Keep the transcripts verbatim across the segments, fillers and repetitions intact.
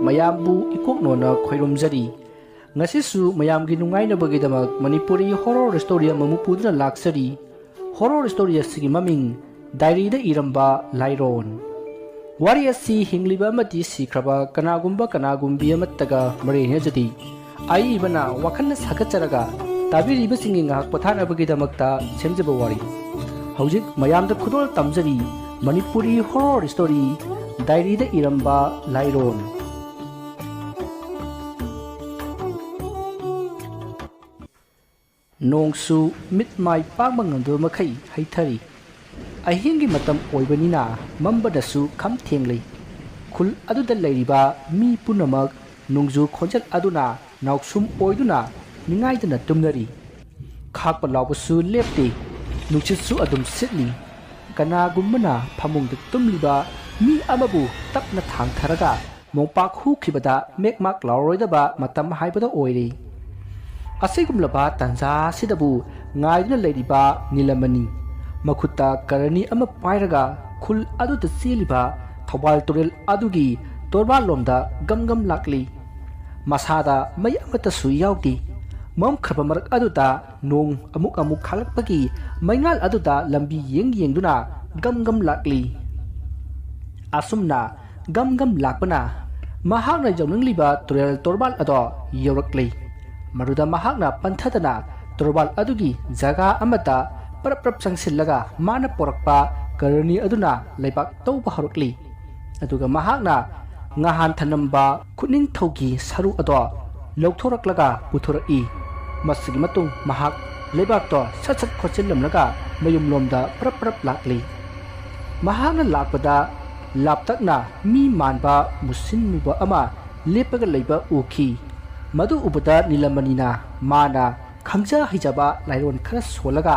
ꯃꯌꯥꯝꯕꯨ ꯏꯀꯣꯛꯅꯣꯅ ꯈꯣꯏꯔꯨꯝꯖꯔꯤ꯫ ꯉꯁꯤꯁꯨ ꯃꯌꯥꯝꯒꯤ ꯅꯨꯡꯉꯥꯏꯅꯕꯒꯤꯗꯃꯛ ꯃꯅꯤꯄꯨꯔꯤ horror story ꯑꯃꯃꯨꯛ ꯄꯨꯗꯨꯅ ꯂꯥꯛꯆꯔꯤ꯫ Horror story ꯑꯁꯤꯒꯤ ꯃꯃꯤꯡ ꯗꯥꯏꯔꯤꯗ ꯏꯔꯝꯕ ꯂꯥꯏꯔꯣꯟ꯫ ꯋꯥꯔꯤ ꯑꯁꯤ ꯍꯤꯡꯂꯤꯕ ꯑꯃꯗꯤ ꯁꯤꯈ꯭ꯔꯕ ꯀꯅꯥꯒꯨꯝꯕ ꯀꯅꯥꯒꯨꯝꯕꯤ ꯑꯃꯠꯇꯒ ꯃꯔꯤ ꯂꯩꯅꯖꯗꯦ꯫ ꯑꯏꯕꯅ ꯋꯥꯈꯜꯅ ꯁꯥꯒꯠꯆꯔꯒ ꯇꯥꯕꯤꯔꯤꯕꯁꯤꯡꯒꯤ ꯉꯥꯏꯍꯥꯛ ꯄꯣꯊꯥꯅꯕꯒꯤꯗꯃꯛꯇ ꯁꯦꯝꯖꯕ ꯋꯥꯔꯤ꯫ ꯍꯧꯖꯤꯛ ꯃꯌꯥꯝꯗ ꯈꯨꯗꯣꯜ ꯇꯝꯖꯔꯤ ꯃꯅꯤꯄꯨꯔꯤ horror story ꯗꯥꯏꯔꯤꯗ ꯏꯔꯝꯕ ꯂꯥꯏꯔꯣꯟ꯫ ꯅꯣꯡꯁꯨ ꯃꯤꯠ ꯃꯥꯏ ꯄꯥꯡꯕ ꯉꯝꯗꯕ ꯃꯈꯩ ꯍꯩꯊꯔꯤ꯫ ꯑꯍꯤꯡꯒꯤ ꯃꯇꯝ ꯑꯣꯏꯕꯅꯤꯅ ꯃꯝꯕꯗꯁꯨ ꯈꯝ ꯊꯦꯡꯂꯤ꯫ ꯈꯨꯜ ꯑꯗꯨꯗ ꯂꯩꯔꯤꯕ ꯃꯤ ꯄꯨꯝꯅꯃꯛ ꯅꯣꯡꯖꯨ ꯈꯣꯟꯖꯦꯜ ꯑꯗꯨꯅ ꯅꯥꯎꯁꯨꯝ ꯑꯣꯏꯗꯨꯅ ꯅꯤꯡꯉꯥꯏꯗꯅ ꯇꯨꯝꯅꯔꯤ꯫ ꯈꯥꯛꯄ ꯂꯥꯎꯕꯁꯨ ꯂꯦꯞꯇꯦ꯫ ꯅꯨꯡꯁꯤꯠꯁꯨ ꯑꯗꯨꯝ ꯁꯤꯠꯂꯤ꯫ ꯀꯅꯥꯒꯨꯝꯕꯅ ꯐꯃꯨꯡꯗ ꯇꯨꯝꯂꯤꯕ ꯃꯤ ꯑꯃꯕꯨ ꯇꯞꯅ ꯊꯥꯡꯊꯔꯒ ꯃꯣꯝꯄꯥꯛ ꯍꯨꯈꯤꯕꯗ ꯃꯦꯛꯃꯥꯛ ꯂꯥꯎꯔꯣꯏꯗꯕ ꯃꯇꯝ ꯍꯥꯏꯕꯗꯣ ꯑꯣꯏꯔꯦ꯫ ꯑꯁꯤꯒꯨꯝꯂꯕ ꯇꯥꯟꯖꯥ ꯑꯁꯤꯗꯕꯨ ꯉꯥꯏꯗꯨꯅ ꯂꯩꯔꯤꯕ ꯅꯤꯂꯃꯅꯤ, ꯃꯈꯨꯠꯇ ꯀꯔꯅꯤ ꯑꯃ ꯄꯥꯏꯔꯒ ꯈꯨꯜ ꯑꯗꯨꯗ ꯆꯦꯜꯂꯤꯕ ꯊꯧꯕꯥꯜ ꯇꯨꯔꯦꯜ ꯑꯗꯨꯒꯤ ꯇꯣꯔꯕꯥꯟꯂꯣꯝꯗ ꯒꯝ ꯒꯝ ꯂꯥꯛꯂꯤ꯫ ꯃꯁꯥꯗ ꯃꯩ ꯑꯃꯠꯇꯁꯨ ꯌꯥꯎꯗꯦ꯫ ꯃꯝꯈ꯭ꯔꯕ ꯃꯔꯛ ꯑꯗꯨꯗ ꯅꯣꯡ ꯑꯃꯨꯛ ꯑꯃꯨꯛ ꯈꯥꯛꯂꯛꯄꯒꯤ ꯃꯩꯉꯥꯜ ꯑꯗꯨꯗ ꯂꯝꯕꯤ ꯌꯦꯡ ꯌꯦꯡꯗꯨꯅ ꯒꯝ ꯒꯝ ꯂꯥꯛꯂꯤ꯫ ꯑꯁꯨꯝꯅ ꯒꯝ ꯒꯝ ꯂꯥꯛꯄꯅ ꯃꯍꯥꯛꯅ ꯌꯧꯅꯤꯡꯂꯤꯕ ꯇꯨꯔꯦꯜ ꯇꯣꯔꯕꯥꯟ ꯑꯗꯣ ꯌꯧꯔꯛꯂꯤ꯫ ꯃꯗꯨꯗ ꯃꯍꯥꯛꯅ ꯄꯟꯊꯗꯅ ꯇꯣꯔꯕꯥꯟ ꯑꯗꯨꯒꯤ ꯖꯒꯥ ꯑꯃꯗ ꯄ꯭ꯔꯞ ꯄ꯭ꯔꯞ ꯆꯪꯁꯤꯜꯂꯒ ꯃꯥꯅ ꯄꯣꯔꯛꯄ ꯀꯔꯅꯤ ꯑꯗꯨꯅ ꯂꯩꯕꯥꯛ ꯇꯧꯕ ꯍꯧꯔꯛꯂꯤ꯫ ꯑꯗꯨꯒ ꯃꯍꯥꯛꯅ ꯉꯍꯥꯟ ꯊꯅꯝꯕ ꯈꯨꯠꯅꯤꯡꯊꯧꯒꯤ ꯁꯔꯨ ꯑꯗꯣ ꯂꯧꯊꯣꯔꯛꯂꯒ ꯄꯨꯊꯣꯔꯛꯏ꯫ ꯃꯁꯤꯒꯤ ꯃꯇꯨꯡ ꯃꯍꯥꯛ ꯂꯩꯕꯥꯛꯇꯣ ꯁꯠ ꯁꯠ ꯈꯣꯠꯆꯤꯜꯂꯝꯂꯒ ꯃꯌꯨꯝꯂꯣꯝꯗ ꯄ꯭ꯔꯞ ꯄ꯭ꯔꯞ ꯂꯥꯛꯂꯤ꯫ ꯃꯍꯥꯛꯅ ꯂꯥꯛꯄꯗ ꯂꯥꯞꯇꯛꯅ ꯃꯤ ꯃꯥꯟꯕ ꯃꯨꯁꯤꯟ ꯃꯨꯕ ꯑꯃ ꯂꯦꯞꯄꯒ ꯂꯩꯕ ꯎꯈꯤ꯫ ꯃꯗꯨ ꯎꯕꯗ ꯅꯤꯂꯃꯅꯤꯅ ꯃꯥꯅ ꯈꯪꯖ ꯍꯩꯖꯕ ꯂꯥꯏꯔꯣꯟ ꯈꯔ ꯁꯣꯜꯂꯒ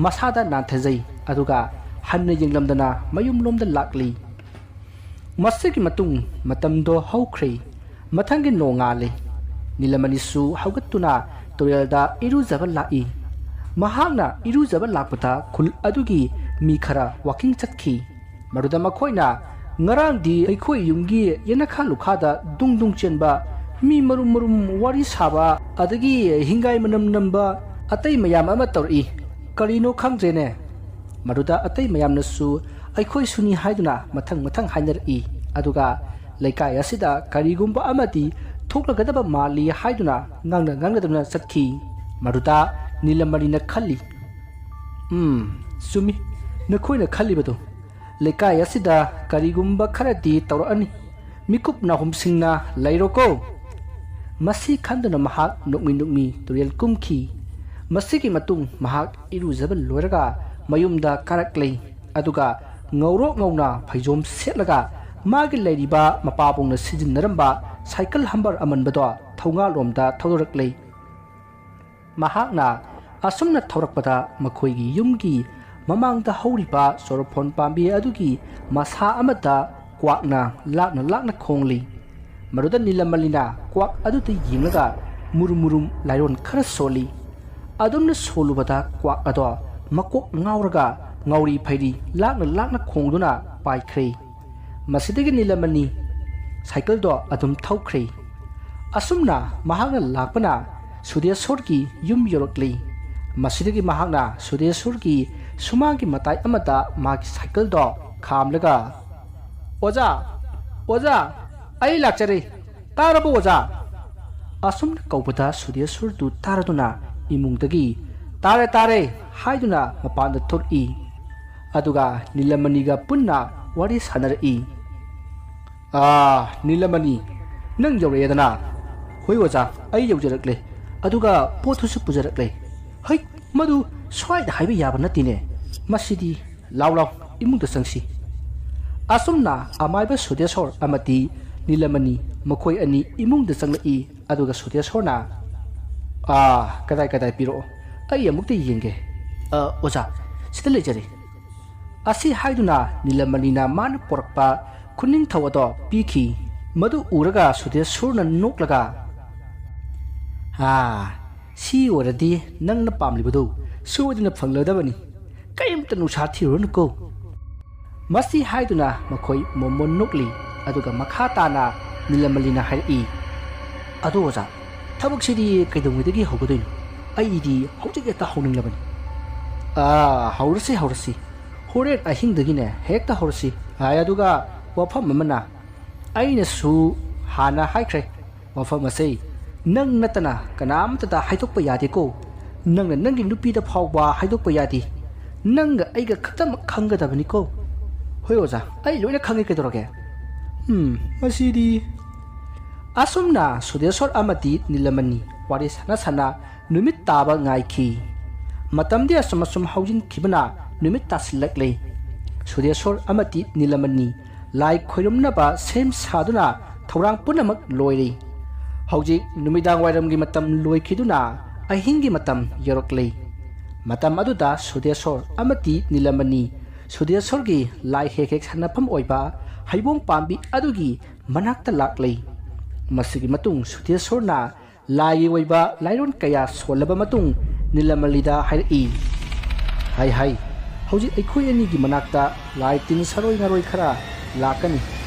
ꯃꯁꯥꯗ ꯅꯥꯟꯊꯖꯩ, ꯑꯗꯨꯒ ꯍꯟꯅ ꯌꯦꯡꯂꯝꯗꯅ ꯃꯌꯨꯝꯂꯣꯝꯗ ꯂꯥꯛꯂꯤ꯫ ꯃꯁꯤꯒꯤ ꯃꯇꯨꯡ ꯃꯇꯝꯗꯣ ꯍꯧꯈ꯭ꯔꯦ꯫ ꯃꯊꯪꯒꯤ ꯅꯣꯡꯉꯥꯜꯂꯦ꯫ ꯅꯤꯂꯃꯅꯤꯁꯨ ꯍꯧꯒꯠꯇꯨꯅ ꯇꯨꯔꯦꯜꯗ ꯏꯔꯨꯖꯕ ꯂꯥꯛꯏ꯫ ꯃꯍꯥꯛꯅ ꯏꯔꯨꯖꯕ ꯂꯥꯛꯄꯗ ꯈꯨꯜ ꯑꯗꯨꯒꯤ ꯃꯤ ꯈꯔ ꯋꯥꯀꯤꯡ ꯆꯠꯈꯤ꯫ ꯃꯗꯨꯗ ꯃꯈꯣꯏꯅ "ꯉꯔꯥꯡꯗꯤ ꯑꯩꯈꯣꯏ ꯌꯨꯝꯒꯤ ꯌꯦꯅꯈꯥ ꯂꯨꯈꯥꯗ ꯗꯨꯡ ꯗꯨꯡ ꯆꯦꯟꯕ, ꯃꯤ ꯃꯔꯨꯝ ꯃꯔꯨꯝ ꯋꯥꯔꯤ ꯁꯥꯕ, ꯑꯗꯒꯤ ꯍꯤꯡꯒꯥꯏ ꯃꯅꯝ ꯅꯝꯕ ꯑꯇꯩ ꯃꯌꯥꯝ ꯑꯃ ꯇꯧꯔꯛꯏ꯫ ꯀꯔꯤꯅꯣ ꯈꯪꯗ꯭ꯔꯦꯅꯦ꯫" ꯃꯗꯨꯗ ꯑꯇꯩ ꯃꯌꯥꯝꯅꯁꯨ "ꯑꯩꯈꯣꯏꯁꯨꯅꯤ" ꯍꯥꯏꯗꯨꯅ ꯃꯊꯪ ꯃꯊꯪ ꯍꯥꯏꯅꯔꯛꯏ꯫ ꯑꯗꯨꯒ ꯂꯩꯀꯥꯏ ꯑꯁꯤꯗ ꯀꯔꯤꯒꯨꯝꯕ ꯑꯃꯗꯤ ꯊꯣꯛꯂꯒꯗꯕ ꯃꯥꯜꯂꯤ ꯍꯥꯏꯗꯨꯅ ꯉꯥꯡꯅ ꯉꯥꯡꯅꯗꯨꯅ ꯆꯠꯈꯤ꯫ ꯃꯗꯨꯗ ꯅꯤꯂꯃꯅꯤꯅ ꯈꯜꯂꯤ, "ꯎꯝ, ꯆꯨꯝꯃꯤ, ꯅꯈꯣꯏꯅ ꯈꯜꯂꯤꯕꯗꯨ꯫ ꯂꯩꯀꯥꯏ ꯑꯁꯤꯗ ꯀꯔꯤꯒꯨꯝꯕ ꯈꯔꯗꯤ ꯇꯧꯔꯛꯑꯅꯤ꯫ ꯃꯤꯀꯨꯞ ꯅꯥꯍꯨꯝꯁꯤꯡꯅ ꯂꯩꯔꯣꯀꯣ꯫" ꯃꯁꯤ ꯈꯟꯗꯨꯅ ꯃꯍꯥꯛ ꯅꯣꯛꯃꯤ ꯅꯣꯛꯃꯤ ꯇꯨꯔꯦꯜ ꯀꯨꯝꯈꯤ꯫ ꯃꯁꯤꯒꯤ ꯃꯇꯨꯡ ꯃꯍꯥꯛ ꯏꯔꯨꯖꯕ ꯂꯣꯏꯔꯒ ꯃꯌꯨꯝꯗ ꯀꯥꯔꯛꯂꯦ꯫ ꯑꯗꯨꯒ ꯉꯧꯔꯣꯛ ꯉꯧꯅ ꯐꯩꯖꯣꯝ ꯁꯦꯠꯂꯒ ꯃꯥꯒꯤ ꯂꯩꯔꯤꯕ ꯃꯄꯥꯕꯨꯡꯅ ꯁꯤꯖꯤꯟꯅꯔꯝꯕ ꯁꯥꯏꯀꯜ ꯍꯝꯕꯔ ꯑꯃꯟꯕꯗꯣ ꯊꯧꯅꯥꯂꯣꯝꯗ ꯊꯧꯗꯣꯔꯛꯂꯦ꯫ ꯃꯍꯥꯛꯅ ꯑꯁꯨꯝꯅ ꯊꯧꯔꯛꯄꯗ ꯃꯈꯣꯏꯒꯤ ꯌꯨꯝꯒꯤ ꯃꯃꯥꯡꯗ ꯍꯧꯔꯤꯕ ꯆꯣꯔꯐꯣꯟ ꯄꯥꯝꯕꯤ ꯑꯗꯨꯒꯤ ꯃꯁꯥ ꯑꯃꯗ ꯀ꯭ꯋꯥꯛꯅ ꯂꯥꯛꯅ ꯂꯥꯛꯅ ꯈꯣꯡꯂꯤ꯫ ꯃꯗꯨꯗ ꯅꯤꯂꯃꯅꯤꯅ ꯀ꯭ꯋꯥꯛ ꯑꯗꯨꯗ ꯌꯦꯡꯂꯒ ꯃꯨꯔꯨꯝ ꯃꯨꯔꯨꯝ ꯂꯥꯏꯔꯣꯟ ꯈꯔ ꯁꯣꯜꯂꯤ꯫ ꯑꯗꯨꯝꯅ ꯁꯣꯜꯂꯨꯕꯗ ꯀ꯭ꯋꯥꯛ ꯑꯗꯣ ꯃꯀꯣꯛ ꯉꯥꯎꯔꯒ ꯉꯥꯎꯔꯤ ꯐꯩꯔꯤ ꯂꯥꯛꯅ ꯂꯥꯛꯅ ꯈꯣꯡꯗꯨꯅ ꯄꯥꯏꯈ꯭ꯔꯦ꯫ ꯃꯁꯤꯗꯒꯤ ꯅꯤꯂꯃꯅꯤ ꯁꯥꯏꯀꯜꯗꯣ ꯑꯗꯨꯝ ꯊꯧꯈ꯭ꯔꯦ꯫ ꯑꯁꯨꯝꯅ ꯃꯍꯥꯛꯅ ꯂꯥꯛꯄꯅ ꯁꯨꯗꯦꯁꯣꯔꯒꯤ ꯌꯨꯝ ꯌꯧꯔꯛꯂꯤ꯫ ꯃꯁꯤꯗꯒꯤ ꯃꯍꯥꯛꯅ ꯁꯨꯗꯦꯁꯣꯔꯒꯤ ꯁꯨꯃꯥꯡꯒꯤ ꯃꯇꯥꯏ ꯑꯃꯗ ꯃꯥꯒꯤ ꯁꯥꯏꯀꯜꯗꯣ ꯈꯥꯝꯂꯒ, "ꯑꯣꯖꯥ, ꯑꯣꯖꯥ, ꯑꯩ ꯂꯥꯛꯆꯔꯦ꯫ ꯇꯥꯔꯕꯣ ꯑꯣꯖꯥ?" ꯑꯁꯨꯝꯅ ꯀꯧꯕꯗ ꯁꯨꯗꯦꯁꯣꯔꯗꯨ ꯇꯥꯔꯗꯨꯅ ꯏꯃꯨꯡꯗꯒꯤ "ꯇꯥꯔꯦ, ꯇꯥꯔꯦ" ꯍꯥꯏꯗꯨꯅ ꯃꯄꯥꯟꯗ ꯊꯣꯛꯏ꯫ ꯑꯗꯨꯒ ꯅꯤꯂꯃꯅꯤꯒ ꯄꯨꯟꯅ ꯋꯥꯔꯤ ꯁꯥꯟꯅꯔꯛꯏ꯫ "ꯑꯥ, ꯅꯤꯂꯃꯅꯤ, ꯅꯪ ꯌꯧꯔꯛꯑꯦꯗꯅ?" "ꯍꯣꯏ ꯑꯣꯖꯥ, ꯑꯩ ꯌꯧꯖꯔꯛꯂꯦ꯫ ꯑꯗꯨꯒ ꯄꯣꯠꯇꯨꯁꯨ ꯄꯨꯖꯔꯛꯂꯦ꯫" "ꯍꯩ, ꯃꯗꯨ ꯁ꯭ꯋꯥꯏꯗ ꯍꯥꯏꯕ ꯌꯥꯕ ꯅꯠꯇꯦꯅꯦ꯫ ꯃꯁꯤꯗꯤ ꯂꯥꯎ ꯂꯥꯎ, ꯏꯃꯨꯡꯗ ꯆꯪꯁꯤ꯫" ꯑꯁꯨꯝꯅ ꯑꯃꯥꯏꯕ ꯁꯨꯗꯦꯁꯣꯔ ꯑꯃꯗꯤ ꯅꯤꯂꯃꯅꯤ ꯃꯈꯣꯏ ꯑꯅꯤ ꯏꯃꯨꯡꯗ ꯆꯪꯂꯛꯏ꯫ ꯑꯗꯨꯒ ꯁꯨꯗꯦꯁꯣꯔꯅ, "ꯑꯥ, ꯀꯗꯥꯏ ꯀꯗꯥꯏ ꯄꯤꯔꯛꯑꯣ, ꯑꯩ ꯑꯃꯨꯛꯇ ꯌꯦꯡꯒꯦ꯫" "ꯑ, ꯑꯣꯖꯥ, ꯁꯤꯗ ꯂꯩꯖꯔꯦ꯫" ꯑꯁꯤ ꯍꯥꯏꯗꯨꯅ ꯅꯤꯂꯃꯅꯤꯅ ꯃꯥꯅ ꯄꯣꯔꯛꯄ ꯈꯨꯅꯤꯡꯊꯧ ꯑꯗꯣ ꯄꯤꯈꯤ꯫ ꯃꯗꯨ ꯎꯔꯒ ꯁꯨꯗꯦꯁꯣꯔꯅ ꯅꯣꯛꯂꯒ, "ꯑꯥ, ꯁꯤ ꯑꯣꯏꯔꯗꯤ ꯅꯪꯅ ꯄꯥꯝꯂꯤꯕꯗꯨ ꯁꯣꯏꯗꯅ ꯐꯪꯂꯗꯕꯅꯤ꯫ ꯀꯔꯤꯝꯇ ꯅꯨꯡꯁꯥ ꯊꯤꯔꯨꯔꯅꯨꯀꯣ꯫" ꯃꯁꯤ ꯍꯥꯏꯗꯨꯅ ꯃꯈꯣꯏ ꯃꯣꯃꯣꯟ ꯅꯣꯛꯂꯤ꯫ ꯑꯗꯨꯒ ꯃꯈꯥ ꯇꯥꯅ ꯅꯤꯂꯃꯂꯤꯅ ꯍꯥꯏꯔꯛꯏ, "ꯑꯗꯣ ꯑꯣꯖꯥ, ꯊꯕꯛꯁꯤꯗꯤ ꯀꯩꯗꯧꯉꯩꯗꯒꯤ ꯍꯧꯒꯗꯣꯏꯅꯣ? ꯑꯩꯗꯤ ꯍꯧꯖꯤꯛ ꯍꯦꯛꯇ ꯍꯧꯅꯤꯡꯂꯕꯅꯤ꯫" "ꯑꯥ, ꯍꯧꯔꯁꯤ, ꯍꯧꯔꯁꯤ꯫ ꯍꯣꯔꯦꯟ ꯑꯍꯤꯡꯗꯒꯤꯅꯦ ꯍꯦꯛꯇ ꯍꯧꯔꯁꯤ꯫ ꯍꯥꯏ, ꯑꯗꯨꯒ ꯋꯥꯐꯝ ꯑꯃꯅ, ꯑꯩꯅꯁꯨ ꯍꯥꯟꯅ ꯍꯥꯏꯈ꯭ꯔꯦ, ꯋꯥꯐꯝ ꯑꯁꯦ ꯅꯪ ꯅꯠꯇꯅ ꯀꯅꯥꯝꯇꯗ ꯍꯥꯏꯗꯣꯛꯄ ꯌꯥꯗꯦꯀꯣ꯫ ꯅꯪꯅ ꯅꯪꯒꯤ ꯅꯨꯄꯤꯗ ꯐꯥꯎꯕ ꯍꯥꯏꯗꯣꯛꯄ ꯌꯥꯗꯦ꯫ ꯅꯪꯒ ꯑꯩꯒ ꯈꯛꯇꯃꯛ ꯈꯪꯒꯗꯕꯅꯤꯀꯣ꯫" "ꯍꯣꯏ ꯑꯣꯖꯥ, ꯑꯩ ꯂꯣꯏꯅ ꯈꯪꯉꯦ, ꯀꯩꯗꯧꯔꯒꯦ?" ꯎꯝ, ꯃꯁꯤꯗꯤ꯫ ꯑꯁꯨꯝꯅ ꯁꯨꯗꯦꯁꯣꯔ ꯑꯃꯗꯤ ꯅꯤꯂꯃꯅꯤ ꯋꯥꯔꯤ ꯁꯥꯟꯅ ꯁꯥꯟꯅ ꯅꯨꯃꯤꯠ ꯇꯥꯕ ꯉꯥꯏꯈꯤ꯫ ꯃꯇꯝꯗꯤ ꯑꯁꯨꯝ ꯑꯁꯨꯝ ꯍꯧꯖꯤꯟꯈꯤꯕꯅ ꯅꯨꯃꯤꯠ ꯇꯥꯁꯤꯜꯂꯛꯂꯦ꯫ ꯁꯨꯗꯦꯁꯣꯔ ꯑꯃꯗꯤ ꯅꯤꯂꯃꯅꯤ ꯂꯥꯏ ꯈꯣꯏꯔꯨꯝꯅꯕ ꯁꯦꯝ ꯁꯥꯗꯨꯅ ꯊꯧꯔꯥꯡ ꯄꯨꯝꯅꯃꯛ ꯂꯣꯏꯔꯦ꯫ ꯍꯧꯖꯤꯛ ꯅꯨꯃꯤꯗꯥꯡ ꯋꯥꯏꯔꯝꯒꯤ ꯃꯇꯝ ꯂꯣꯏꯈꯤꯗꯨꯅ ꯑꯍꯤꯡꯒꯤ ꯃꯇꯝ ꯌꯧꯔꯛꯂꯦ꯫ ꯃꯇꯝ ꯑꯗꯨꯗ ꯁꯨꯗꯦꯁꯣꯔ ꯑꯃꯗꯤ ꯅꯤꯂꯃꯅꯤ ꯁꯨꯗꯦꯁꯣꯔꯒꯤ ꯂꯥꯏ ꯍꯦꯛ ꯍꯦꯛ ꯁꯥꯟꯅꯐꯝ ꯑꯣꯏꯕ ꯍꯩꯕꯣꯡ ꯄꯥꯝꯕꯤ ꯑꯗꯨꯒꯤ ꯃꯅꯥꯛꯇ ꯂꯥꯛꯂꯦ꯫ ꯃꯁꯤꯒꯤ ꯃꯇꯨꯡ ꯁꯨꯗꯦꯁꯣꯔꯅ ꯂꯥꯏꯒꯤ ꯑꯣꯏꯕ ꯂꯥꯏꯔꯣꯟ ꯀꯌꯥ ꯁꯣꯜꯂꯕ ꯃꯇꯨꯡ ꯅꯤꯂꯃꯂꯤꯗ ꯍꯥꯏꯔꯛꯏ, "ꯍꯥꯏ ꯍꯥꯏ, ꯍꯧꯖꯤꯛ ꯑꯩꯈꯣꯏ ꯑꯅꯤꯒꯤ ꯃꯅꯥꯛꯇ ꯂꯥꯏ ꯇꯤꯟ ꯁꯔꯣꯏ ꯉꯥꯔꯣꯏ ꯈꯔ ꯂꯥꯛꯀꯅꯤ꯫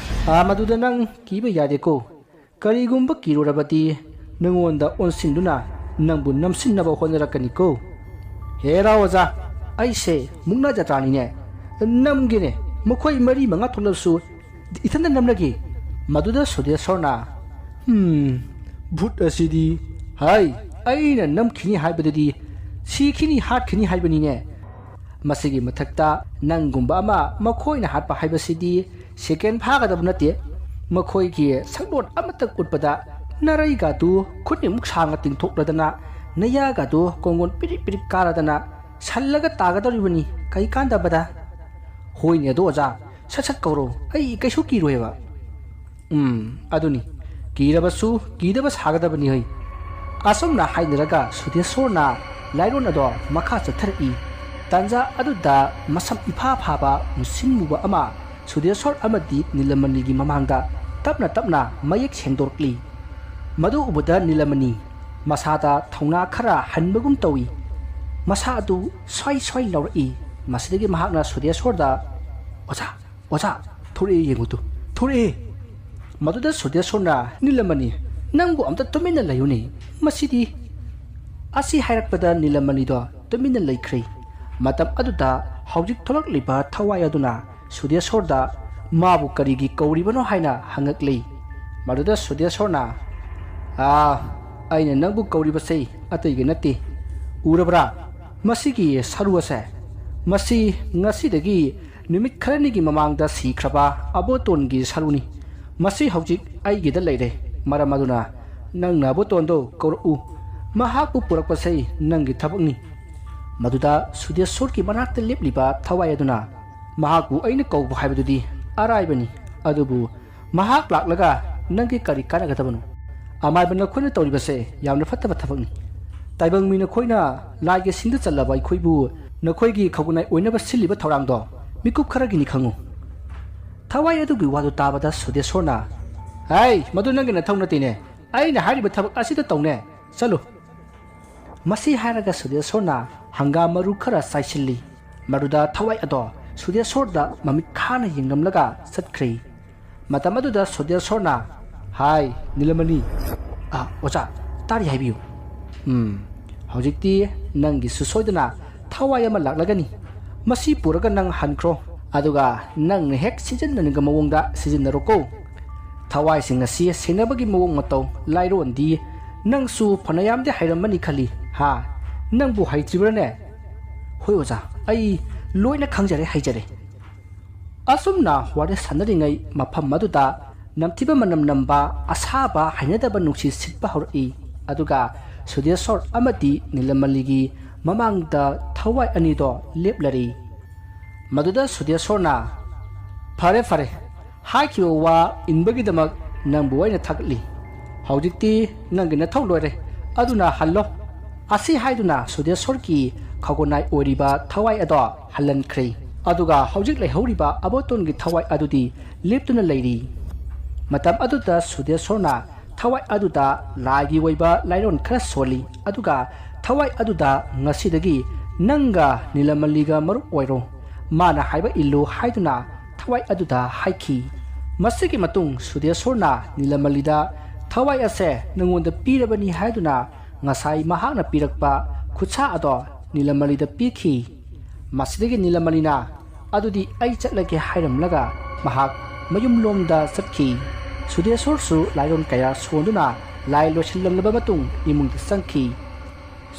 ꯑꯥ, ꯃꯗꯨꯗ ꯅꯪ ꯀꯤꯕ ꯌꯥꯗꯦꯀꯣ꯫ ꯀꯔꯤꯒꯨꯝꯕ ꯀꯤꯔꯨꯔꯕꯗꯤ ꯅꯉꯣꯟꯗ ꯑꯣꯟꯁꯤꯟꯗꯨꯅ ꯅꯪꯕꯨ ꯅꯝꯁꯤꯟꯅꯕ ꯍꯣꯠꯅꯔꯛꯀꯅꯤꯀꯣ꯫" "ꯍꯦꯔꯥ ꯑꯣꯖꯥ, ꯑꯩꯁꯦ ꯃꯨꯛꯅꯥ ꯖꯇ꯭ꯔꯥꯅꯤꯅꯦ꯫ ꯅꯝꯒꯦꯅꯦ, ꯃꯈꯣꯏ ꯃꯔꯤ ꯃꯉꯥ ꯊꯣꯛꯂꯕꯁꯨ ꯏꯊꯟꯗ ꯅꯝꯂꯒꯦ꯫" ꯃꯗꯨꯗ ꯁꯨꯗꯦꯁꯣꯔꯅ, "ꯍꯝ, ꯚꯨꯠ ꯑꯁꯤꯗꯤ, ꯍꯥꯏ, ꯑꯩꯅ ꯅꯝꯈꯤꯅꯤ ꯍꯥꯏꯕꯗꯨꯗꯤ ꯁꯤꯈꯤꯅꯤ, ꯍꯥꯠꯈꯤꯅꯤ ꯍꯥꯏꯕꯅꯤꯅꯦ꯫ ꯃꯁꯤꯒꯤ ꯃꯊꯛꯇ ꯅꯪꯒꯨꯝꯕ ꯑꯃ ꯃꯈꯣꯏꯅ ꯍꯥꯠꯄ ꯍꯥꯏꯕꯁꯤꯗꯤ ꯁꯦꯀꯦꯟ ꯐꯥꯒꯗꯕ ꯅꯠꯇꯦ꯫ ꯃꯈꯣꯏꯒꯤ ꯁꯛꯂꯣꯟ ꯑꯃꯠꯇ ꯎꯠꯄꯗ ꯅꯔꯩꯒꯗꯨ ꯈꯨꯠꯅꯤꯃꯨꯛ ꯁꯥꯡꯅ ꯇꯤꯡꯊꯣꯛꯂꯗꯅ, ꯅꯌꯥꯒꯗꯨ ꯀꯣꯡꯒꯣꯟ ꯄꯤꯔꯤꯛ ꯄꯤꯔꯤꯛ ꯀꯥꯔꯗꯅ ꯁꯜꯂꯒ ꯇꯥꯒꯗꯧꯔꯤꯕꯅꯤ, ꯀꯩ ꯀꯥꯟꯗꯕꯗ꯫" "ꯍꯣꯏꯅꯦ, ꯑꯗꯣ ꯑꯣꯖꯥ, ꯁꯠ ꯁꯠ ꯀꯧꯔꯣ, ꯑꯩ ꯀꯩꯁꯨ ꯀꯤꯔꯣꯏꯕ꯫" "ꯎꯝ, ꯑꯗꯨꯅꯤ, ꯀꯤꯔꯕꯁꯨ ꯀꯤꯗꯕ ꯁꯥꯒꯗꯕꯅꯤ ꯍꯩ꯫" ꯑꯁꯨꯝꯅ ꯍꯥꯏꯅꯔꯒ ꯁꯨꯗꯦꯁꯣꯔꯅ ꯂꯥꯏꯔꯣꯟ ꯑꯗꯣ ꯃꯈꯥ ꯆꯠꯊꯔꯛꯏ꯫ ꯇꯥꯟꯖꯥ ꯑꯗꯨꯗ ꯃꯁꯝ ꯏꯐꯥ ꯐꯥꯕ ꯃꯨꯁꯤꯟ ꯃꯨꯕ ꯑꯃ ꯁꯨꯗꯦꯁꯣꯔ ꯑꯃꯗꯤ ꯅꯤꯂꯃꯅꯤꯒꯤ ꯃꯃꯥꯡꯗ ꯇꯞꯅ ꯇꯞꯅ ꯃꯌꯦꯛ ꯁꯦꯡꯗꯣꯔꯛꯂꯤ꯫ ꯃꯗꯨ ꯎꯕꯗ ꯅꯤꯂꯃꯅꯤ ꯃꯁꯥꯗ ꯊꯧꯅꯥ ꯈꯔ ꯍꯟꯕꯒꯨꯝ ꯇꯧꯏ꯫ ꯃꯁꯥ ꯑꯗꯨ ꯁ꯭ꯋꯥꯏ ꯁ꯭ꯋꯥꯏ ꯂꯥꯎꯔꯛꯏ꯫ ꯃꯁꯤꯗꯒꯤ ꯃꯍꯥꯛꯅ ꯁꯨꯗꯦꯁꯣꯔꯗ, "ꯑꯣꯖꯥ, ꯑꯣꯖꯥ, ꯊꯣꯔꯛꯑꯦ ꯌꯦꯡꯉꯨ ꯇꯨ, ꯊꯣꯔꯛꯑꯦ!" ꯃꯗꯨꯗ ꯁꯨꯗꯦꯁꯣꯔꯅ, "ꯅꯤꯂꯃꯅꯤ, ꯅꯪꯕꯨ ꯑꯝꯇ ꯇꯨꯃꯤꯟꯅ ꯂꯩꯌꯨꯅꯦ, ꯃꯁꯤꯗꯤ"꯫ ꯑꯁꯤ ꯍꯥꯏꯔꯛꯄꯗ ꯅꯤꯂꯃꯅꯤꯗꯣ ꯇꯨꯃꯤꯟꯅ ꯂꯩꯈ꯭ꯔꯦ꯫ ꯃꯇꯝ ꯑꯗꯨꯗ ꯍꯧꯖꯤꯛ ꯊꯣꯛꯂꯛꯂꯤꯕ ꯊꯋꯥꯏ ꯑꯗꯨꯅ ꯁꯨꯗꯦꯁꯣꯔꯗ ꯃꯥꯕꯨ ꯀꯔꯤꯒꯤ ꯀꯧꯔꯤꯕꯅꯣ ꯍꯥꯏꯅ ꯍꯪꯉꯛꯂꯤ꯫ ꯃꯗꯨꯗ ꯁꯨꯗꯦꯁꯣꯔꯅ, "ꯑꯥ, ꯑꯩꯅ ꯅꯪꯕꯨ ꯀꯧꯔꯤꯕꯁꯦ ꯑꯇꯩꯒꯤ ꯅꯠꯇꯦ꯫ ꯎꯔꯕ꯭ꯔꯥ? ꯃꯁꯤꯒꯤ ꯁꯔꯨ ꯑꯁꯦ, ꯃꯁꯤ ꯉꯁꯤꯗꯒꯤ ꯅꯨꯃꯤꯠ ꯈꯔꯅꯤꯒꯤ ꯃꯃꯥꯡꯗ ꯁꯤꯈ꯭ꯔꯕ ꯑꯕꯣꯇꯣꯟꯒꯤ ꯁꯔꯨꯅꯤ꯫ ꯃꯁꯤ ꯍꯧꯖꯤꯛ ꯑꯩꯒꯤꯗ ꯂꯩꯔꯦ꯫ ꯃꯔꯝ ꯑꯗꯨꯅ ꯅꯪꯅ ꯑꯕꯣꯇꯣꯟꯗꯣ ꯀꯧꯔꯛꯎ꯫ ꯃꯍꯥꯛꯄꯨ ꯄꯨꯔꯛꯄꯁꯦ ꯅꯪꯒꯤ ꯊꯕꯛꯅꯤ"꯫ ꯃꯗꯨꯗ ꯁꯨꯗꯦꯁꯣꯔꯒꯤ ꯃꯅꯥꯛꯇ ꯂꯦꯞꯂꯤꯕ ꯊꯋꯥꯏ ꯑꯗꯨꯅ, "ꯃꯍꯥꯛꯄꯨ ꯑꯩꯅ ꯀꯧꯕ ꯍꯥꯏꯕꯗꯨꯗꯤ ꯑꯔꯥꯏꯕꯅꯤ, ꯑꯗꯨꯕꯨ ꯃꯍꯥꯛ ꯂꯥꯛꯂꯒ ꯅꯪꯒꯤ ꯀꯔꯤ ꯀꯥꯟꯅꯒꯗꯕꯅꯣ? ꯑꯃꯥꯏꯕ ꯅꯈꯣꯏꯅ ꯇꯧꯔꯤꯕꯁꯦ ꯌꯥꯝꯅ ꯐꯠꯇꯕ ꯊꯕꯛꯅꯤ꯫ ꯇꯥꯏꯕꯪ ꯃꯤ ꯅꯈꯣꯏꯅ ꯂꯥꯏꯒꯤ ꯁꯤꯡꯗ ꯆꯜꯂꯕ ꯑꯩꯈꯣꯏꯕꯨ ꯅꯈꯣꯏꯒꯤ ꯈꯧꯒꯅꯥꯏ ꯑꯣꯏꯅꯕ ꯁꯤꯜꯂꯤꯕ ꯊꯧꯔꯥꯡꯗꯣ ꯃꯤꯀꯨꯞ ꯈꯔꯒꯤꯅꯤ ꯈꯪꯉꯨ"꯫ ꯊꯋꯥꯏ ꯑꯗꯨꯒꯤ ꯋꯥꯗꯨ ꯇꯥꯕꯗ ꯁꯨꯗꯦꯁꯣꯔꯅ, "ꯍꯩ, ꯃꯗꯨ ꯅꯪꯒꯤ ꯅꯊꯧ ꯅꯠꯇꯦꯅꯦ꯫ ꯑꯩꯅ ꯍꯥꯏꯔꯤꯕ ꯊꯕꯛ ꯑꯁꯤꯗ ꯇꯧꯅꯦ꯫ ꯆꯠꯂꯨ"꯫ ꯃꯁꯤ ꯍꯥꯏꯔꯒ ꯁꯨꯗꯦꯁꯣꯔꯅ ꯍꯪꯒꯥꯝ ꯃꯔꯨ ꯈꯔ ꯆꯥꯏꯁꯤꯜꯂꯤ꯫ ꯃꯗꯨꯗ ꯊꯋꯥꯏ ꯑꯗꯣ ꯁꯨꯗꯦꯁꯣꯔꯗ ꯃꯃꯤꯠ ꯈꯥꯅ ꯌꯦꯡꯂꯝꯂꯒ ꯆꯠꯈ꯭ꯔꯦ꯫ ꯃꯇꯝ ꯑꯗꯨꯗ ꯁꯨꯗꯦꯁꯣꯔꯅ, "ꯍꯥꯏ, ꯅꯤꯂꯃꯅꯤ"꯫ "ꯑ, ꯑꯣꯖꯥ, ꯇꯥꯔꯤ, ꯍꯥꯏꯕꯤꯌꯨ"꯫ "ꯎꯝ, ꯍꯧꯖꯤꯛꯇꯤ ꯅꯪꯒꯤꯁꯨ ꯁꯣꯏꯗꯅ ꯊꯋꯥꯏ ꯑꯃ ꯂꯥꯛꯂꯒꯅꯤ꯫ ꯃꯁꯤ ꯄꯨꯔꯒ ꯅꯪ ꯍꯟꯈ꯭ꯔꯣ, ꯑꯗꯨꯒ ꯅꯪꯅ ꯍꯦꯛ ꯁꯤꯖꯤꯟꯅꯅꯤꯡꯕ ꯃꯑꯣꯡꯗ ꯁꯤꯖꯤꯟꯅꯔꯣꯀꯣ꯫ ꯊꯋꯥꯏꯁꯤꯡ ꯑꯁꯤ ꯁꯦꯟꯅꯕꯒꯤ ꯃꯑꯣꯡ ꯃꯇꯧ, ꯂꯥꯏꯔꯣꯟꯗꯤ ꯅꯪꯁꯨ ꯐꯅꯌꯥꯝꯗꯤ ꯍꯩꯔꯝꯃꯅꯤ ꯈꯜꯂꯤ, ꯍꯥ? ꯅꯪꯕꯨ ꯍꯩꯇ꯭ꯔꯤꯕ꯭ꯔꯥꯅꯦ?" "ꯍꯣꯏ ꯑꯣꯖꯥ, ꯑꯩ ꯂꯣꯏꯅ ꯈꯪꯖꯔꯦ, ꯍꯩꯖꯔꯦ"꯫ ꯑꯁꯨꯝꯅ ꯋꯥꯔꯤ ꯁꯥꯟꯅꯔꯤꯉꯩ ꯃꯐꯝ ꯑꯗꯨꯗ ꯅꯝꯊꯤꯕ ꯃꯅꯝ ꯅꯝꯕ ꯑꯁꯥꯕ ꯍꯩꯅꯗꯕ ꯅꯨꯡꯁꯤꯠ ꯁꯤꯠꯄ ꯍꯧꯔꯛꯏ꯫ ꯑꯗꯨꯒ ꯁꯨꯗꯦꯁꯣꯔ ꯑꯃꯗꯤ ꯅꯤꯂꯃꯂꯤꯒꯤ ꯃꯃꯥꯡꯗ ꯊꯋꯥꯏ ꯑꯅꯤꯗꯣ ꯂꯦꯞꯂꯔꯤ꯫ ꯃꯗꯨꯗ ꯁꯨꯗꯦꯁꯣꯔꯅ, "ꯐꯔꯦ, ꯐꯔꯦ, ꯍꯥꯏꯈꯤꯕ ꯋꯥ ꯏꯟꯕꯒꯤꯗꯃꯛ ꯅꯪꯕꯨ ꯑꯩꯅ ꯊꯥꯒꯠꯂꯤ꯫ ꯍꯧꯖꯤꯛꯇꯤ ꯅꯪꯒꯤ ꯅꯊꯧ ꯂꯣꯏꯔꯦ, ꯑꯗꯨꯅ ꯍꯜꯂꯣ"꯫ ꯑꯁꯤ ꯍꯥꯏꯗꯨꯅ ꯁꯨꯗꯦꯁꯣꯔꯒꯤ ꯈꯧꯒꯅꯥꯏ ꯑꯣꯏꯔꯤꯕ ꯊꯋꯥꯏ ꯑꯗꯣ ꯍꯜꯍꯟꯈ꯭ꯔꯦ꯫ ꯑꯗꯨꯒ ꯍꯧꯖꯤꯛ ꯂꯩꯍꯧꯔꯤꯕ ꯑꯕꯣꯇꯣꯟꯒꯤ ꯊꯋꯥꯏ ꯑꯗꯨꯗꯤ ꯂꯦꯞꯇꯨꯅ ꯂꯩꯔꯤ꯫ ꯃꯇꯝ ꯑꯗꯨꯗ ꯁꯨꯗꯦꯁꯣꯔꯅ ꯊꯋꯥꯏ ꯑꯗꯨꯗ ꯂꯥꯏꯒꯤ ꯑꯣꯏꯕ ꯂꯥꯏꯔꯣꯟ ꯈꯔ ꯁꯣꯜꯂꯤ, ꯑꯗꯨꯒ ꯊꯋꯥꯏ ꯑꯗꯨꯗ, "ꯉꯁꯤꯗꯒꯤ ꯅꯪꯒ ꯅꯤꯂꯃꯂꯤꯒ ꯃꯔꯨꯞ ꯑꯣꯏꯔꯣ꯫ ꯃꯥꯅ ꯍꯥꯏꯕ ꯏꯜꯂꯨ ꯍꯥꯏꯗꯨꯅ ꯊꯋꯥꯏ ꯑꯗꯨꯗ ꯍꯥꯏꯈꯤ꯫ ꯃꯁꯤꯒꯤ ꯃꯇꯨꯡ ꯁꯨꯗꯦꯁꯣꯔꯅ ꯅꯤꯂꯃꯂꯤꯗ ꯊꯋꯥꯏ ꯑꯁꯦ ꯅꯉꯣꯟꯗ ꯄꯤꯔꯕꯅꯤ ꯍꯥꯏꯗꯨꯅ ꯉꯁꯥꯏ ꯃꯍꯥꯛꯅ ꯄꯤꯔꯛꯄ ꯈꯨꯠꯁꯥ ꯑꯗꯣ ꯅꯤꯂꯃꯂꯤꯗ ꯄꯤꯈꯤ꯫ ꯃꯁꯤꯗꯒꯤ ꯅꯤꯂꯃꯂꯤꯅ "ꯑꯗꯨꯗꯤ ꯑꯩ ꯆꯠꯂꯒꯦ" ꯍꯥꯏꯔꯝꯂꯒ ꯃꯍꯥꯛ ꯃꯌꯨꯝꯂꯣꯝꯗ ꯆꯠꯈꯤ꯫ ꯁꯨꯗꯦꯁꯣꯔꯁꯨ ꯂꯥꯏꯔꯣꯟ ꯀꯌꯥ ꯁꯣꯟꯗꯨꯅ ꯂꯥꯏ ꯂꯣꯏꯁꯤꯜꯂꯝꯂꯕ ꯃꯇꯨꯡ ꯏꯃꯨꯡꯗ ꯆꯪꯈꯤ꯫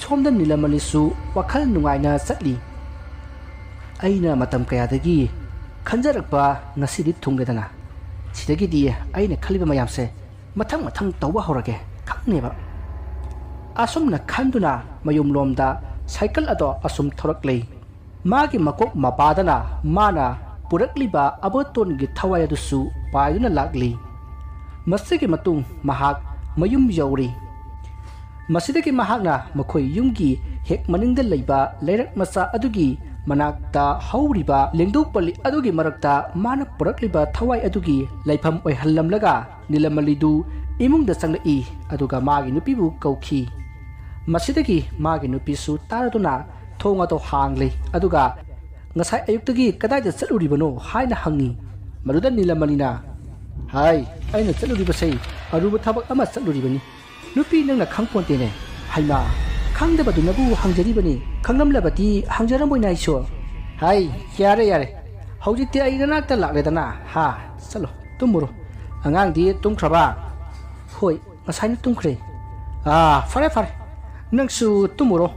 ꯁꯣꯝꯗ ꯅꯤꯂꯃꯂꯤꯁꯨ ꯋꯥꯈꯜ ꯅꯨꯡꯉꯥꯏꯅ ꯆꯠꯂꯤ꯫ "ꯑꯩꯅ ꯃꯇꯝ ꯀꯌꯥꯗꯒꯤ ꯈꯟꯖꯔꯛꯄ ꯉꯁꯤꯗꯤ ꯊꯨꯡꯂꯦꯗꯅ꯫ ꯁꯤꯗꯒꯤꯗꯤ ꯑꯩꯅ ꯈꯜꯂꯤꯕ ꯃꯌꯥꯝꯁꯦ ꯃꯊꯪ ꯃꯊꯪ ꯇꯧꯕ ꯍꯧꯔꯒꯦ ꯈꯪꯅꯦꯕ"꯫ ꯑꯁꯨꯝꯅ ꯈꯟꯗꯨꯅ ꯃꯌꯨꯝꯂꯣꯝꯗ ꯁꯥꯏꯀꯜ ꯑꯗꯣ ꯑꯁꯨꯝ ꯊꯧꯔꯛꯂꯤ꯫ ꯃꯥꯒꯤ ꯃꯀꯣꯛ ꯃꯄꯥꯗꯅ ꯃꯥꯅ ꯄꯨꯔꯛꯂꯤꯕ ꯑꯕꯣꯇꯣꯟꯒꯤ ꯊꯋꯥꯏ ꯑꯗꯨꯁꯨ ꯄꯥꯏꯗꯨꯅ ꯂꯥꯛꯂꯤ꯫ ꯃꯁꯤꯒꯤ ꯃꯇꯨꯡ ꯃꯍꯥꯛ ꯃꯌꯨꯝ ꯌꯧꯔꯤ꯫ ꯃꯁꯤꯗꯒꯤ ꯃꯍꯥꯛꯅ ꯃꯈꯣꯏ ꯌꯨꯝꯒꯤ ꯍꯦꯛ ꯃꯅꯤꯡꯗ ꯂꯩꯕ ꯂꯩꯔꯛ ꯃꯆꯥ ꯑꯗꯨꯒꯤ ꯃꯅꯥꯛꯇ ꯍꯧꯔꯤꯕ ꯂꯦꯡꯗꯧ ꯄꯜꯂꯤ ꯑꯗꯨꯒꯤ ꯃꯔꯛꯇ ꯃꯥꯅ ꯄꯨꯔꯛꯂꯤꯕ ꯊꯋꯥꯏ ꯑꯗꯨꯒꯤ ꯂꯩꯐꯝ ꯑꯣꯏꯍꯜꯂꯝꯂꯒ ꯅꯤꯂꯃꯂꯤꯗꯨ ꯏꯃꯨꯡꯗ ꯆꯪꯂꯛꯏ, ꯑꯗꯨꯒ ꯃꯥꯒꯤ ꯅꯨꯄꯤꯕꯨ ꯀꯧꯈꯤ꯫ ꯃꯁꯤꯗꯒꯤ ꯃꯥꯒꯤ ꯅꯨꯄꯤꯁꯨ ꯇꯥꯔꯗꯨꯅ ꯊꯣꯡ ꯑꯗꯨ ꯍꯥꯡꯂꯦ, ꯑꯗꯨꯒ "ꯉꯁꯥꯏ ꯑꯌꯨꯛꯇꯒꯤ ꯀꯗꯥꯏꯗ ꯆꯠꯂꯨꯔꯤꯕꯅꯣ?" ꯍꯥꯏꯅ ꯍꯪꯉꯤ꯫ ꯃꯗꯨꯗ ꯅꯤꯂꯃꯅꯤꯅ, "ꯍꯥꯏ, ꯑꯩꯅ ꯆꯠꯂꯨꯔꯤꯕꯁꯦ ꯑꯔꯨꯕ ꯊꯕꯛ ꯑꯃ ꯆꯠꯂꯨꯔꯤꯕꯅꯤ꯫ ꯅꯨꯄꯤ, ꯅꯪꯅ ꯈꯪꯄꯣꯟꯇꯦꯅꯦ꯫ ꯍꯩꯃꯥ, ꯈꯪꯗꯕꯗꯨꯅꯕꯨ ꯍꯪꯖꯔꯤꯕꯅꯤ, ꯈꯪꯂꯝꯂꯕꯗꯤ ꯍꯪꯖꯔꯝꯃꯣꯏꯅ ꯑꯩꯁꯨ꯫ ꯍꯥꯏ, ꯌꯥꯔꯦ, ꯌꯥꯔꯦ, ꯍꯧꯖꯤꯛꯇꯤ ꯑꯩ ꯅꯅꯥꯛꯇ ꯂꯥꯛꯂꯦꯗꯅ꯫ ꯍꯥ, ꯆꯠꯂꯣ, ꯇꯨꯝꯃꯨꯔꯣ꯫ ꯑꯉꯥꯡꯗꯤ ꯇꯨꯝꯈ꯭ꯔꯕ?" "ꯍꯣꯏ, ꯉꯁꯥꯏꯅ ꯇꯨꯝꯈ꯭ꯔꯦ"꯫ "ꯑꯥ, ꯐꯔꯦ, ꯐꯔꯦ, ꯅꯪꯁꯨ ꯇꯨꯝꯃꯨꯔꯣ"꯫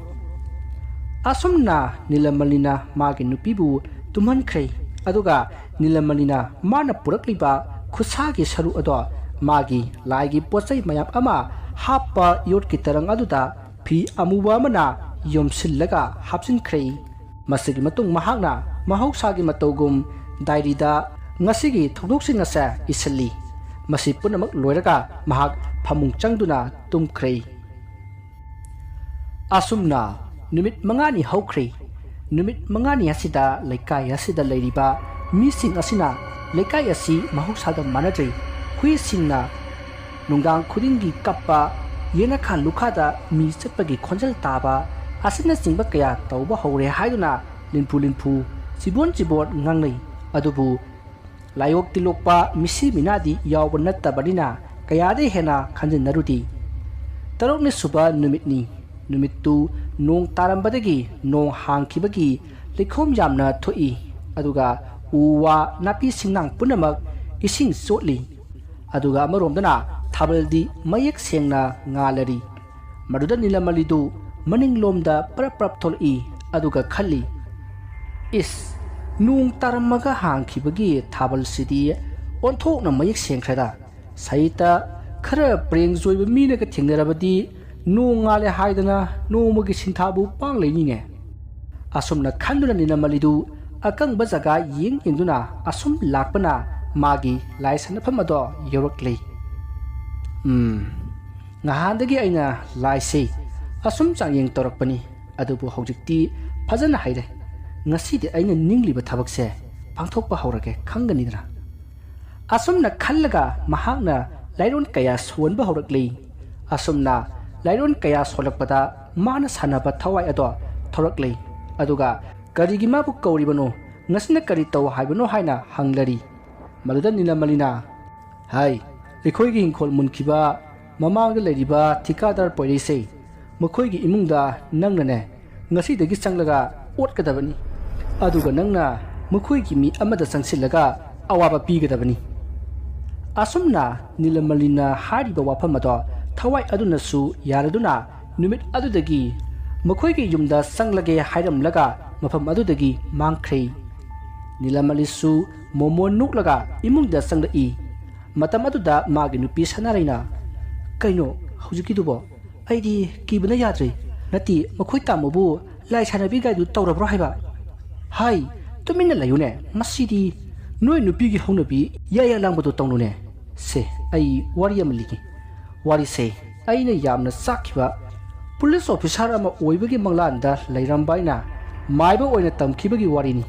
ꯑꯁꯨꯝꯅ ꯅꯤꯂꯃꯅꯤꯅ ꯃꯥꯒꯤ ꯅꯨꯄꯤꯕꯨ ꯇꯨꯝꯍꯟꯈ꯭ꯔꯦ꯫ ꯑꯗꯨꯒ ꯅꯤꯂꯃꯅꯤꯅ ꯃꯥꯅ ꯄꯨꯔꯛꯂꯤꯕ ꯈꯨꯠꯁꯥꯒꯤ ꯁꯔꯨꯛ ꯑꯗꯣ ꯃꯥꯒꯤ ꯂꯥꯏꯒꯤ ꯄꯣꯠꯆꯩ ꯃꯌꯥꯝ ꯑꯃ ꯍꯥꯞꯄ ꯌꯣꯠꯀꯤ ꯇꯔꯪ ꯑꯗꯨꯗ ꯐꯤ ꯑꯃꯨꯕ ꯑꯃꯅ ꯌꯣꯝꯁꯤꯜꯂꯒ ꯍꯥꯞꯆꯤꯟꯈ꯭ꯔꯦ꯫ ꯃꯁꯤꯒꯤ ꯃꯇꯨꯡ ꯃꯍꯥꯛꯅ ꯃꯍꯧꯁꯥꯒꯤ ꯃꯇꯧꯒꯨꯝ ꯗꯥꯏꯔꯤꯗ ꯉꯁꯤꯒꯤ ꯊꯧꯗꯣꯛꯁꯤꯡ ꯑꯁꯦ ꯏꯁꯤꯜꯂꯤ꯫ ꯃꯁꯤ ꯄꯨꯝꯅꯃꯛ ꯂꯣꯏꯔꯒ ꯃꯍꯥꯛ ꯐꯃꯨꯡ ꯆꯪꯗꯨꯅ ꯇꯨꯝꯈ꯭ꯔꯦ꯫ ꯑꯁꯨꯝꯅ ꯅꯨꯃꯤꯠ ꯃꯉꯥꯅꯤ ꯍꯧꯈ꯭ꯔꯦ꯫ ꯅꯨꯃꯤꯠ ꯃꯉꯥꯅꯤ ꯑꯁꯤꯗ ꯂꯩꯀꯥꯏ ꯑꯁꯤꯗ ꯂꯩꯔꯤꯕ ꯃꯤꯁꯤꯡ ꯑꯁꯤꯅ ꯂꯩꯀꯥꯏ ꯑꯁꯤ ꯃꯍꯧꯁꯥꯒ ꯃꯥꯟꯅꯗ꯭ꯔꯦ꯫ ꯍꯨꯏꯁꯤꯡꯅ ꯅꯨꯡꯗꯥꯡ ꯈꯨꯗꯤꯡꯒꯤ ꯀꯞꯄ, ꯌꯦꯅꯈꯥ ꯂꯨꯈꯥꯗ ꯃꯤ ꯆꯠꯄꯒꯤ ꯈꯣꯟꯖꯦꯜ ꯇꯥꯕ ꯑꯁꯤꯅꯆꯤꯡꯕ ꯀꯌꯥ ꯇꯧꯕ ꯍꯧꯔꯦ ꯍꯥꯏꯗꯨꯅ ꯂꯤꯟꯐꯨ ꯂꯤꯟꯐꯨ ꯆꯤꯕꯣꯟ ꯆꯤꯕꯣꯟ ꯉꯥꯡꯅꯩ꯫ ꯑꯗꯨꯕꯨ ꯂꯥꯏꯑꯣꯛ ꯇꯤꯜꯂꯣꯛꯄ ꯃꯤꯁꯤ ꯃꯤꯅꯥꯗꯤ ꯌꯥꯎꯕ ꯅꯠꯇꯕꯅꯤꯅ ꯀꯌꯥꯗ ꯍꯦꯟꯅ ꯈꯟꯖꯤꯟꯅꯔꯨꯗꯦ꯫ ꯇꯔꯨꯛꯅꯤ ꯁꯨꯕ ꯅꯨꯃꯤꯠꯅꯤ꯫ ꯅꯨꯃꯤꯠꯇꯨ ꯅꯣꯡ ꯇꯥꯔꯝꯕꯗꯒꯤ ꯅꯣꯡ ꯍꯥꯡꯈꯤꯕꯒꯤ ꯂꯩꯈꯣꯝ ꯌꯥꯝꯅ ꯊꯣꯛꯏ꯫ ꯑꯗꯨꯒ ꯎ ꯋꯥ ꯅꯥꯄꯤ ꯁꯤꯡꯅꯥꯡ ꯄꯨꯝꯅꯃꯛ ꯏꯁꯤꯡ ꯆꯣꯠꯂꯤ꯫ ꯑꯗꯨꯒ ꯑꯃꯔꯣꯝꯗꯅ ꯊꯥꯕꯜꯗꯤ ꯃꯌꯦꯛ ꯁꯦꯡꯅ ꯉꯥꯜꯂꯔꯤ꯫ ꯃꯗꯨꯗ ꯅꯤꯂꯃꯂꯤꯗꯨ ꯃꯅꯤꯡꯂꯣꯝꯗ ꯄꯔꯞ ꯄꯔꯞ ꯊꯣꯛꯂꯛꯏ꯫ ꯑꯗꯨꯒ ꯈꯜꯂꯤ, "ꯏꯁ, ꯅꯣꯡ ꯇꯥꯔꯝꯃꯒ ꯍꯥꯡꯈꯤꯕꯒꯤ ꯊꯥꯕꯜꯁꯤꯗꯤ ꯑꯣꯟꯊꯣꯛꯅ ꯃꯌꯦꯛ ꯁꯦꯡꯈ꯭ꯔꯦꯗ꯫ ꯁꯍꯤꯇ ꯈꯔ ꯄ꯭ꯔꯦꯡ ꯆꯣꯏꯕ ꯃꯤꯅꯒ ꯊꯦꯡꯅꯔꯕꯗꯤ ꯅꯣꯡ ꯉꯥꯜꯂꯦ ꯍꯥꯏꯗꯅ ꯅꯣꯡꯃꯒꯤ ꯁꯤꯟꯊꯥꯕꯨ ꯄꯥꯡ ꯂꯩꯅꯤꯅꯦ"꯫ ꯑꯁꯨꯝꯅ ꯈꯟꯗꯨꯅ ꯅꯤꯂꯃꯂꯤꯗꯨ ꯑꯀꯪꯕ ꯖꯒꯥ ꯌꯦꯡ ꯌꯦꯡꯗꯨꯅ ꯑꯁꯨꯝ ꯂꯥꯛꯄꯅ ꯃꯥꯒꯤ ꯂꯥꯏ ꯁꯥꯟꯅꯐꯝ ꯑꯗꯣ ꯌꯧꯔꯛꯂꯦ꯫ "ꯎꯝ, ꯉꯍꯥꯟꯗꯒꯤ ꯑꯩꯅ ꯂꯥꯏꯁꯦ ꯑꯁꯨꯝ ꯆꯥꯡꯌꯦꯡ ꯇꯧꯔꯛꯄꯅꯤ꯫ ꯑꯗꯨꯕꯨ ꯍꯧꯖꯤꯛꯇꯤ ꯐꯖꯅ ꯍꯩꯔꯦ꯫ ꯉꯁꯤꯗꯤ ꯑꯩꯅ ꯅꯤꯡꯂꯤꯕ ꯊꯕꯛꯁꯦ ꯄꯥꯡꯊꯣꯛꯄ ꯍꯧꯔꯒꯦ, ꯈꯪꯒꯅꯤꯗꯅ"꯫ ꯑꯁꯨꯝꯅ ꯈꯜꯂꯒ ꯃꯍꯥꯛꯅ ꯂꯥꯏꯔꯣꯟ ꯀꯌꯥ ꯁꯣꯟꯕ ꯍꯧꯔꯛꯂꯤ꯫ ꯑꯁꯨꯝꯅ ꯂꯥꯏꯔꯣꯟ ꯀꯌꯥ ꯁꯣꯜꯂꯛꯄꯗ ꯃꯥꯅ ꯁꯥꯟꯅꯕ ꯊꯋꯥꯏ ꯑꯗꯣ ꯊꯣꯔꯛꯂꯤ꯫ ꯑꯗꯨꯒ "ꯀꯔꯤꯒꯤ ꯃꯥꯕꯨ ꯀꯧꯔꯤꯕꯅꯣ? ꯉꯁꯤꯅ ꯀꯔꯤ ꯇꯧ ꯍꯥꯏꯕꯅꯣ?" ꯍꯥꯏꯅ ꯍꯪꯂꯔꯤ꯫ ꯃꯗꯨꯗ ꯅꯤꯂꯃꯂꯤꯅ, "ꯍꯥꯏ, ꯑꯩꯈꯣꯏꯒꯤ ꯏꯪꯈꯣꯜ ꯃꯨꯟꯈꯤꯕ ꯃꯃꯥꯡꯗ ꯂꯩꯔꯤꯕ ꯊꯤꯀꯥꯗꯥꯔ ꯄꯣꯏꯔꯩꯁꯦ, ꯃꯈꯣꯏꯒꯤ ꯏꯃꯨꯡꯗ ꯅꯪꯅꯅꯦ ꯉꯁꯤꯗꯒꯤ ꯆꯪꯂꯒ ꯑꯣꯠꯀꯗꯕꯅꯤ꯫ ꯑꯗꯨꯒ ꯅꯪꯅ ꯃꯈꯣꯏꯒꯤ ꯃꯤ ꯑꯃꯗ ꯆꯪꯁꯤꯜꯂꯒ ꯑꯋꯥꯕ ꯄꯤꯒꯗꯕꯅꯤ"꯫ ꯑꯁꯨꯝꯅ ꯅꯤꯂꯃꯂꯤꯅ ꯍꯥꯏꯔꯤꯕ ꯋꯥꯐꯝ ꯑꯗꯣ ꯊꯋꯥꯏ ꯑꯗꯨꯅꯁꯨ ꯌꯥꯔꯗꯨꯅ ꯅꯨꯃꯤꯠ ꯑꯗꯨꯗꯒꯤ ꯃꯈꯣꯏꯒꯤ ꯌꯨꯝꯗ ꯆꯪꯂꯒꯦ ꯍꯥꯏꯔꯝꯂꯒ ꯃꯐꯝ ꯑꯗꯨꯗꯒꯤ ꯃꯥꯡꯈ꯭ꯔꯦ꯫ ꯅꯤꯂꯃꯂꯤꯁꯨ ꯃꯣꯃꯣꯟ ꯅꯣꯛꯂꯒ ꯏꯃꯨꯡꯗ ꯆꯪꯂꯛꯏ꯫ ꯃꯇꯝ ꯑꯗꯨꯗ ꯃꯥꯒꯤ ꯅꯨꯄꯤ ꯁꯅꯥꯔꯩꯅ, "ꯀꯩꯅꯣ ꯍꯧꯖꯤꯛꯀꯤꯗꯨꯕꯣ? ꯑꯩꯗꯤ ꯀꯤꯕꯅ ꯌꯥꯗ꯭ꯔꯦ꯫ ꯅꯠꯇꯦ, ꯃꯈꯣꯏ ꯇꯥꯃꯣꯕꯨ ꯂꯥꯏ ꯁꯥꯟꯅꯕꯤ ꯒꯥꯏꯗꯨ ꯇꯧꯔꯕ꯭ꯔꯣ ꯍꯥꯏꯕ? ꯍꯥꯏ, ꯇꯨꯃꯤꯟꯅ ꯂꯩꯌꯨꯅꯦ꯫ ꯃꯁꯤꯗꯤ ꯅꯣꯏ ꯅꯨꯄꯤꯒꯤ ꯍꯧꯅꯕꯤ ꯌꯥ ꯌꯥ ꯂꯥꯡꯕꯗꯣ ꯇꯧꯅꯨꯅꯦ꯫ ꯁꯦ, ꯑꯩ ꯋꯥꯔꯤ ꯑꯃ ꯂꯤꯒꯦ꯫ ꯋꯥꯔꯤꯁꯦ ꯑꯩꯅ ꯌꯥꯝꯅ ꯆꯥꯛꯈꯤꯕ ꯄꯨꯂꯤꯁ ꯑꯣꯐꯤꯁꯥꯔ ꯑꯃ ꯑꯣꯏꯕꯒꯤ ꯃꯪꯂꯥꯟꯗ ꯂꯩꯔꯝꯕ ꯑꯩꯅ ꯃꯥꯏꯕ ꯑꯣꯏꯅ ꯇꯝꯈꯤꯕꯒꯤ ꯋꯥꯔꯤꯅꯤ"꯫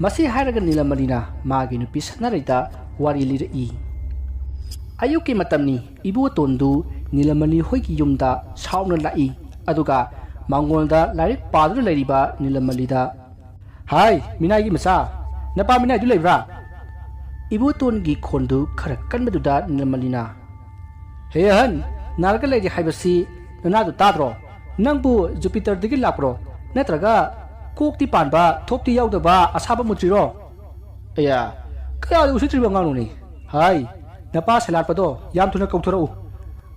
ꯃꯁꯤ ꯍꯥꯏꯔꯒ ꯅꯤꯂꯃꯅꯤꯅ ꯃꯥꯒꯤ ꯅꯨꯄꯤ ꯁꯅꯥꯔꯩꯗ ꯋꯥꯔꯤ ꯂꯤꯔꯛꯏ꯫ ꯑꯌꯨꯛꯀꯤ ꯃꯇꯝꯅꯤ꯫ ꯏꯕꯣꯇꯣꯟꯗꯨ ꯅꯤꯂꯃꯅꯤ ꯍꯣꯏꯒꯤ ꯌꯨꯝꯗ ꯁꯥꯎꯅ ꯂꯥꯛꯏ꯫ ꯑꯗꯨꯒ ꯃꯉꯣꯟꯗ ꯂꯥꯏꯔꯤꯛ ꯄꯥꯗꯨꯅ ꯂꯩꯔꯤꯕ ꯅꯤꯂꯃꯅꯤꯗ, ꯍꯥꯏ, ꯃꯤꯅꯥꯏꯒꯤ ꯃꯆꯥ, ꯅꯄꯥ ꯃꯤꯅꯥꯏꯗꯨ ꯂꯩꯕ꯭ꯔꯥ? ꯏꯕꯣꯇꯣꯟꯒꯤ ꯈꯣꯟꯗꯨ ꯈꯔ ꯀꯟꯕꯗꯨꯗ ꯅꯤꯂꯃꯅꯤꯅ, "ꯍꯦ ꯑꯍꯟ, ꯅꯥꯔꯒ ꯂꯩꯔꯤ ꯍꯥꯏꯕꯁꯤ ꯅꯅꯥꯗꯨ ꯇꯥꯗ꯭ꯔꯣ? ꯅꯪꯕꯨ ꯖꯨꯄꯤꯇꯔꯗꯒꯤ ꯂꯥꯛꯄ꯭ꯔꯣ? ꯅꯠꯇ꯭ꯔꯒ ꯀꯣꯛꯇꯤ ꯄꯥꯟꯕ, ꯊꯣꯛꯇꯤ ꯌꯥꯎꯗꯕ ꯑꯁꯥꯕ ꯃꯨꯇ꯭ꯔꯤꯔꯣ?" ꯑꯌꯥ, ꯀꯌꯥꯗ ꯎꯁꯤꯠꯇ꯭ꯔꯤꯕ ꯑꯉꯥꯡꯅꯣꯅꯦ? ꯍꯥꯏ, ꯅꯄꯥ ꯁꯦꯂꯥꯠꯄꯗꯣ ꯌꯥꯝ ꯊꯨꯅ ꯀꯧꯊꯣꯔꯛꯎ꯫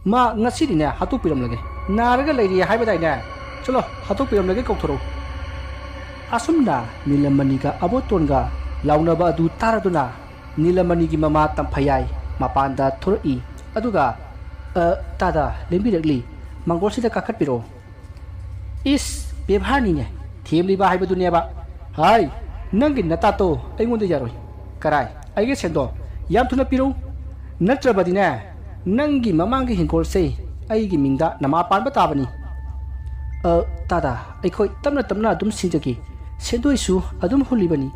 ꯃꯥ ꯉꯁꯤꯗꯤꯅꯦ ꯍꯥꯠꯇꯣꯛꯄꯤꯔꯝꯂꯒꯦ꯫ ꯅꯥꯔꯒ ꯂꯩꯔꯤ ꯍꯥꯏꯕꯗꯥꯏꯅꯦ? ꯆꯠꯂꯣ, ꯍꯥꯠꯇꯣꯛꯄꯤꯔꯝꯂꯒꯦ, ꯀꯧꯊꯣꯔꯛꯎ꯫ ꯑꯁꯨꯝꯅ ꯅꯤꯂꯃꯅꯤꯒ ꯑꯕꯣꯇꯣꯟꯒ ꯂꯥꯎꯅꯕ ꯑꯗꯨ ꯇꯥꯔꯗꯨꯅ ꯅꯤꯂꯃꯅꯤꯒꯤ ꯃꯃꯥ ꯇꯝꯐꯌꯥꯏ ꯃꯄꯥꯟꯗ ꯊꯣꯔꯛꯏ꯫ ꯑꯗꯨꯒ, "ꯑ, ꯇꯥꯗ ꯂꯦꯡꯕꯤꯔꯛꯂꯤ, ꯃꯥꯡꯒꯣꯜꯁꯤꯗ ꯀꯥꯈꯠꯄꯤꯔꯛꯑꯣ"꯫ ꯏꯁ, ꯕꯦꯕꯥꯔꯅꯤꯅꯦ, ꯊꯦꯝꯂꯤꯕ ꯍꯥꯏꯕꯗꯨꯅꯦꯕ꯫ ꯍꯥꯏ, ꯅꯪꯒꯤ ꯅꯇꯥꯇꯣ ꯑꯩꯉꯣꯟꯗ ꯌꯥꯔꯣꯏ꯫ ꯀꯔꯥꯏ, ꯑꯩꯒꯤ ꯁꯦꯟꯗꯣ ꯌꯥꯝ ꯊꯨꯅ ꯄꯤꯔꯛꯎ, ꯅꯠꯇ꯭ꯔꯕꯗꯤꯅꯦ, ꯅꯪꯒꯤ ꯃꯃꯥꯡꯒꯤ ꯍꯤꯡꯈꯣꯜꯁꯦ ꯑꯩꯒꯤ ꯃꯤꯡꯗ ꯅꯃꯥ ꯄꯥꯟꯕ ꯇꯥꯕꯅꯤ꯫ "ꯑ, ꯇꯥꯗ, ꯑꯩꯈꯣꯏ ꯇꯞꯅ ꯇꯞꯅ ꯑꯗꯨꯝ ꯁꯤꯡꯖꯒꯦ꯫ ꯁꯦꯟꯗꯣꯏꯁꯨ ꯑꯗꯨꯝ ꯍꯨꯜꯂꯤꯕꯅꯤ꯫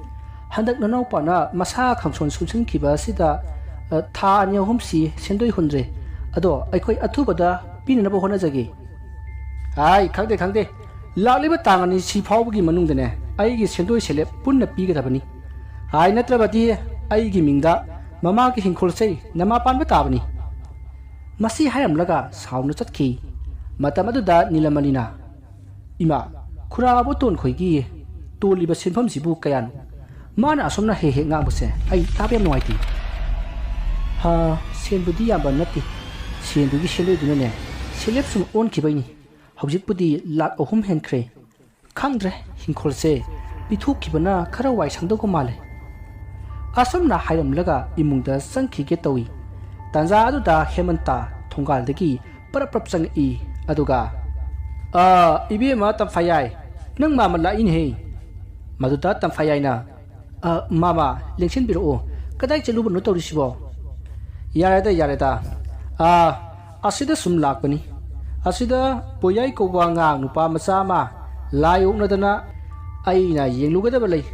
ꯍꯟꯗꯛ ꯅꯅꯥꯎꯄꯥꯅ ꯃꯁꯥ ꯈꯪꯁꯣꯟ ꯁꯣꯟꯁꯤꯟꯈꯤꯕ ꯑꯁꯤꯗ, ꯑ, ꯊꯥ ꯑꯅꯤ ꯑꯍꯨꯝꯁꯤ ꯁꯦꯟꯗꯣꯏ ꯍꯨꯟꯗ꯭ꯔꯦ꯫ ꯑꯗꯣ ꯑꯩꯈꯣꯏ ꯑꯊꯨꯕꯗ ꯄꯤꯅꯅꯕ ꯍꯣꯠꯅꯖꯒꯦ"꯫ ꯍꯥꯏ, ꯈꯪꯗꯦ, ꯈꯪꯗꯦ꯫ ꯂꯥꯛꯂꯤꯕ ꯇꯥꯡ ꯑꯅꯤ ꯁꯤ ꯐꯥꯎꯕꯒꯤ ꯃꯅꯨꯡꯗꯅꯦ ꯑꯩꯒꯤ ꯁꯦꯟꯗꯣꯏ ꯁꯦꯂꯦꯞ ꯄꯨꯟꯅ ꯄꯤꯒꯗꯕꯅꯤ꯫ ꯍꯥꯏ, ꯅꯠꯇ꯭ꯔꯕꯗꯤ ꯑꯩꯒꯤ ꯃꯤꯡꯗ ꯃꯃꯥꯡꯒꯤ ꯍꯤꯡꯈꯣꯜꯁꯦ ꯅꯃꯥ ꯄꯥꯟꯕ ꯇꯥꯕꯅꯤ꯫ ꯃꯁꯤ ꯍꯥꯏꯔꯝꯂꯒ ꯁꯥꯎꯅ ꯆꯠꯈꯤ꯫ ꯃꯇꯝ ꯑꯗꯨꯗ ꯅꯤꯂꯃꯅꯤꯅ, "ꯏꯃꯥ, ꯈꯨꯔꯥ ꯑꯕꯣꯇꯣꯟ ꯈꯣꯏꯒꯤ ꯇꯣꯜꯂꯤꯕ ꯁꯦꯟꯐꯝꯁꯤꯕꯨ ꯀꯌꯥꯅꯣ? ꯃꯥꯅ ꯑꯁꯨꯝꯅ ꯍꯦꯛ ꯍꯦꯛ ꯉꯥꯡꯕꯁꯦ ꯑꯩ ꯇꯥꯕ ꯌꯥꯝ ꯅꯨꯡꯉꯥꯏꯇꯦ"꯫ "ꯍꯥ, ꯁꯦꯟꯕꯨꯗꯤ ꯌꯥꯝꯕ ꯅꯠꯇꯦ꯫ ꯁꯦꯟꯗꯨꯒꯤ ꯁꯦꯟꯗꯣꯏꯗꯨꯅꯅꯦ ꯁꯦꯂꯦꯞ ꯁꯨꯝ ꯑꯣꯟꯈꯤꯕꯩꯅꯤ꯫ ꯍꯧꯖꯤꯛꯄꯨꯗꯤ ꯂꯥꯛ ꯑꯍꯨꯝ ꯍꯦꯟꯈ꯭ꯔꯦ꯫ ꯈꯪꯗ꯭ꯔꯦ, ꯍꯤꯡꯈꯣꯜꯁꯦ ꯄꯤꯊꯣꯛꯈꯤꯕꯅ ꯈꯔ ꯋꯥꯏ ꯁꯪꯗꯧꯕ ꯃꯥꯜꯂꯦ"꯫ ꯑꯁꯨꯝꯅ ꯍꯥꯏꯔꯝꯂꯒ ꯏꯃꯨꯡꯗ ꯆꯪꯈꯤꯒꯦ ꯇꯧꯏ꯫ ꯇꯥꯟꯖꯥ ꯑꯗꯨꯗ ꯍꯦꯃꯟꯇ ꯊꯣꯡꯒꯥꯜꯗꯒꯤ ꯄꯔꯞ ꯄꯔꯞ ꯆꯪꯉꯛꯏ꯫ ꯑꯗꯨꯒ, "ꯑ, ꯏꯕꯦꯝꯃ ꯇꯝꯐꯥꯌꯥꯏ, ꯅꯪ ꯃꯥꯃ ꯂꯥꯛꯏꯅꯦꯍꯦ"꯫ ꯃꯗꯨꯗ ꯇꯝꯐꯥꯌꯥꯏꯅ, "ꯑ, ꯃꯥꯃ, ꯂꯦꯡꯁꯤꯟꯕꯤꯔꯛꯑꯣ꯫ ꯀꯗꯥꯏ ꯆꯠꯂꯨꯕꯅꯣ ꯇꯧꯔꯤꯁꯤꯕꯣ?" "ꯌꯥꯔꯦꯗ, ꯌꯥꯔꯦꯗ꯫ ꯑ, ꯑꯁꯤꯗ ꯁꯨꯝ ꯂꯥꯛꯄꯅꯤ꯫ ꯑꯁꯤꯗ ꯄꯣꯌꯥꯏ ꯀꯧꯕ ꯑꯉꯥꯡ ꯅꯨꯄꯥ ꯃꯆꯥ ꯑꯃ ꯂꯥꯏ ꯑꯣꯛꯅꯗꯅ ꯑꯩꯅ ꯌꯦꯡꯂꯨꯒꯗꯕ ꯂꯩ꯫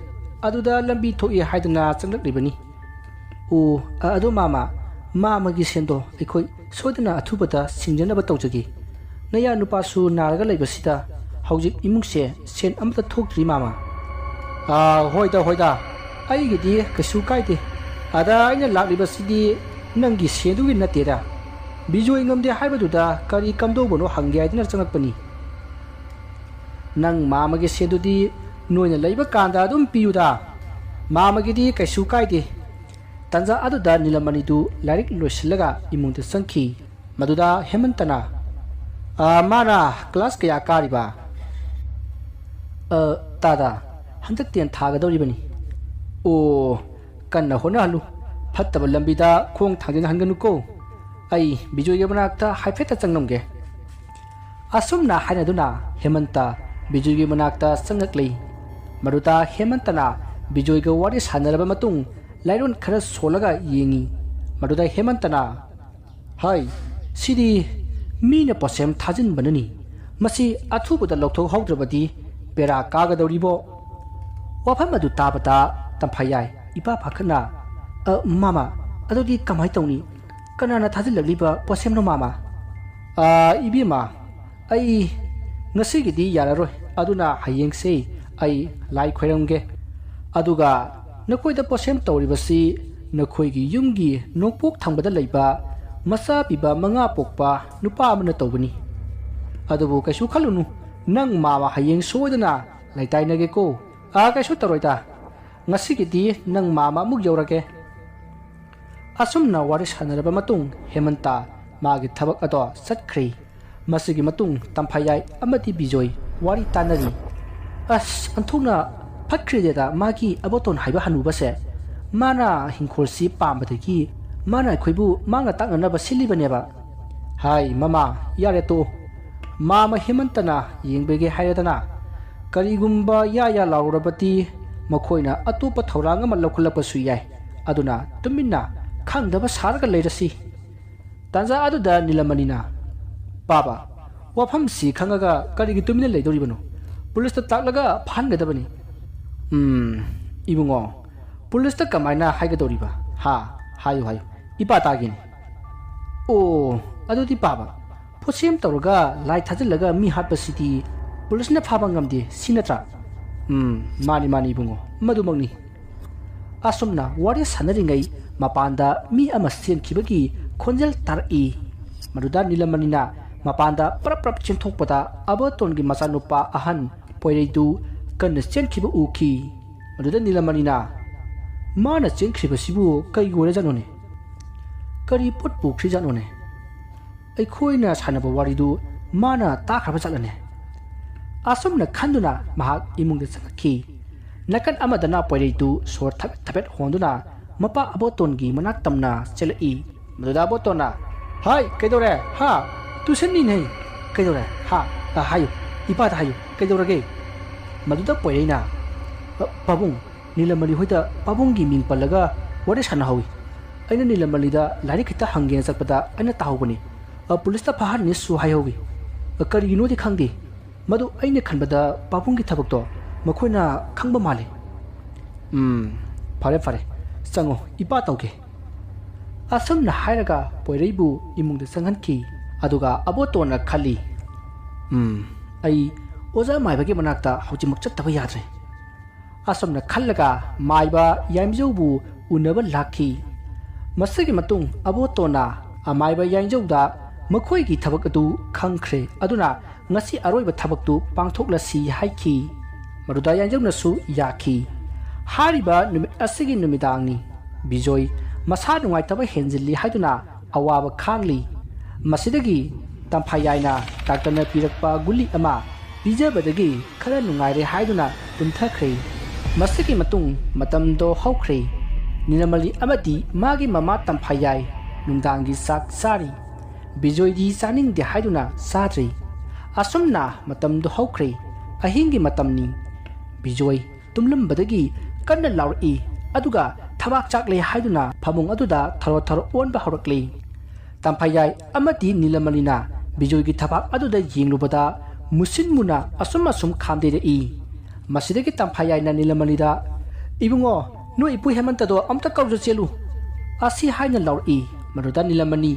ꯑꯗꯨꯗ ꯂꯝꯕꯤ ꯊꯣꯛꯏ ꯍꯥꯏꯗꯅ ꯆꯪꯂꯛꯂꯤꯕꯅꯤ"꯫ "ꯑꯣ, ꯑ-, ꯑꯗꯣ ꯃꯥꯃ, ꯃꯥꯃꯒꯤ ꯁꯦꯟꯗꯣ ꯑꯩꯈꯣꯏ ꯁꯣꯏꯗꯅ ꯑꯊꯨꯕꯗ ꯁꯤꯡꯖꯅꯕ ꯇꯧꯖꯒꯦ꯫ ꯅꯌꯥ ꯅꯨꯄꯥꯁꯨ ꯅꯥꯔꯒ ꯂꯩꯕꯁꯤꯗ ꯍꯧꯖꯤꯛ ꯏꯃꯨꯡꯁꯦ ꯁꯦꯟ ꯑꯃꯠꯇ ꯊꯣꯛꯇ꯭ꯔꯤ ꯃꯥꯃ"꯫ ꯑꯥ, ꯍꯣꯏꯗ, ꯍꯣꯏꯗ꯫ ꯑꯩꯒꯤꯗꯤ ꯀꯩꯁꯨ ꯀꯥꯏꯗꯦ꯫ ꯑꯗ ꯑꯩꯅ ꯂꯥꯛꯂꯤꯕꯁꯤꯗꯤ ꯅꯪꯒꯤ ꯁꯦꯟꯗꯨꯒꯤ ꯅꯠꯇꯦꯗ꯫ ꯕꯤꯖꯣꯏ ꯉꯝꯗꯦ ꯍꯥꯏꯕꯗꯨꯗ ꯀꯔꯤ ꯀꯝꯗꯧꯕꯅꯣ ꯍꯪꯒꯦ ꯍꯥꯏꯗꯨꯅ ꯆꯪꯉꯛꯄꯅꯤ꯫ ꯅꯪ ꯃꯥꯃꯒꯤ ꯁꯦꯟꯗꯨꯗꯤ ꯅꯣꯏꯅ ꯂꯩꯕ ꯀꯥꯟꯗ ꯑꯗꯨꯝ ꯄꯤꯌꯨꯗ꯫ ꯃꯥꯃꯒꯤꯗꯤ ꯀꯩꯁꯨ ꯀꯥꯏꯗꯦ꯫ ꯇꯥꯟꯖꯥ ꯑꯗꯨꯗ ꯅꯤꯂꯃꯅꯤꯗꯨ ꯂꯥꯏꯔꯤꯛ ꯂꯣꯏꯁꯤꯜꯂꯒ ꯏꯃꯨꯡꯗ ꯆꯪꯈꯤ꯫ ꯃꯗꯨꯗ ꯍꯦꯃꯟꯇꯅ, "ꯑ, ꯃꯥꯅ ꯀ꯭ꯂꯥꯁ ꯀꯌꯥ ꯀꯥꯔꯤꯕ?" "ꯑ, ꯇꯥꯗ, ꯍꯟꯗꯛ ꯇꯦꯟ ꯊꯥꯒꯗꯧꯔꯤꯕꯅꯤ꯫" "ꯑꯣ, ꯀꯟꯅ ꯍꯣꯠꯅꯍꯜꯂꯨ꯫ ꯐꯠꯇꯕ ꯂꯝꯕꯤꯗ ꯈꯣꯡ ꯊꯥꯡꯖꯤꯟꯍꯟꯒꯅꯨꯀꯣ꯫ ꯑꯩ ꯕꯤꯖꯣꯏꯒꯤ ꯃꯅꯥꯛꯇ ꯍꯥꯏꯐꯦꯠꯇ ꯆꯪꯂꯝꯒꯦ꯫" ꯑꯁꯨꯝꯅ ꯍꯥꯏꯅꯗꯨꯅ ꯍꯦꯃꯟꯇ ꯕꯤꯖꯣꯏꯒꯤ ꯃꯅꯥꯛꯇ ꯆꯪꯂꯛꯂꯤ꯫ ꯃꯗꯨꯗ ꯍꯦꯃꯟꯇꯅ ꯕꯤꯖꯣꯏꯒ ꯋꯥꯔꯤ ꯁꯥꯟꯅꯔꯕ ꯃꯇꯨꯡ ꯂꯥꯏꯔꯣꯟ ꯈꯔ ꯁꯣꯜꯂꯒ ꯌꯦꯡꯉꯤ꯫ ꯃꯗꯨꯗ ꯍꯦꯃꯟꯇꯅ, "ꯍꯥꯏ, ꯁꯤꯗꯤ ꯃꯤꯅ ꯄꯣꯠꯁꯦꯝ ꯊꯥꯖꯤꯟꯕꯅꯅꯤ꯫ ꯃꯁꯤ ꯑꯊꯨꯕꯗ ꯂꯧꯊꯣꯛꯍꯧꯗ꯭ꯔꯕꯗꯤ ꯕꯦꯔꯥ ꯀꯥꯒꯗꯧꯔꯤꯕꯣ?" ꯋꯥꯐꯝ ꯑꯗꯨ ꯇꯥꯕꯗ ꯇꯝꯐꯥꯌꯥꯏ ꯏꯄꯥ ꯄꯥꯈꯠꯅ, "ꯑ, ꯃꯥꯃ, ꯑꯗꯨꯗꯤ ꯀꯃꯥꯏ ꯇꯧꯅꯤ? ꯀꯅꯥꯅ ꯊꯥꯖꯤꯜꯂꯛꯂꯤꯕ ꯄꯣꯠꯁꯦꯝꯅꯣ, ꯃꯥꯃ?" "ꯑ, ꯏꯕꯦꯝꯃ, ꯑꯩ ꯉꯁꯤꯒꯤꯗꯤ ꯌꯥꯔꯔꯣꯏ, ꯑꯗꯨꯅ ꯍꯌꯦꯡꯁꯦ ꯑꯩ ꯂꯥꯏ ꯈꯣꯏꯔꯝꯒꯦ꯫ ꯑꯗꯨꯒ ꯅꯈꯣꯏꯗ ꯄꯣꯠꯁꯦꯝ ꯇꯧꯔꯤꯕꯁꯤ ꯅꯈꯣꯏꯒꯤ ꯌꯨꯝꯒꯤ ꯅꯣꯡꯄꯣꯛ ꯊꯪꯕꯗ ꯂꯩꯕ ꯃꯆꯥ ꯄꯤꯕ ꯃꯉꯥ ꯄꯣꯛꯄ ꯅꯨꯄꯥ ꯑꯃꯅ ꯇꯧꯕꯅꯤ꯫ ꯑꯗꯨꯕꯨ ꯀꯩꯁꯨ ꯈꯜꯂꯨꯅꯨ, ꯅꯪ ꯃꯥꯃ ꯍꯌꯦꯡ ꯁꯣꯏꯗꯅ ꯂꯩꯇꯥꯏꯅꯒꯦꯀꯣ꯫" "ꯑ, ꯀꯩꯁꯨ ꯇꯧꯔꯣꯏꯗ꯫ ꯉꯁꯤꯒꯤꯗꯤ ꯅꯪ ꯃꯥꯃ ꯑꯃꯨꯛ ꯌꯧꯔꯒꯦ꯫" ꯑꯁꯨꯝꯅ ꯋꯥꯔꯤ ꯁꯥꯟꯅꯔꯕ ꯃꯇꯨꯡ ꯍꯦꯃꯟꯇ ꯃꯥꯒꯤ ꯊꯕꯛ ꯑꯗꯣ ꯆꯠꯈ꯭ꯔꯦ꯫ ꯃꯁꯤꯒꯤ ꯃꯇꯨꯡ ꯇꯝꯐꯥꯌꯥꯏ ꯑꯃꯗꯤ ꯕꯤꯖꯣꯏ ꯋꯥꯔꯤ ꯇꯥꯟꯅꯔꯤ꯫ "ꯑꯁ, ꯑꯟꯊꯣꯛꯅ ꯐꯠꯈ꯭ꯔꯦꯗꯦꯗ ꯃꯥꯒꯤ ꯑꯕꯣꯇꯣꯟ ꯍꯥꯏꯕ ꯍꯅꯨꯕꯁꯦ꯫ ꯃꯥꯅ ꯍꯤꯡꯈꯣꯜꯁꯤ ꯄꯥꯝꯕꯗꯒꯤ ꯃꯥꯅ ꯑꯩꯈꯣꯏꯕꯨ ꯃꯥꯡꯅ ꯇꯥꯛꯅꯅꯕ ꯁꯤꯜꯂꯤꯕꯅꯦꯕ꯫" "ꯍꯥꯏ, ꯃꯃꯥ, ꯌꯥꯔꯦ ꯇꯣꯛꯑꯣ꯫ ꯃꯥꯃ ꯍꯦꯃꯟꯇꯅ ꯌꯦꯡꯕꯤꯒꯦ ꯍꯥꯏꯔꯗꯅ꯫ ꯀꯔꯤꯒꯨꯝꯕ ꯌꯥ ꯌꯥ ꯂꯥꯎꯔꯨꯔꯕꯗꯤ ꯃꯈꯣꯏꯅ ꯑꯇꯣꯞꯄ ꯊꯧꯔꯥꯡ ꯑꯃ ꯂꯧꯈꯠꯂꯛꯄꯁꯨ ꯌꯥꯏ꯫ ꯑꯗꯨꯅ ꯇꯨꯃꯤꯟꯅ ꯈꯪꯗꯕ ꯁꯥꯔꯒ ꯂꯩꯔꯁꯤ꯫" ꯇꯥꯟꯖꯥ ꯑꯗꯨꯗ ꯅꯤꯂꯃꯅꯤꯅ, "ꯄꯥꯕ, ꯋꯥꯐꯝꯁꯤ ꯈꯪꯉꯒ ꯀꯔꯤꯒꯤ ꯇꯨꯃꯤꯟꯅ ꯂꯩꯗꯧꯔꯤꯕꯅꯣ? ꯄꯨꯂꯤꯁꯇ ꯇꯥꯛꯂꯒ ꯐꯥꯍꯟꯒꯗꯕꯅꯤ꯫" "ꯎꯝ, ꯏꯕꯨꯡꯉꯣ, ꯄꯨꯂꯤꯁꯇ ꯀꯃꯥꯏꯅ ꯍꯥꯏꯒꯗꯧꯔꯤꯕ? ꯍꯥ? ꯍꯥꯏꯌꯨ, ꯍꯥꯏꯌꯨ꯫ ꯏꯄꯥ ꯇꯥꯒꯦꯅꯦ꯫" "ꯑꯣ, ꯑꯗꯨꯗꯤ ꯄꯥꯕ, ꯄꯣꯠꯁꯦꯝ ꯇꯧꯔꯒ ꯂꯥꯏ ꯊꯥꯖꯤꯜꯂꯒ ꯃꯤ ꯍꯥꯠꯄꯁꯤꯗꯤ ꯄꯨꯂꯤꯁꯅ ꯐꯥꯕ ꯉꯝꯗꯦ, ꯁꯤ ꯅꯠꯇ꯭ꯔꯥ?" ꯎꯝ, ꯃꯥꯅꯤ, ꯃꯥꯅꯤ, ꯏꯕꯨꯡꯉꯣ, ꯃꯗꯨꯃꯛꯅꯤ꯫ ꯑꯁꯨꯝꯅ ꯋꯥꯔꯤ ꯁꯥꯟꯅꯔꯤꯉꯩ ꯃꯄꯥꯟꯗ ꯃꯤ ꯑꯃ ꯆꯦꯟꯈꯤꯕꯒꯤ ꯈꯣꯟꯖꯦꯜ ꯇꯥꯔꯛꯏ꯫ ꯃꯗꯨꯗ ꯅꯤꯂꯃꯅꯤꯅ ꯃꯄꯥꯟꯗ ꯄ꯭ꯔꯞ ꯄ꯭ꯔꯞ ꯆꯦꯟꯊꯣꯛꯄꯗ ꯑꯕꯣꯇꯣꯟꯒꯤ ꯃꯆꯥꯅꯨꯄꯥ ꯑꯍꯟ ꯄꯣꯏꯔꯩꯗꯨ ꯀꯟꯅ ꯆꯦꯟꯈꯤꯕ ꯎꯈꯤ꯫ ꯃꯗꯨꯗ ꯅꯤꯂꯃꯅꯤꯅ, "ꯃꯥꯅ ꯆꯦꯟꯈ꯭ꯔꯤꯕꯁꯤꯕꯨ ꯀꯩꯒꯤ ꯑꯣꯏꯔꯖꯥꯠꯅꯣꯅꯦ? ꯀꯔꯤ ꯄꯣꯠ ꯄꯨꯈ꯭ꯔꯤꯖꯥꯠꯅꯣꯅꯦ? ꯑꯩꯈꯣꯏꯅ ꯁꯥꯟꯅꯕ ꯋꯥꯔꯤꯗꯨ ꯃꯥꯅ ꯇꯥꯈ꯭ꯔꯕ ꯖꯥꯠꯂꯅꯦ?" ꯑꯁꯨꯝꯅ ꯈꯟꯗꯨꯅ ꯃꯍꯥꯛ ꯏꯃꯨꯡꯗ ꯆꯪꯂꯛꯈꯤ꯫ ꯅꯥꯀꯟ ꯑꯃꯗꯅ ꯄꯣꯏꯔꯩꯗꯨ ꯁꯣꯔ ꯊꯕꯦꯠ ꯊꯕꯦꯠ ꯍꯣꯟꯗꯨꯅ ꯃꯄꯥ ꯑꯕꯣꯇꯣꯟꯒꯤ ꯃꯅꯥꯛ ꯇꯝꯅ ꯆꯦꯜꯂꯛꯏ꯫ ꯃꯗꯨꯗ ꯑꯕꯣꯇꯣꯟꯅ, "ꯍꯥꯏ, ꯀꯩꯗꯧꯔꯦ? ꯍꯥ? ꯇꯨꯏꯁꯟꯅꯤꯅꯦ꯫ ꯀꯩꯗꯧꯔꯦ? ꯍꯥ? ꯑ, ꯍꯥꯏꯌꯨ, ꯏꯄꯥꯗ ꯍꯥꯏꯌꯨ, ꯀꯩꯗꯧꯔꯒꯦ?" ꯃꯗꯨꯗ ꯄꯣꯏꯔꯩꯅ, "ꯑ, ꯄꯥꯕꯨꯡ, ꯅꯤꯂꯃꯅꯤ ꯍꯣꯏꯗ ꯄꯥꯕꯨꯡꯒꯤ ꯃꯤꯡ ꯄꯜꯂꯒ ꯋꯥꯔꯤ ꯁꯥꯟꯅꯍꯧꯏ꯫ ꯑꯩꯅ ꯅꯤꯂꯃꯅꯤꯗ ꯂꯥꯏꯔꯤꯛ ꯈꯤꯇ ꯍꯪꯒꯦꯅ ꯆꯠꯄꯗ ꯑꯩꯅ ꯇꯥꯍꯧꯕꯅꯤ꯫ ꯑ, ꯄꯨꯂꯤꯁꯇ ꯐꯥꯍꯟꯅꯤꯁꯨ ꯍꯥꯏꯍꯧꯏ꯫ ꯑ, ꯀꯔꯤꯒꯤꯅꯣꯗꯤ ꯈꯪꯗꯦ꯫ ꯃꯗꯨ ꯑꯩꯅ ꯈꯟꯕꯗ ꯄꯥꯕꯨꯡꯒꯤ ꯊꯕꯛꯇꯣ ꯃꯈꯣꯏꯅ ꯈꯪꯕ ꯃꯥꯜꯂꯤ꯫" "ꯎꯝ, ꯐꯔꯦ, ꯐꯔꯦ, ꯆꯪꯉꯣ, ꯏꯄꯥ ꯇꯧꯒꯦ꯫" ꯑꯁꯨꯝꯅ ꯍꯥꯏꯔꯒ ꯄꯣꯏꯔꯩꯕꯨ ꯏꯃꯨꯡꯗ ꯆꯪꯍꯟꯈꯤ꯫ ꯑꯗꯨꯒ ꯑꯕꯣꯇꯣꯟꯅ ꯈꯜꯂꯤ, "ꯎꯝ, ꯑꯩ ꯑꯣꯖꯥ ꯃꯥꯏꯕꯒꯤ ꯃꯅꯥꯛꯇ ꯍꯧꯖꯤꯛꯃꯛ ꯆꯠꯇꯕ ꯌꯥꯗ꯭ꯔꯦ꯫" ꯑꯁꯨꯝꯅ ꯈꯜꯂꯒ ꯃꯥꯏꯕ ꯌꯥꯏꯃꯖꯧꯕꯨ ꯎꯅꯕ ꯂꯥꯛꯈꯤ꯫ ꯃꯁꯤꯒꯤ ꯃꯇꯨꯡ ꯑꯕꯣꯇꯣꯟꯅ ꯑꯃꯥꯏꯕ ꯌꯥꯏꯃꯖꯧꯗ ꯃꯈꯣꯏꯒꯤ ꯊꯕꯛ ꯑꯗꯨ ꯈꯪꯈ꯭ꯔꯦ, ꯑꯗꯨꯅ ꯉꯁꯤ ꯑꯔꯣꯏꯕ ꯊꯕꯛꯇꯨ ꯄꯥꯡꯊꯣꯛꯂꯁꯤ ꯍꯥꯏꯈꯤ꯫ ꯃꯗꯨꯗ ꯌꯥꯏꯃꯖꯧꯅꯁꯨ ꯌꯥꯈꯤ꯫ ꯍꯥꯏꯔꯤꯕ ꯅꯨꯃꯤꯠ ꯑꯁꯤꯒꯤ ꯅꯨꯃꯤꯗꯥꯡꯅꯤ꯫ ꯕꯤꯖꯣꯏ ꯃꯁꯥ ꯅꯨꯡꯉꯥꯏꯇꯕ ꯍꯦꯟꯖꯤꯜꯂꯤ ꯍꯥꯏꯗꯨꯅ ꯑꯋꯥꯕ ꯈꯥꯡꯂꯤ꯫ ꯃꯁꯤꯗꯒꯤ ꯇꯝꯐꯥꯌꯥꯏꯅ ꯗꯥꯛꯇꯔꯅ ꯄꯤꯔꯛꯄ ꯒꯨꯂꯤ ꯑꯃ ꯄꯤꯖꯕꯗꯒꯤ ꯈꯔ ꯅꯨꯡꯉꯥꯏꯔꯦ ꯍꯥꯏꯗꯨꯅ ꯇꯨꯝꯊꯈ꯭ꯔꯦ꯫ ꯃꯁꯤꯒꯤ ꯃꯇꯨꯡ ꯃꯇꯝꯗꯣ ꯍꯧꯈ꯭ꯔꯦ꯫ ꯅꯤꯂꯃꯂꯤ ꯑꯃꯗꯤ ꯃꯥꯒꯤ ꯃꯃꯥ ꯇꯝꯐꯥꯌꯥꯏ ꯅꯨꯡꯗꯥꯡꯒꯤ ꯆꯥꯛ ꯆꯥꯔꯤ꯫ ꯕꯤꯖꯣꯏꯗꯤ ꯆꯥꯅꯤꯡꯗꯦ ꯍꯥꯏꯗꯨꯅ ꯆꯥꯗ꯭ꯔꯤ꯫ ꯑꯁꯨꯝꯅ ꯃꯇꯝꯗꯣ ꯍꯧꯈ꯭ꯔꯦ꯫ ꯑꯍꯤꯡꯒꯤ ꯃꯇꯝꯅꯤ꯫ ꯕꯤꯖꯣꯏ ꯇꯨꯝꯂꯝꯕꯗꯒꯤ ꯀꯟꯅ ꯂꯥꯎꯔꯛꯏ, ꯑꯗꯨꯒ ꯊꯕꯥꯛ ꯆꯥꯛꯂꯦ ꯍꯥꯏꯗꯨꯅ ꯐꯃꯨꯡ ꯑꯗꯨꯗ ꯊꯔꯣ ꯊꯔꯣ ꯑꯣꯟꯕ ꯍꯧꯔꯛꯂꯤ꯫ ꯇꯝꯐꯥꯌꯥꯏ ꯑꯃꯗꯤ ꯅꯤꯂꯃꯅꯤꯅ ꯕꯤꯖꯣꯏꯒꯤ ꯊꯕꯥꯛ ꯑꯗꯨꯗ ꯌꯦꯡꯂꯨꯕꯗ ꯃꯨꯁꯤꯟ ꯃꯨꯅ ꯑꯁꯨꯝ ꯑꯁꯨꯝ ꯈꯥꯝꯗꯩꯔꯛꯏ꯫ ꯃꯁꯤꯗꯒꯤ ꯇꯝꯐꯥꯌꯥꯏꯅ ꯅꯤꯂꯃꯅꯤꯗ, "ꯏꯕꯨꯡꯉꯣ, ꯅꯣꯏ ꯏꯄꯨ ꯍꯦꯃꯟꯇꯗꯣ ꯑꯝꯇ ꯀꯧꯔꯨ ꯆꯦꯜꯂꯨ꯫ ꯑꯁꯤ ꯍꯥꯏꯅ ꯂꯥꯎꯔꯛꯏ꯫ ꯃꯗꯨꯗ ꯅꯤꯂꯃꯅꯤ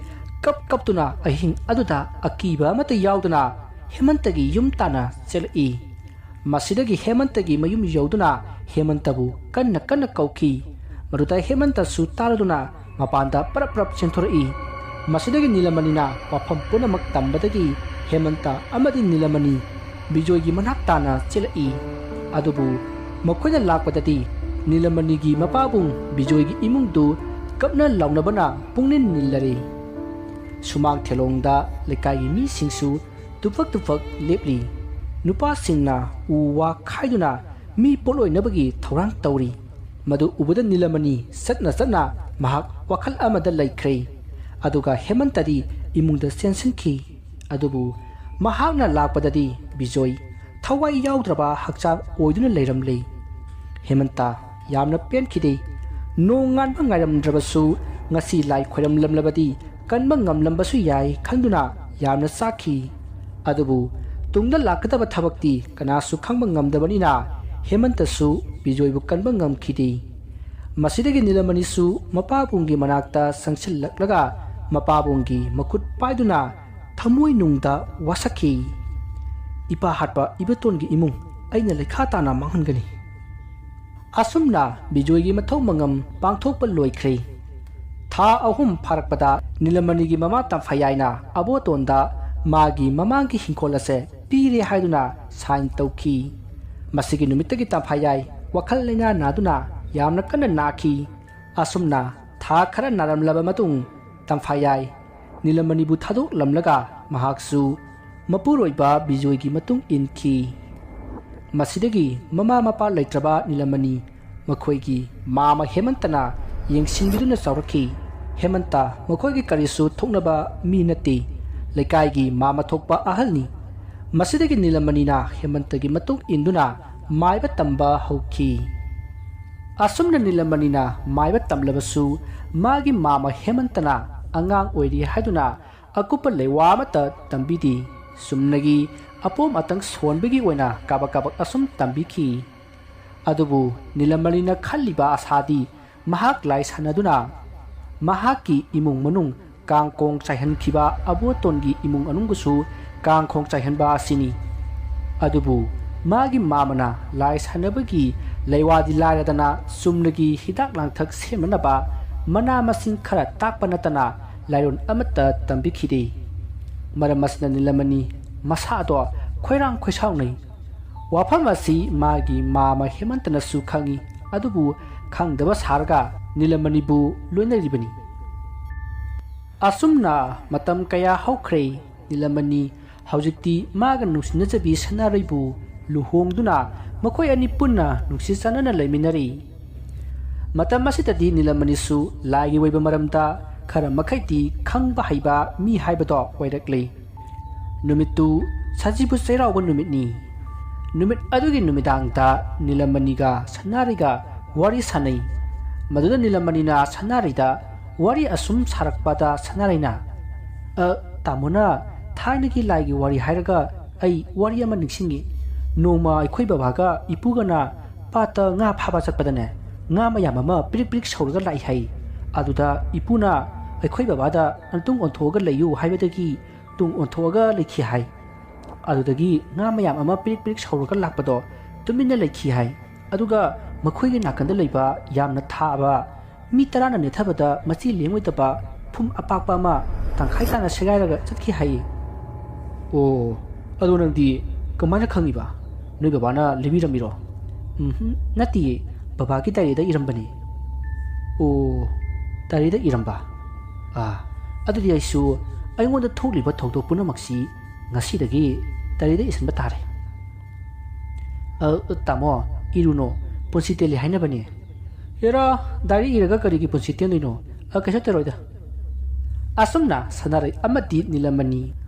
ꯀꯞ ꯀꯞꯇꯨꯅ ꯑꯍꯤꯡ ꯑꯗꯨꯗ ꯑꯀꯤꯕ ꯑꯃꯠꯇ ꯌꯥꯎꯗꯅ ꯍꯦꯃꯟꯇꯒꯤ ꯌꯨꯝ ꯇꯥꯟꯅ ꯆꯦꯜꯂꯛꯏ꯫ ꯃꯁꯤꯗꯒꯤ ꯍꯦꯃꯟꯇꯒꯤ ꯃꯌꯨꯝ ꯌꯧꯗꯨꯅ ꯍꯦꯃꯟꯇꯕꯨ ꯀꯟꯅ ꯀꯟꯅ ꯀꯧꯈꯤ꯫ ꯃꯗꯨꯗ ꯍꯦꯃꯟꯇꯁꯨ ꯇꯥꯔꯗꯨꯅ ꯃꯄꯥꯟꯗ ꯄꯔꯞ ꯄꯔꯞ ꯆꯦꯟꯊꯣꯔꯛꯏ꯫ ꯃꯁꯤꯗꯒꯤ ꯅꯤꯂꯃꯅꯤꯅ ꯋꯥꯐꯝ ꯄꯨꯝꯅꯃꯛ ꯇꯝꯕꯗꯒꯤ ꯍꯦꯃꯟꯇ ꯑꯃꯗꯤ ꯅꯤꯂꯃꯅꯤ ꯕꯤꯖꯣꯏꯒꯤ ꯃꯅꯥꯛ ꯇꯥꯅ ꯆꯦꯜꯂꯛꯏ꯫ ꯑꯗꯨꯕꯨ ꯃꯈꯣꯏꯅ ꯂꯥꯛꯄꯗꯗꯤ ꯅꯤꯂꯃꯅꯤꯒꯤ ꯃꯄꯥꯕꯨꯡ ꯕꯤꯖꯣꯏꯒꯤ ꯏꯃꯨꯡꯗꯨ ꯀꯞꯅ ꯂꯥꯎꯅꯕꯅ ꯄꯨꯡꯅꯤꯜ ꯅꯤꯜꯂꯔꯦ꯫ ꯁꯨꯃꯥꯡ ꯊꯦꯂꯣꯡꯗ ꯂꯩꯀꯥꯏꯒꯤ ꯃꯤꯁꯤꯡꯁꯨ ꯇꯨꯐꯛ ꯇꯨꯐꯛ ꯂꯦꯞꯂꯤ꯫ ꯅꯨꯄꯥꯁꯤꯡꯅ ꯎ ꯋꯥ ꯈꯥꯏꯗꯨꯅ ꯃꯤ ꯄꯣꯠꯂꯣꯏꯅꯕꯒꯤ ꯊꯧꯔꯥꯡ ꯇꯧꯔꯤ꯫ ꯃꯗꯨ ꯎꯕꯗ ꯅꯤꯂꯃꯅꯤ ꯆꯠꯅ ꯆꯠꯅ ꯃꯍꯥꯛ ꯋꯥꯈꯜ ꯑꯃꯗ ꯂꯩꯈ꯭ꯔꯦ꯫ ꯑꯗꯨꯒ ꯍꯦꯃꯟꯇꯗꯤ ꯏꯃꯨꯡꯗ ꯆꯦꯟꯁꯤꯟꯈꯤ꯫ ꯑꯗꯨꯕꯨ ꯃꯍꯥꯛꯅ ꯂꯥꯛꯄꯗꯗꯤ ꯕꯤꯖꯣꯏ ꯊꯋꯥꯏ ꯌꯥꯎꯗ꯭ꯔꯕ ꯍꯛꯆꯥꯡ ꯑꯣꯏꯗꯨꯅ ꯂꯩꯔꯝꯂꯦ꯫ ꯍꯦꯃꯟꯇ ꯌꯥꯝꯅ ꯄꯦꯟꯈꯤꯗꯦ꯫ ꯅꯣꯡ ꯉꯥꯟꯕ ꯉꯥꯏꯔꯝꯗ꯭ꯔꯕꯁꯨ ꯉꯁꯤ ꯂꯥꯏ ꯈꯣꯏꯔꯝꯂꯝꯂꯕꯗꯤ ꯀꯟꯕ ꯉꯝꯂꯝꯕꯁꯨ ꯌꯥꯏ ꯈꯟꯗꯨꯅ ꯌꯥꯝꯅ ꯆꯥꯛꯈꯤ꯫ ꯑꯗꯨꯕꯨ ꯇꯨꯡꯗ ꯂꯥꯛꯀꯗꯕ ꯊꯕꯛꯇꯤ ꯀꯅꯥꯁꯨ ꯈꯪꯕ ꯉꯝꯗꯕꯅꯤꯅ ꯍꯦꯃꯟꯇꯁꯨ ꯕꯤꯖꯣꯏꯕꯨ ꯀꯟꯕ ꯉꯝꯈꯤꯗꯦ꯫ ꯃꯁꯤꯗꯒꯤ ꯅꯤꯂꯃꯅꯤꯁꯨ ꯃꯄꯥꯕꯨꯡꯒꯤ ꯃꯅꯥꯛꯇ ꯆꯪꯁꯤꯜꯂꯛꯂꯒ ꯃꯄꯥꯕꯨꯡꯒꯤ ꯃꯈꯨꯠ ꯄꯥꯏꯗꯨꯅ ꯊꯃꯣꯏ ꯅꯨꯡꯗ ꯋꯥꯁꯛꯈꯤ꯫ "ꯏꯄꯥ ꯍꯥꯠꯄ ꯏꯕꯣꯇꯣꯟꯒꯤ ꯏꯃꯨꯡ ꯑꯩꯅ ꯂꯩꯈꯥ ꯇꯥꯅ ꯃꯥꯡꯍꯟꯒꯅꯤ꯫" ꯑꯁꯨꯝꯅ ꯕꯤꯖꯣꯏꯒꯤ ꯃꯊꯧ ꯃꯉꯝ ꯄꯥꯡꯊꯣꯛꯄ ꯂꯣꯏꯈ꯭ꯔꯦ꯫ ꯊꯥ ꯑꯍꯨꯝ ꯐꯥꯔꯛꯄꯗ ꯅꯤꯂꯃꯅꯤꯒꯤ ꯃꯃꯥ ꯇꯝꯐꯥꯌꯥꯏꯅ ꯑꯕꯣꯇꯣꯟꯗ ꯃꯥꯒꯤ ꯃꯃꯥꯡꯒꯤ ꯍꯤꯡꯈꯣꯜ ꯑꯁꯦ ꯄꯤꯔꯦ ꯍꯥꯏꯗꯨꯅ ꯁꯥꯏꯟ ꯇꯧꯈꯤ꯫ ꯃꯁꯤꯒꯤ ꯅꯨꯃꯤꯠꯇꯒꯤ ꯇꯝꯐꯥꯌꯥꯏ ꯋꯥꯈꯜ ꯂꯩꯅꯥ ꯅꯥꯗꯨꯅ ꯌꯥꯝꯅ ꯀꯟꯅ ꯅꯥꯈꯤ꯫ ꯑꯁꯨꯝꯅ ꯊꯥ ꯈꯔ ꯅꯥꯔꯝꯂꯕ ꯃꯇꯨꯡ ꯇꯝꯐꯥꯌꯥꯏ ꯅꯤꯂꯃꯅꯤꯕꯨ ꯊꯥꯗꯣꯛꯂꯝꯂꯒ ꯃꯍꯥꯛꯁꯨ ꯃꯄꯨꯔꯣꯏꯕ ꯕꯤꯖꯣꯏꯒꯤ ꯃꯇꯨꯡ ꯏꯟꯈꯤ꯫ ꯃꯁꯤꯗꯒꯤ ꯃꯃꯥ ꯃꯄꯥ ꯂꯩꯇ꯭ꯔꯕ ꯅꯤꯂꯃꯅꯤ ꯃꯈꯣꯏꯒꯤ ꯃꯥꯃ ꯍꯦꯃꯟꯇꯅ ꯌꯦꯡꯁꯤꯟꯕꯤꯗꯨꯅ ꯆꯥꯎꯔꯛꯈꯤ꯫ ꯍꯦꯃꯟꯇ ꯃꯈꯣꯏꯒꯤ ꯀꯔꯤꯁꯨ ꯊꯣꯛꯅꯕ ꯃꯤ ꯅꯠꯇꯦ, ꯂꯩꯀꯥꯏꯒꯤ ꯃꯥꯃ ꯊꯣꯛꯄ ꯑꯍꯜꯅꯤ꯫ ꯃꯁꯤꯗꯒꯤ ꯅꯤꯂꯃꯅꯤꯅ ꯍꯦꯃꯟꯇꯒꯤ ꯃꯇꯨꯡ ꯏꯟꯗꯨꯅ ꯃꯥꯏꯕ ꯇꯝꯕ ꯍꯧꯈꯤ꯫ ꯑꯁꯨꯝꯅ ꯅꯤꯂꯃꯅꯤꯅ ꯃꯥꯏꯕ ꯇꯝꯂꯕꯁꯨ ꯃꯥꯒꯤ ꯃꯥꯃ ꯍꯦꯃꯟꯇꯅ ꯑꯉꯥꯡ ꯑꯣꯏꯔꯤ ꯍꯥꯏꯗꯨꯅ ꯑꯀꯨꯞꯄ ꯂꯩꯋꯥ ꯑꯃꯠꯇ ꯇꯝꯕꯤꯗꯦ꯫ ꯆꯨꯝꯅꯒꯤ ꯑꯄꯣꯝ ꯑꯇꯪ ꯁꯣꯟꯕꯒꯤ ꯑꯣꯏꯅ ꯀꯥꯕꯛ ꯀꯥꯕꯛ ꯑꯁꯨꯝ ꯇꯝꯕꯤꯈꯤ꯫ ꯑꯗꯨꯕꯨ ꯅꯤꯂꯃꯅꯤꯅ ꯈꯜꯂꯤꯕ ꯑꯁꯥꯗꯤ ꯃꯍꯥꯛ ꯂꯥꯏ ꯁꯥꯟꯅꯗꯨꯅ ꯃꯍꯥꯛꯀꯤ ꯏꯃꯨꯡ ꯃꯅꯨꯡ ꯀꯥꯡꯈꯣꯡ ꯆꯥꯏꯍꯟꯈꯤꯕ ꯑꯕꯣꯇꯣꯟꯒꯤ ꯏꯃꯨꯡ ꯃꯅꯨꯡꯕꯨꯁꯨ ꯀꯥꯡꯈꯣꯡ ꯆꯥꯏꯍꯟꯕ ꯑꯁꯤꯅꯤ꯫ ꯑꯗꯨꯕꯨ ꯃꯥꯒꯤ ꯃꯥꯃꯅ ꯂꯥꯏ ꯁꯥꯟꯅꯕꯒꯤ ꯂꯩꯋꯥꯗꯤ ꯂꯥꯏꯔꯗꯅ ꯆꯨꯝꯅꯒꯤ ꯍꯤꯗꯥꯛ ꯂꯥꯡꯊꯛ ꯁꯦꯝꯅꯅꯕ ꯃꯅꯥ ꯃꯁꯤꯡ ꯈꯔ ꯇꯥꯛꯄ ꯅꯠꯇꯅ ꯂꯥꯏꯔꯣꯟ ꯑꯃꯠꯇ ꯇꯝꯕꯤꯈꯤꯗꯦ꯫ ꯃꯔꯝ ꯑꯁꯤꯅ ꯅꯤꯂꯃꯅꯤ ꯃꯁꯥꯗꯣ ꯈꯣꯏꯔꯥꯡ ꯈꯣꯏꯁꯥꯎꯅꯩ꯫ ꯋꯥꯐꯝ ꯑꯁꯤ ꯃꯥꯒꯤ ꯃꯥꯃ ꯍꯦꯃꯟꯇꯅꯁꯨ ꯈꯪꯏ, ꯑꯗꯨꯕꯨ ꯈꯪꯗꯕ ꯁꯥꯔꯒ ꯅꯤꯂꯃꯅꯤꯕꯨ ꯂꯣꯏꯅꯔꯤꯕꯅꯤ꯫ ꯑꯁꯨꯝꯅ ꯃꯇꯝ ꯀꯌꯥ ꯍꯧꯈ꯭ꯔꯦ꯫ ꯅꯤꯂꯃꯅꯤ ꯍꯧꯖꯤꯛꯇꯤ ꯃꯥꯒ ꯅꯨꯡꯁꯤꯅꯖꯕꯤ ꯁꯅꯥꯔꯩꯕꯨ ꯂꯨꯍꯣꯡꯗꯨꯅ ꯃꯈꯣꯏ ꯑꯅꯤ ꯄꯨꯟꯅ ꯅꯨꯡꯁꯤ ꯆꯥꯟꯅꯅ ꯂꯩꯃꯤꯟꯅꯔꯤ꯫ ꯃꯇꯝ ꯑꯁꯤꯗꯗꯤ ꯅꯤꯂꯃꯅꯤꯁꯨ ꯂꯥꯏꯒꯤ ꯑꯣꯏꯕ ꯃꯔꯝꯗ ꯈꯔ ꯃꯈꯩꯗꯤ ꯈꯪꯕ ꯍꯩꯕ ꯃꯤ ꯍꯥꯏꯕꯗꯣ ꯑꯣꯏꯔꯛꯂꯦ꯫ ꯅꯨꯃꯤꯠꯇꯨ ꯁꯖꯤꯕꯨ ꯆꯩꯔꯥꯎꯕ ꯅꯨꯃꯤꯠꯅꯤ꯫ ꯅꯨꯃꯤꯠ ꯑꯗꯨꯒꯤ ꯅꯨꯃꯤꯗꯥꯡꯗ ꯅꯤꯂꯃꯅꯤꯒ ꯁꯅꯥꯔꯩꯒ ꯋꯥꯔꯤ ꯁꯥꯟꯅꯩ꯫ ꯃꯗꯨꯗ ꯅꯤꯂꯃꯅꯤꯅ ꯁꯅꯥꯔꯩꯗ ꯋꯥꯔꯤ ꯑꯁꯨꯝ ꯁꯥꯔꯛꯄꯗ ꯁꯅꯥꯔꯩꯅ, "ꯑ, ꯇꯥꯃꯣꯅ ꯊꯥꯏꯅꯒꯤ ꯂꯥꯏꯒꯤ ꯋꯥꯔꯤ ꯍꯥꯏꯔꯒ ꯑꯩ ꯋꯥꯔꯤ ꯑꯃ ꯅꯤꯡꯁꯤꯡꯉꯤ꯫ ꯅꯣꯡꯃ ꯑꯩꯈꯣꯏ ꯕꯕꯥꯒ ꯏꯄꯨꯒꯅ ꯄꯥꯠꯇ ꯉꯥ ꯐꯥꯕ ꯆꯠꯄꯗꯅꯦ, ꯉꯥ ꯃꯌꯥꯝ ꯑꯃ ꯄ꯭ꯔꯤꯛ ꯄ꯭ꯔꯤꯛ ꯁꯧꯔꯒ ꯂꯥꯛꯏ ꯍꯥꯏ꯫ ꯑꯗꯨꯗ ꯏꯄꯨꯅ ꯑꯩꯈꯣꯏ ꯕꯕꯥꯗ ꯅꯇꯨꯡ ꯑꯣꯟꯊꯣꯛꯑꯒ ꯂꯩꯌꯨ ꯍꯥꯏꯕꯗꯒꯤ ꯇꯨꯡ ꯑꯣꯟꯊꯣꯛꯑꯒ ꯂꯩꯈꯤ ꯍꯥꯏ꯫ ꯑꯗꯨꯗꯒꯤ ꯉꯥ ꯃꯌꯥꯝ ꯑꯃ ꯄ꯭ꯔꯤꯛ ꯄ꯭ꯔꯤꯛ ꯁꯧꯔꯒ ꯂꯥꯛꯄꯗꯣ ꯇꯨꯃꯤꯟꯅ ꯂꯩꯈꯤ ꯍꯥꯏ꯫ ꯑꯗꯨꯒ ꯃꯈꯣꯏꯒꯤ ꯅꯥꯀꯟꯗ ꯂꯩꯕ ꯌꯥꯝꯅ ꯊꯥꯕ ꯃꯤ ꯇꯔꯥꯅ ꯅꯦꯠꯊꯕꯗ ꯃꯆꯤ ꯂꯦꯡꯉꯣꯏꯗꯕ ꯐꯨꯝ ꯑꯄꯥꯛꯄ ꯑꯃ ꯇꯪꯈꯥꯏ ꯇꯥꯅ ꯁꯦꯒꯥꯏꯔꯒ ꯆꯠꯈꯤ ꯍꯥꯏꯌꯦ꯫" "ꯑꯣ, ꯑꯗꯣ ꯅꯪꯗꯤ ꯀꯃꯥꯏꯅ ꯈꯪꯉꯤꯕ? ꯅꯣꯏ ꯕꯕꯥꯅ ꯂꯤꯕꯤꯔꯝꯃꯤꯔꯣ?" "ꯎꯝꯍꯨꯝ, ꯅꯠꯇꯤꯌꯦ, ꯕꯕꯥꯒꯤ ꯗꯥꯏꯔꯤꯗ ꯏꯔꯝꯕꯅꯤ꯫" "ꯑꯣ, ꯗꯥꯏꯔꯤꯗ ꯏꯔꯝꯕ? ꯑꯥ, ꯑꯗꯨꯗꯤ ꯑꯩꯁꯨ ꯑꯩꯉꯣꯟꯗ ꯊꯣꯛꯂꯤꯕ ꯊꯧꯗꯣꯛ ꯄꯨꯝꯅꯃꯛꯁꯤ ꯉꯁꯤꯗꯒꯤ ꯗꯥꯏꯔꯤꯗ ꯏꯁꯤꯟꯕ ꯇꯥꯔꯦ꯫" "ꯑ, ꯇꯥꯃꯣ, ꯏꯔꯨꯅꯣ, ꯄꯨꯟꯁꯤ ꯇꯦꯜꯂꯤ ꯍꯥꯏꯅꯕꯅꯦ꯫" "ꯍꯦꯔꯥ, ꯗꯥꯏꯔꯤ ꯏꯔꯒ ꯀꯔꯤꯒꯤ ꯄꯨꯟꯁꯤ ꯇꯦꯟꯗꯣꯏꯅꯣ? ꯑ, ꯀꯩꯁꯨ ꯇꯧꯔꯣꯏꯗ꯫" ꯑꯁꯨꯝꯅ ꯁꯅꯥꯔꯩ ꯑꯃꯗꯤ ꯅꯤꯂꯃꯅꯤ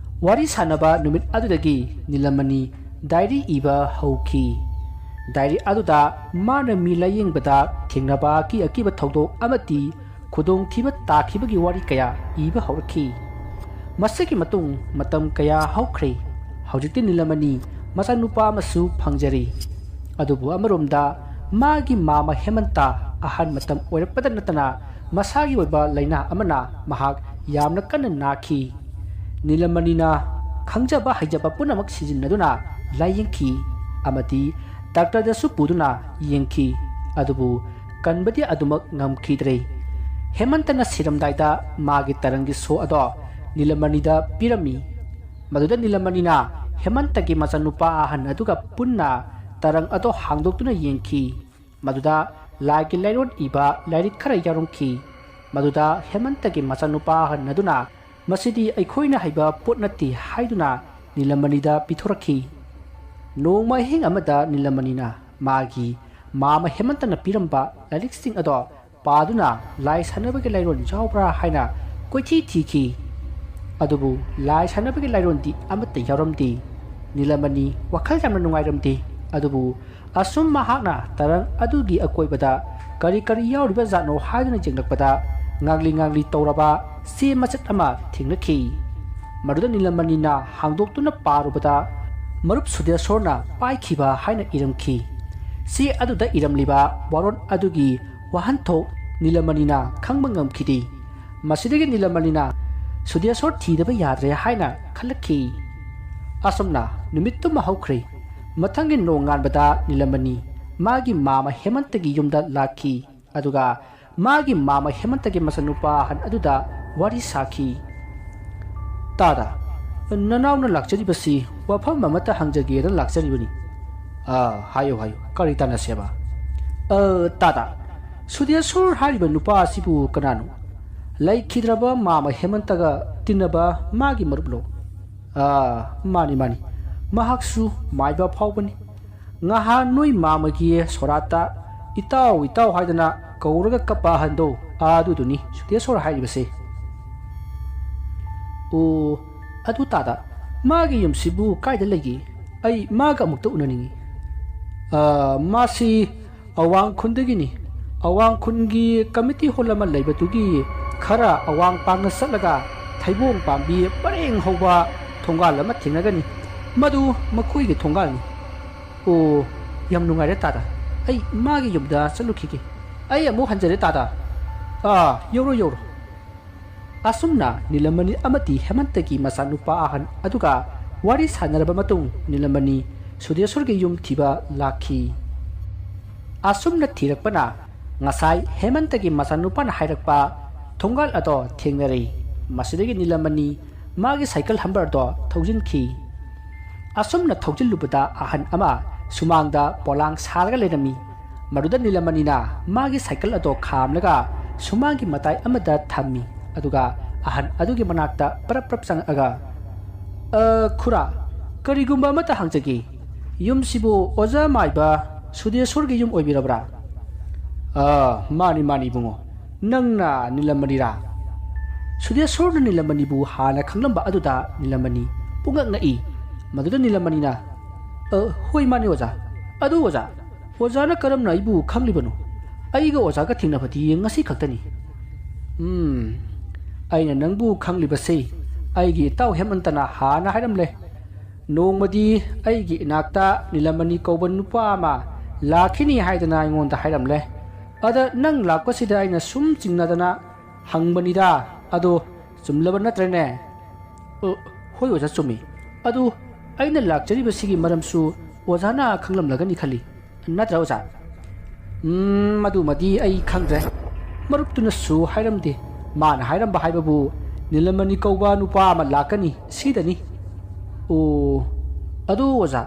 ꯋꯥꯔꯤ ꯁꯥꯟꯅꯕ ꯅꯨꯃꯤꯠ ꯑꯗꯨꯗꯒꯤ ꯅꯤꯂꯃꯅꯤ ꯗꯥꯏꯔꯤ ꯏꯕ ꯍꯧꯈꯤ꯫ ꯗꯥꯏꯔꯤ ꯑꯗꯨꯗ ꯃꯥꯅ ꯃꯤ ꯂꯥꯌꯦꯡꯕꯗ ꯊꯦꯡꯅꯕ ꯑꯀꯤ ꯑꯀꯤꯕ ꯊꯧꯗꯣꯛ ꯑꯃꯗꯤ ꯈꯨꯗꯣꯡꯊꯤꯕ ꯇꯥꯈꯤꯕꯒꯤ ꯋꯥꯔꯤ ꯀꯌꯥ ꯏꯕ ꯍꯧꯔꯛꯈꯤ꯫ ꯃꯁꯤꯒꯤ ꯃꯇꯨꯡ ꯃꯇꯝ ꯀꯌꯥ ꯍꯧꯈ꯭ꯔꯦ꯫ ꯍꯧꯖꯤꯛꯇꯤ ꯅꯤꯂꯃꯅꯤ ꯃꯆꯥꯅꯨꯄꯥ ꯑꯃꯁꯨ ꯐꯪꯖꯔꯦ꯫ ꯑꯗꯨꯕꯨ ꯑꯃꯔꯣꯝꯗ ꯃꯥꯒꯤ ꯃꯥꯃ ꯍꯦꯃꯟꯇ ꯑꯍꯟ ꯃꯇꯝ ꯑꯣꯏꯔꯛꯄꯗ ꯅꯠꯇꯅ ꯃꯁꯥꯒꯤ ꯑꯣꯏꯕ ꯂꯥꯏꯅꯥ ꯑꯃꯅ ꯃꯍꯥꯛ ꯌꯥꯝꯅ ꯀꯟꯅ ꯅꯥꯈꯤ꯫ ꯅꯤꯂꯃꯅꯤꯅ ꯈꯪꯖꯕ ꯍꯩꯖꯕ ꯄꯨꯝꯅꯃꯛ ꯁꯤꯖꯤꯟꯅꯗꯨꯅ ꯂꯥꯌꯦꯡꯈꯤ꯫ ꯑꯃꯗꯤ ꯗꯥꯛꯇꯔꯗꯁꯨ ꯄꯨꯗꯨꯅ ꯌꯦꯡꯈꯤ꯫ ꯑꯗꯨꯕꯨ ꯀꯟꯕꯗꯤ ꯑꯗꯨꯃꯛ ꯉꯝꯈꯤꯗ꯭ꯔꯦ꯫ ꯍꯦꯃꯟꯇꯅ ꯁꯤꯔꯝꯗꯥꯏꯗ ꯃꯥꯒꯤ ꯇꯔꯪꯒꯤ ꯁꯣ ꯑꯗꯣ ꯅꯤꯂꯃꯅꯤꯗ ꯄꯤꯔꯝꯃꯤ꯫ ꯃꯗꯨꯗ ꯅꯤꯂꯃꯅꯤꯅ ꯍꯦꯃꯟꯇꯒꯤ ꯃꯆꯥꯅꯨꯄꯥ ꯑꯍꯟ ꯑꯗꯨꯒ ꯄꯨꯟꯅ ꯇꯔꯪ ꯑꯗꯣ ꯍꯥꯡꯗꯣꯛꯇꯨꯅ ꯌꯦꯡꯈꯤ꯫ ꯃꯗꯨꯗ ꯂꯥꯏꯒꯤ ꯂꯥꯏꯔꯣꯟ ꯏꯕ ꯂꯥꯏꯔꯤꯛ ꯈꯔ ꯌꯥꯎꯔꯝꯈꯤ꯫ ꯃꯗꯨꯗ ꯍꯦꯃꯟꯇꯒꯤ ꯃꯆꯥꯅꯨꯄꯥ ꯑꯍꯟ ꯑꯗꯨꯅ "ꯃꯁꯤꯗꯤ ꯑꯩꯈꯣꯏꯅ ꯍꯩꯕ ꯄꯣꯠ ꯅꯠꯇꯦ" ꯍꯥꯏꯗꯨꯅ ꯅꯤꯂꯃꯅꯤꯗ ꯄꯤꯊꯣꯔꯛꯈꯤ꯫ ꯅꯣꯡꯃ ꯑꯍꯤꯡ ꯑꯃꯗ ꯅꯤꯂꯃꯅꯤꯅ ꯃꯥꯒꯤ ꯃꯥꯃ ꯍꯦꯃꯟꯇꯅ ꯄꯤꯔꯝꯕ ꯂꯥꯏꯔꯤꯛꯁꯤꯡ ꯑꯗꯣ ꯄꯥꯗꯨꯅ ꯂꯥꯏ ꯁꯥꯟꯅꯕꯒꯤ ꯂꯥꯏꯔꯣꯟ ꯌꯥꯎꯕ꯭ꯔꯥ ꯍꯥꯏꯅ ꯀꯣꯏꯊꯤ ꯊꯤꯈꯤ꯫ ꯑꯗꯨꯕꯨ ꯂꯥꯏ ꯁꯥꯟꯅꯕꯒꯤ ꯂꯥꯏꯔꯣꯟꯗꯤ ꯑꯃꯠꯇ ꯌꯥꯎꯔꯝꯗꯦ꯫ ꯅꯤꯂꯃꯅꯤ ꯋꯥꯈꯜ ꯌꯥꯝꯅ ꯅꯨꯡꯉꯥꯏꯔꯝꯗꯦ꯫ ꯑꯗꯨꯕꯨ ꯑꯁꯨꯝ ꯃꯍꯥꯛꯅ ꯇꯔꯪ ꯑꯗꯨꯒꯤ ꯑꯀꯣꯏꯕꯗ ꯀꯔꯤ ꯀꯔꯤ ꯌꯥꯎꯔꯤꯕ ꯖꯥꯠꯅꯣ ꯍꯥꯏꯗꯨꯅ ꯌꯦꯡꯂꯛꯄꯗ, ꯉꯥꯡꯂꯤ ꯉꯥꯡꯂꯤ ꯇꯧꯔꯕ ꯆꯦ ꯃꯆꯦꯠ ꯑꯃ ꯊꯦꯡꯅꯈꯤ꯫ ꯃꯗꯨꯗ ꯅꯤꯂꯃꯅꯤꯅ ꯍꯥꯡꯗꯣꯛꯇꯨꯅ ꯄꯥꯔꯨꯕꯗ, ꯃꯔꯨꯞ ꯁꯨꯗꯦꯁꯣꯔꯅ ꯄꯥꯏꯈꯤꯕ ꯍꯥꯏꯅ ꯏꯔꯝꯈꯤ꯫ ꯆꯦ ꯑꯗꯨꯗ ꯏꯔꯝꯂꯤꯕ ꯋꯥꯔꯣꯜ ꯑꯗꯨꯒꯤ ꯋꯥꯍꯟꯊꯣꯛ ꯅꯤꯂꯃꯅꯤꯅ ꯈꯪꯕ ꯉꯝꯈꯤꯗꯦ꯫ ꯃꯁꯤꯗꯒꯤ ꯅꯤꯂꯃꯅꯤꯅ ꯁꯨꯗꯦꯁꯣꯔ ꯊꯤꯗꯕ ꯌꯥꯗ꯭ꯔꯦ ꯍꯥꯏꯅ ꯈꯜꯂꯛꯈꯤ꯫ ꯑꯁꯨꯝꯅ ꯅꯨꯃꯤꯠꯇꯨꯃ ꯍꯧꯈ꯭ꯔꯦ꯫ ꯃꯊꯪꯒꯤ ꯅꯣꯡꯉꯥꯟꯕꯗ ꯅꯤꯂꯃꯅꯤ ꯃꯥꯒꯤ ꯃꯥꯃ ꯍꯦꯃꯟꯇꯒꯤ ꯌꯨꯝꯗ ꯂꯥꯛꯈꯤ꯫ ꯑꯗꯨꯒ ꯃꯥꯒꯤ ꯃꯥꯃ ꯍꯦꯃꯟꯇꯒꯤ ꯃꯆꯥꯅꯨꯄꯥ ꯑꯍꯟ ꯑꯗꯨꯗ ꯋꯥꯔꯤ ꯁꯥꯈꯤ꯫ "ꯇꯥꯗ, ꯅꯅꯥꯎꯅ ꯂꯥꯛꯆꯔꯤꯕꯁꯤ ꯋꯥꯐꯝ ꯑꯃꯠꯇ ꯍꯪꯖꯒꯦꯅ ꯂꯥꯛꯆꯔꯤꯕꯅꯤ꯫" "ꯑꯥ, ꯍꯥꯏꯌꯨ, ꯍꯥꯏꯌꯨ, ꯀꯔꯤ ꯇꯥꯟꯅꯁꯦꯕ?" "ꯑ, ꯇꯥꯗ, ꯁꯨꯗꯦꯁꯣꯔ ꯍꯥꯏꯔꯤꯕ ꯅꯨꯄꯥ ꯑꯁꯤꯕꯨ ꯀꯅꯥꯅꯣ?" "ꯂꯩꯈꯤꯗ꯭ꯔꯕ ꯃꯥꯃ ꯍꯦꯃꯟꯇꯒ ꯇꯤꯟꯅꯕ ꯃꯥꯒꯤ ꯃꯔꯨꯞꯂꯣ?" "ꯑꯥ, ꯃꯥꯅꯤ, ꯃꯥꯅꯤ, ꯃꯍꯥꯛꯁꯨ ꯃꯥꯏꯕ ꯐꯥꯎꯕꯅꯤ꯫ ꯉꯍꯥꯟ ꯅꯣꯏ ꯃꯥꯃꯒꯤ ꯁꯣꯔꯥꯠꯇ 'ꯏꯇꯥꯎ, ꯏꯇꯥꯎ' ꯍꯥꯏꯗꯅ ꯀꯧꯔꯒ ꯀꯞꯄ ꯑꯍꯟꯗꯣ, ꯑꯗꯨꯗꯨꯅꯤ ꯁꯨꯗꯦꯁꯣꯔ ꯍꯥꯏꯔꯤꯕꯁꯦ꯫" "ꯑꯣ, ꯑꯗꯨ ꯇꯥꯗ, ꯃꯥꯒꯤ ꯌꯨꯝꯁꯤꯕꯨ ꯀꯥꯏꯗ ꯂꯩꯒꯦ? ꯑꯩ ꯃꯥꯒ ꯑꯃꯨꯛꯇ ꯎꯅꯅꯤꯡꯏ꯫" "ꯑ, ꯃꯥꯁꯤ ꯑꯋꯥꯡ ꯈꯨꯟꯗꯒꯤꯅꯤ꯫ ꯑꯋꯥꯡ ꯈꯨꯟꯒꯤ ꯀꯃꯤꯇꯤ ꯍꯣꯜ ꯑꯃ ꯂꯩꯕꯗꯨꯒꯤ ꯈꯔ ꯑꯋꯥꯡ ꯄꯥꯡꯅ ꯆꯠꯂꯒ ꯊꯩꯕꯣꯡ ꯄꯥꯝꯕꯤ ꯄꯔꯦꯡ ꯍꯧꯕ ꯊꯣꯡꯒꯥꯜ ꯑꯃ ꯊꯦꯡꯅꯒꯅꯤ꯫ ꯃꯗꯨ ꯃꯈꯣꯏꯒꯤ ꯊꯣꯡꯒꯥꯜꯅꯤ꯫" "ꯑꯣ, ꯌꯥꯝ ꯅꯨꯡꯉꯥꯏꯔꯦ ꯇꯥꯗ꯫ ꯑꯩ ꯃꯥꯒꯤ ꯌꯨꯝꯗ ꯆꯠꯂꯨꯈꯤꯒꯦ꯫ ꯑꯩ ꯑꯃꯨꯛ ꯍꯟꯖꯔꯦ ꯇꯥꯗ꯫" "ꯑꯥ, ꯌꯧꯔꯣ, ꯌꯧꯔꯣ꯫" ꯑꯁꯨꯝꯅ ꯅꯤꯂꯃꯅꯤ ꯑꯃꯗꯤ ꯍꯦꯃꯟꯇꯒꯤ ꯃꯆꯥꯅꯨꯄꯥ ꯑꯍꯟ ꯑꯗꯨꯒ ꯋꯥꯔꯤ ꯁꯥꯟꯅꯔꯕ ꯃꯇꯨꯡ, ꯅꯤꯂꯃꯅꯤ ꯁꯨꯗꯦꯁꯣꯔꯒꯤ ꯌꯨꯝ ꯊꯤꯕ ꯂꯥꯛꯈꯤ꯫ ꯑꯁꯨꯝꯅ ꯊꯤꯔꯛꯄꯅ ꯉꯁꯥꯏ ꯍꯦꯃꯟꯇꯒꯤ ꯃꯆꯥꯅꯨꯄꯥꯅ ꯍꯥꯏꯔꯛꯄ ꯊꯣꯡꯒꯥꯜ ꯑꯗꯣ ꯊꯦꯡꯅꯔꯦ꯫ ꯃꯁꯤꯗꯒꯤ ꯅꯤꯂꯃꯅꯤ ꯃꯥꯒꯤ ꯁꯥꯏꯀꯜ ꯍꯝꯕꯔꯗꯣ ꯊꯧꯖꯤꯟꯈꯤ꯫ ꯑꯁꯨꯝꯅ ꯊꯧꯖꯤꯜꯂꯨꯕꯗ ꯑꯍꯟ ꯑꯃ ꯁꯨꯃꯥꯡꯗ ꯄꯣꯂꯥꯡ ꯁꯥꯔꯒ ꯂꯩꯔꯝꯃꯤ꯫ ꯃꯗꯨꯗ ꯅꯤꯂꯃꯅꯤꯅ ꯃꯥꯒꯤ ꯁꯥꯏꯀꯜ ꯑꯗꯣ ꯈꯥꯝꯂꯒ ꯁꯨꯃꯥꯡꯒꯤ ꯃꯇꯥꯏ ꯑꯃꯗ ꯊꯝꯃꯤ꯫ ꯑꯗꯨꯒ ꯑꯍꯟ ꯑꯗꯨꯒꯤ ꯃꯅꯥꯛꯇ ꯄꯔꯞ ꯄꯔꯞ ꯆꯪꯉꯛꯑꯒ, "ꯑ, ꯈꯨꯔꯥ, ꯀꯔꯤꯒꯨꯝꯕ ꯑꯃꯇ ꯍꯪꯖꯒꯦ꯫ ꯌꯨꯝꯁꯤꯕꯨ ꯑꯣꯖꯥ ꯃꯥꯏꯕ ꯁꯨꯗꯦꯁꯣꯔꯒꯤ ꯌꯨꯝ ꯑꯣꯏꯕꯤꯔꯕ꯭ꯔꯥ?" "ꯑ, ꯃꯥꯅꯤ, ꯃꯥꯅꯤ, ꯏꯕꯨꯡꯉꯣ꯫ ꯅꯪꯅ ꯅꯤꯂꯃꯅꯤꯔꯥ?" ꯁꯨꯗꯦꯁꯣꯔꯅ ꯅꯤꯂꯃꯅꯤꯕꯨ ꯍꯥꯟꯅ ꯈꯪꯂꯝꯕ ꯑꯗꯨꯗ ꯅꯤꯂꯃꯅꯤ ꯄꯨꯡꯉꯛ ꯉꯛꯏ꯫ ꯃꯗꯨꯗ ꯅꯤꯂꯃꯅꯤꯅ, "ꯑ, ꯍꯣꯏ, ꯃꯥꯅꯤ, ꯑꯣꯖꯥ꯫ ꯑꯗꯨ, ꯑꯣꯖꯥ, ꯑꯣꯖꯥꯅ ꯀꯔꯝꯅ ꯑꯩꯕꯨ ꯈꯪꯂꯤꯕꯅꯣ? ꯑꯩꯒ ꯑꯣꯖꯥꯒ ꯊꯦꯡꯅꯕꯗꯤ ꯉꯁꯤ ꯈꯛꯇꯅꯤ꯫" "ꯎꯝ, ꯑꯩꯅ ꯅꯪꯕꯨ ꯈꯪꯂꯤꯕꯁꯤ ꯑꯩꯒꯤ ꯏꯇꯥꯎ ꯍꯦꯃꯟꯇꯅ ꯍꯥꯟꯅ ꯍꯥꯏꯔꯝꯂꯦ꯫ ꯅꯣꯡꯃꯗꯤ ꯑꯩꯒꯤ ꯏꯅꯥꯛꯇ ꯅꯤꯂꯃꯅꯤ ꯀꯧꯕ ꯅꯨꯄꯥ ꯑꯃ ꯂꯥꯛꯈꯤꯅꯤ ꯍꯥꯏꯗꯅ ꯑꯩꯉꯣꯟꯗ ꯍꯥꯏꯔꯝꯂꯦ꯫ ꯑꯗ ꯅꯪ ꯂꯥꯛꯄꯁꯤꯗ ꯑꯩꯅ ꯁꯨꯝ ꯆꯤꯡꯅꯗꯅ ꯍꯪꯕꯅꯤꯗ꯫ ꯑꯗꯣ ꯆꯨꯝꯂꯕ ꯅꯠꯇ꯭ꯔꯅꯦ?" "ꯑ, ꯍꯣꯏ ꯑꯣꯖꯥ, ꯆꯨꯝꯃꯤ꯫ ꯑꯗꯨ ꯑꯩꯅ ꯂꯥꯛꯆꯔꯤꯕꯁꯤꯒꯤ ꯃꯔꯝꯁꯨ ꯑꯣꯖꯥꯅ ꯈꯪꯂꯝꯂꯒꯅꯤ ꯈꯜꯂꯤ꯫ ꯅꯠꯇ꯭ꯔꯥ ꯑꯣꯖꯥ?" "ꯎꯝ, ꯃꯗꯨꯃꯗꯤ ꯑꯩ ꯈꯪꯗ꯭ꯔꯦ꯫ ꯃꯔꯨꯞꯇꯨꯅꯁꯨ ꯍꯥꯏꯔꯝꯗꯦ꯫ ꯃꯥꯅ ꯍꯥꯏꯔꯝꯕ ꯍꯥꯏꯕꯕꯨ ꯅꯤꯂꯃꯅꯤ ꯀꯧꯕ ꯅꯨꯄꯥ ꯑꯃ ꯂꯥꯛꯀꯅꯤ ꯁꯤꯗꯅꯤ꯫" "ꯑꯣ, ꯑꯗꯨ ꯑꯣꯖꯥ,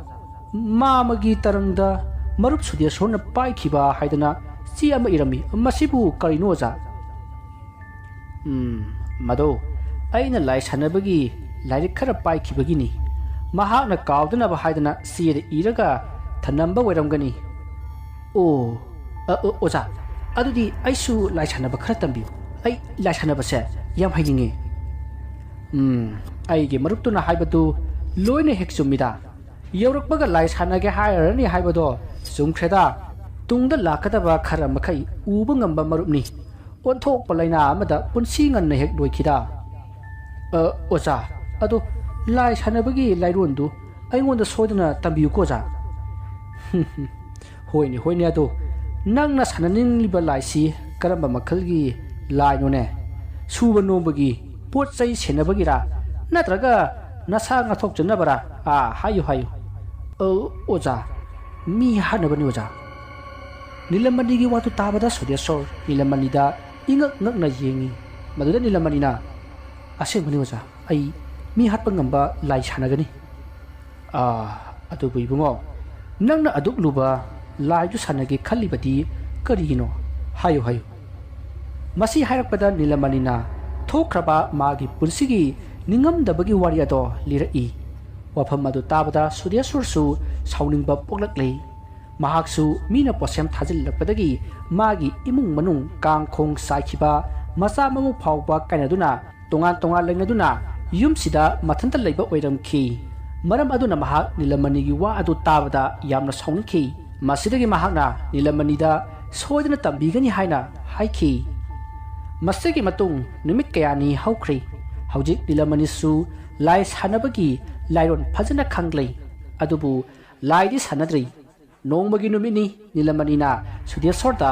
ꯃꯥ ꯑꯃꯒꯤ ꯇꯔꯪꯗ ꯃꯔꯨꯞ ꯁꯨꯗꯦꯁꯣꯔꯅ ꯄꯥꯏꯈꯤꯕ ꯍꯥꯏꯗꯅ ꯆꯦ ꯑꯃ ꯏꯔꯝꯃꯤ꯫ ꯃꯁꯤꯕꯨ ꯀꯔꯤꯅꯣ ꯑꯣꯖꯥ?" "ꯎꯝ, ꯃꯗꯣ ꯑꯩꯅ ꯂꯥꯏ ꯁꯥꯟꯅꯕꯒꯤ ꯂꯥꯏꯔꯤꯛ ꯈꯔ ꯄꯥꯏꯈꯤꯕꯒꯤꯅꯤ꯫ ꯃꯍꯥꯛꯅ ꯀꯥꯎꯗꯅꯕ ꯍꯥꯏꯗꯅ ꯆꯦꯗ ꯏꯔꯒ ꯊꯅꯝꯕ ꯑꯣꯏꯔꯝꯒꯅꯤ꯫" "ꯑꯣ, ꯑ, ꯑ, ꯑꯣꯖꯥ, ꯑꯗꯨꯗꯤ ꯑꯩꯁꯨ ꯂꯥꯏ ꯁꯥꯟꯅꯕ ꯈꯔ ꯇꯝꯕꯤꯌꯨ꯫ ꯑꯩ ꯂꯥꯏ ꯁꯥꯟꯅꯕꯁꯦ ꯌꯥꯝ ꯍꯩꯅꯤꯡꯉꯤ꯫" "ꯎꯝ, ꯑꯩꯒꯤ ꯃꯔꯨꯞꯇꯨꯅ ꯍꯥꯏꯕꯗꯨ ꯂꯣꯏꯅ ꯍꯦꯛ ꯆꯨꯝꯃꯤꯗ꯫ ꯌꯧꯔꯛꯄꯒ ꯂꯥꯏ ꯁꯥꯟꯅꯒꯦ ꯍꯥꯏꯔꯅꯤ ꯍꯥꯏꯕꯗꯣ ꯆꯨꯝꯈ꯭ꯔꯦꯗ꯫ ꯇꯨꯡꯗ ꯂꯥꯛꯀꯗꯕ ꯈꯔ ꯃꯈꯩ ꯎꯕ ꯉꯝꯕ ꯃꯔꯨꯞꯅꯤ꯫ ꯑꯣꯟꯊꯣꯛꯄ ꯂꯥꯏꯅꯥ ꯑꯃꯗ ꯄꯨꯟꯁꯤ ꯉꯟꯅ ꯍꯦꯛ ꯂꯣꯏꯈꯤꯗ꯫" "ꯑ, ꯑꯣꯖꯥ, ꯑꯗꯣ ꯂꯥꯏ ꯁꯥꯟꯅꯕꯒꯤ ꯂꯥꯏꯔꯣꯟꯗꯨ ꯑꯩꯉꯣꯟꯗ ꯁꯣꯏꯗꯅ ꯇꯝꯕꯤꯌꯨꯀꯣ ꯑꯣꯖꯥ꯫" "ꯍꯣꯏꯅꯦ, ꯍꯣꯏꯅꯦ, ꯑꯗꯣ ꯅꯪꯅ ꯁꯥꯟꯅꯅꯤꯡꯂꯤꯕ ꯂꯥꯏꯁꯤ ꯀꯔꯝꯕ ꯃꯈꯜꯒꯤ ꯂꯥꯏꯅꯣꯅꯦ? ꯁꯨꯕ ꯅꯣꯝꯕꯒꯤ, ꯄꯣꯠ ꯆꯩ ꯁꯦꯟꯅꯕꯒꯤꯔꯥ, ꯅꯠꯇ꯭ꯔꯒ ꯅꯁꯥ ꯉꯥꯛꯊꯣꯛꯆꯅꯕꯔꯥ? ꯑꯥ, ꯍꯥꯏꯌꯨ, ꯍꯥꯏꯌꯨ꯫" ꯑ, ꯑꯣꯖꯥ, ꯃꯤ ꯍꯥꯠꯅꯕꯅꯤ ꯑꯣꯖꯥ꯫ ꯅꯤꯂꯃꯅꯤꯒꯤ ꯋꯥꯗꯨ ꯇꯥꯕꯗ ꯁꯨꯗꯦꯁꯣꯔ ꯅꯤꯂꯃꯅꯤꯗ ꯏꯉꯛ ꯉꯛꯅ ꯌꯦꯡꯉꯤ꯫ ꯃꯗꯨꯗ ꯅꯤꯂꯃꯅꯤꯅ, "ꯑꯁꯦꯡꯕꯅꯤ ꯑꯣꯖꯥ, ꯑꯩ ꯃꯤ ꯍꯥꯠꯄ ꯉꯝꯕ ꯂꯥꯏ ꯁꯥꯟꯅꯒꯅꯤ꯫" "ꯑꯥ, ꯑꯗꯨꯕꯨ ꯏꯕꯨꯡꯉꯣ, ꯅꯪꯅ ꯑꯗꯨꯛ ꯂꯨꯕ ꯂꯥꯏꯗꯨ ꯁꯥꯟꯅꯒꯦ ꯈꯜꯂꯤꯕꯗꯤ ꯀꯔꯤꯒꯤꯅꯣ? ꯍꯥꯏꯌꯨ, ꯍꯥꯏꯌꯨ꯫" ꯃꯁꯤ ꯍꯥꯏꯔꯛꯄꯗ ꯅꯤꯂꯃꯅꯤꯅ ꯊꯣꯛꯈ꯭ꯔꯕ ꯃꯥꯒꯤ ꯄꯨꯟꯁꯤꯒꯤ ꯅꯤꯡꯉꯝꯗꯕꯒꯤ ꯋꯥꯔꯤ ꯑꯗꯣ ꯂꯤꯔꯛꯏ꯫ ꯋꯥꯐꯝ ꯑꯗꯨ ꯇꯥꯕꯗ ꯁꯨꯗꯦꯁꯣꯔꯁꯨ ꯁꯥꯎꯅꯤꯡꯕ ꯄꯣꯛꯂꯛꯂꯦ꯫ ꯃꯍꯥꯛꯁꯨ ꯃꯤꯅ ꯄꯣꯠꯁꯦꯝ ꯊꯥꯖꯤꯜꯂꯛꯄꯗꯒꯤ ꯃꯥꯒꯤ ꯏꯃꯨꯡ ꯃꯅꯨꯡ ꯀꯥꯡ ꯈꯣꯡ ꯆꯥꯏꯈꯤꯕ, ꯃꯆꯥ ꯃꯎ ꯐꯥꯎꯕ ꯀꯥꯏꯅꯗꯨꯅ ꯇꯣꯉꯥꯟ ꯇꯣꯉꯥꯟ ꯂꯩꯅꯗꯨꯅ ꯌꯨꯝꯁꯤꯗ ꯃꯊꯟꯇ ꯂꯩꯕ ꯑꯣꯏꯔꯝꯈꯤ꯫ ꯃꯔꯝ ꯑꯗꯨꯅ ꯃꯍꯥꯛ ꯅꯤꯂꯃꯅꯤꯒꯤ ꯋꯥ ꯑꯗꯨ ꯇꯥꯕꯗ ꯌꯥꯝꯅ ꯁꯥꯎꯅꯤꯡꯈꯤ꯫ ꯃꯁꯤꯗꯒꯤ ꯃꯍꯥꯛꯅ ꯅꯤꯂꯃꯅꯤꯗ ꯁꯣꯏꯗꯅ ꯇꯝꯕꯤꯒꯅꯤ ꯍꯥꯏꯅ ꯍꯥꯏꯈꯤ꯫ ꯃꯁꯤꯒꯤ ꯃꯇꯨꯡ ꯅꯨꯃꯤꯠ ꯀꯌꯥꯅꯤ ꯍꯧꯈ꯭ꯔꯦ꯫ ꯍꯧꯖꯤꯛ ꯅꯤꯂꯃꯅꯤꯁꯨ ꯂꯥꯏ ꯁꯥꯟꯅꯕꯒꯤ ꯂꯥꯏꯔꯣꯟ ꯐꯖꯅ ꯈꯪꯂꯦ꯫ ꯑꯗꯨꯕꯨ ꯂꯥꯏꯗꯤ ꯁꯥꯟꯅꯗ꯭ꯔꯤ꯫ ꯅꯣꯡꯃꯒꯤ ꯅꯨꯃꯤꯠꯅꯤ꯫ ꯅꯤꯂꯃꯅꯤꯅ ꯁꯨꯗꯦꯁꯣꯔꯗ,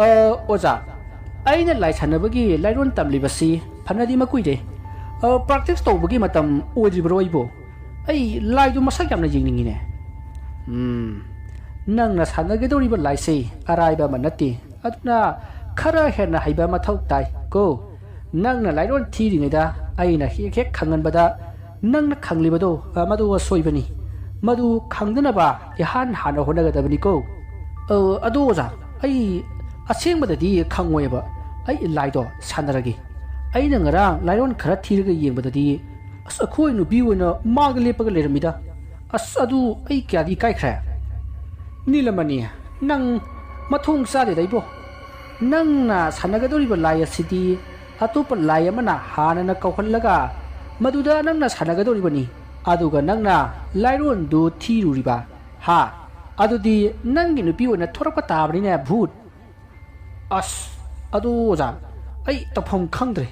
"ꯑ, ꯑꯣꯖꯥ, ꯑꯩꯅ ꯂꯥꯏ ꯁꯥꯟꯅꯕꯒꯤ ꯂꯥꯏꯔꯣꯟ ꯇꯝꯂꯤꯕꯁꯤ ꯐꯅꯗꯤ ꯃꯀꯨꯏꯔꯦ꯫ ꯑ, practice ꯇꯧꯕꯒꯤ ꯃꯇꯝ ꯑꯣꯏꯗ꯭ꯔꯤꯕ꯭ꯔꯣ ꯑꯩꯕꯨ? ꯑꯩ ꯂꯥꯏꯗꯨ ꯃꯁꯛ ꯌꯥꯝꯅ ꯌꯦꯡꯅꯤꯡꯉꯤꯅꯦ꯫" "ꯎꯝ, ꯅꯪꯅ ꯁꯥꯟꯅꯒꯗꯧꯔꯤꯕ ꯂꯥꯏꯁꯦ ꯑꯔꯥꯏꯕ ꯑꯃ ꯅꯠꯇꯦ꯫ ꯑꯗꯨꯅ ꯈꯔ ꯍꯦꯟꯅ ꯍꯩꯕ ꯃꯊꯧ ꯇꯥꯏ ꯀꯣ꯫ ꯅꯪꯅ ꯂꯥꯏꯔꯣꯟ ꯊꯤꯔꯤꯉꯩꯗ ꯑꯩꯅ ꯍꯦꯛ ꯍꯦꯛ ꯈꯪꯍꯟꯕꯗ ꯅꯪꯅ ꯈꯪꯂꯤꯕꯗꯣ, ꯑ, ꯃꯗꯨ ꯑꯁꯣꯏꯕꯅꯤ꯫ ꯃꯗꯨ ꯈꯪꯗꯅꯕ ꯏꯍꯥꯟ ꯍꯥꯟꯅ ꯍꯣꯠꯅꯒꯗꯕꯅꯤꯀꯣ꯫" "ꯑ, ꯑꯗꯣ ꯑꯣꯖꯥ, ꯑꯩ ꯑꯁꯦꯡꯕꯗꯗꯤ ꯈꯪꯉꯣꯏꯕ꯫ ꯑꯩ ꯂꯥꯏꯗꯣ ꯁꯥꯟꯅꯔꯒꯦ꯫ ꯑꯩꯅ ꯉꯔꯥꯡ ꯂꯥꯏꯔꯣꯟ ꯈꯔ ꯊꯤꯔꯒ ꯌꯦꯡꯕꯗꯗꯤ, ꯑꯁ, ꯑꯩꯈꯣꯏ ꯅꯨꯄꯤ ꯑꯣꯏꯅ ꯃꯥꯒ ꯂꯦꯞꯄꯒ ꯂꯩꯔꯝꯃꯤꯗ꯫ ꯑꯁ, ꯑꯗꯨ ꯑꯩ ꯀꯌꯥꯗꯤ ꯏꯀꯥꯏꯈ꯭ꯔꯦ꯫" "ꯅꯤꯂꯃꯅꯤ, ꯅꯪ ꯃꯊꯣꯡ ꯆꯥꯗꯦꯗ ꯏꯕꯣ꯫ ꯅꯪꯅ ꯁꯥꯟꯅꯒꯗꯧꯔꯤꯕ ꯂꯥꯏ ꯑꯁꯤꯗꯤ ꯑꯇꯣꯞꯄ ꯂꯥꯏ ꯑꯃꯅ ꯍꯥꯟꯅꯅ ꯀꯧꯍꯜꯂꯒ ꯃꯗꯨꯗ ꯅꯪꯅ ꯁꯥꯟꯅꯒꯗꯧꯔꯤꯕꯅꯤ꯫ ꯑꯗꯨꯒ ꯅꯪꯅ ꯂꯥꯏꯔꯣꯟꯗꯨ ꯊꯤꯔꯨꯔꯤꯕ, ꯍꯥ? ꯑꯗꯨꯗꯤ ꯅꯪꯒꯤ ꯅꯨꯄꯤ ꯑꯣꯏꯅ ꯊꯣꯔꯛꯄ ꯇꯥꯕꯅꯤꯅꯦ, ꯚꯨꯠ꯫" "ꯑꯁ, ꯑꯗꯨ ꯑꯣꯖꯥ, ꯑꯩ ꯇꯧꯐꯝ ꯈꯪꯗ꯭ꯔꯦ꯫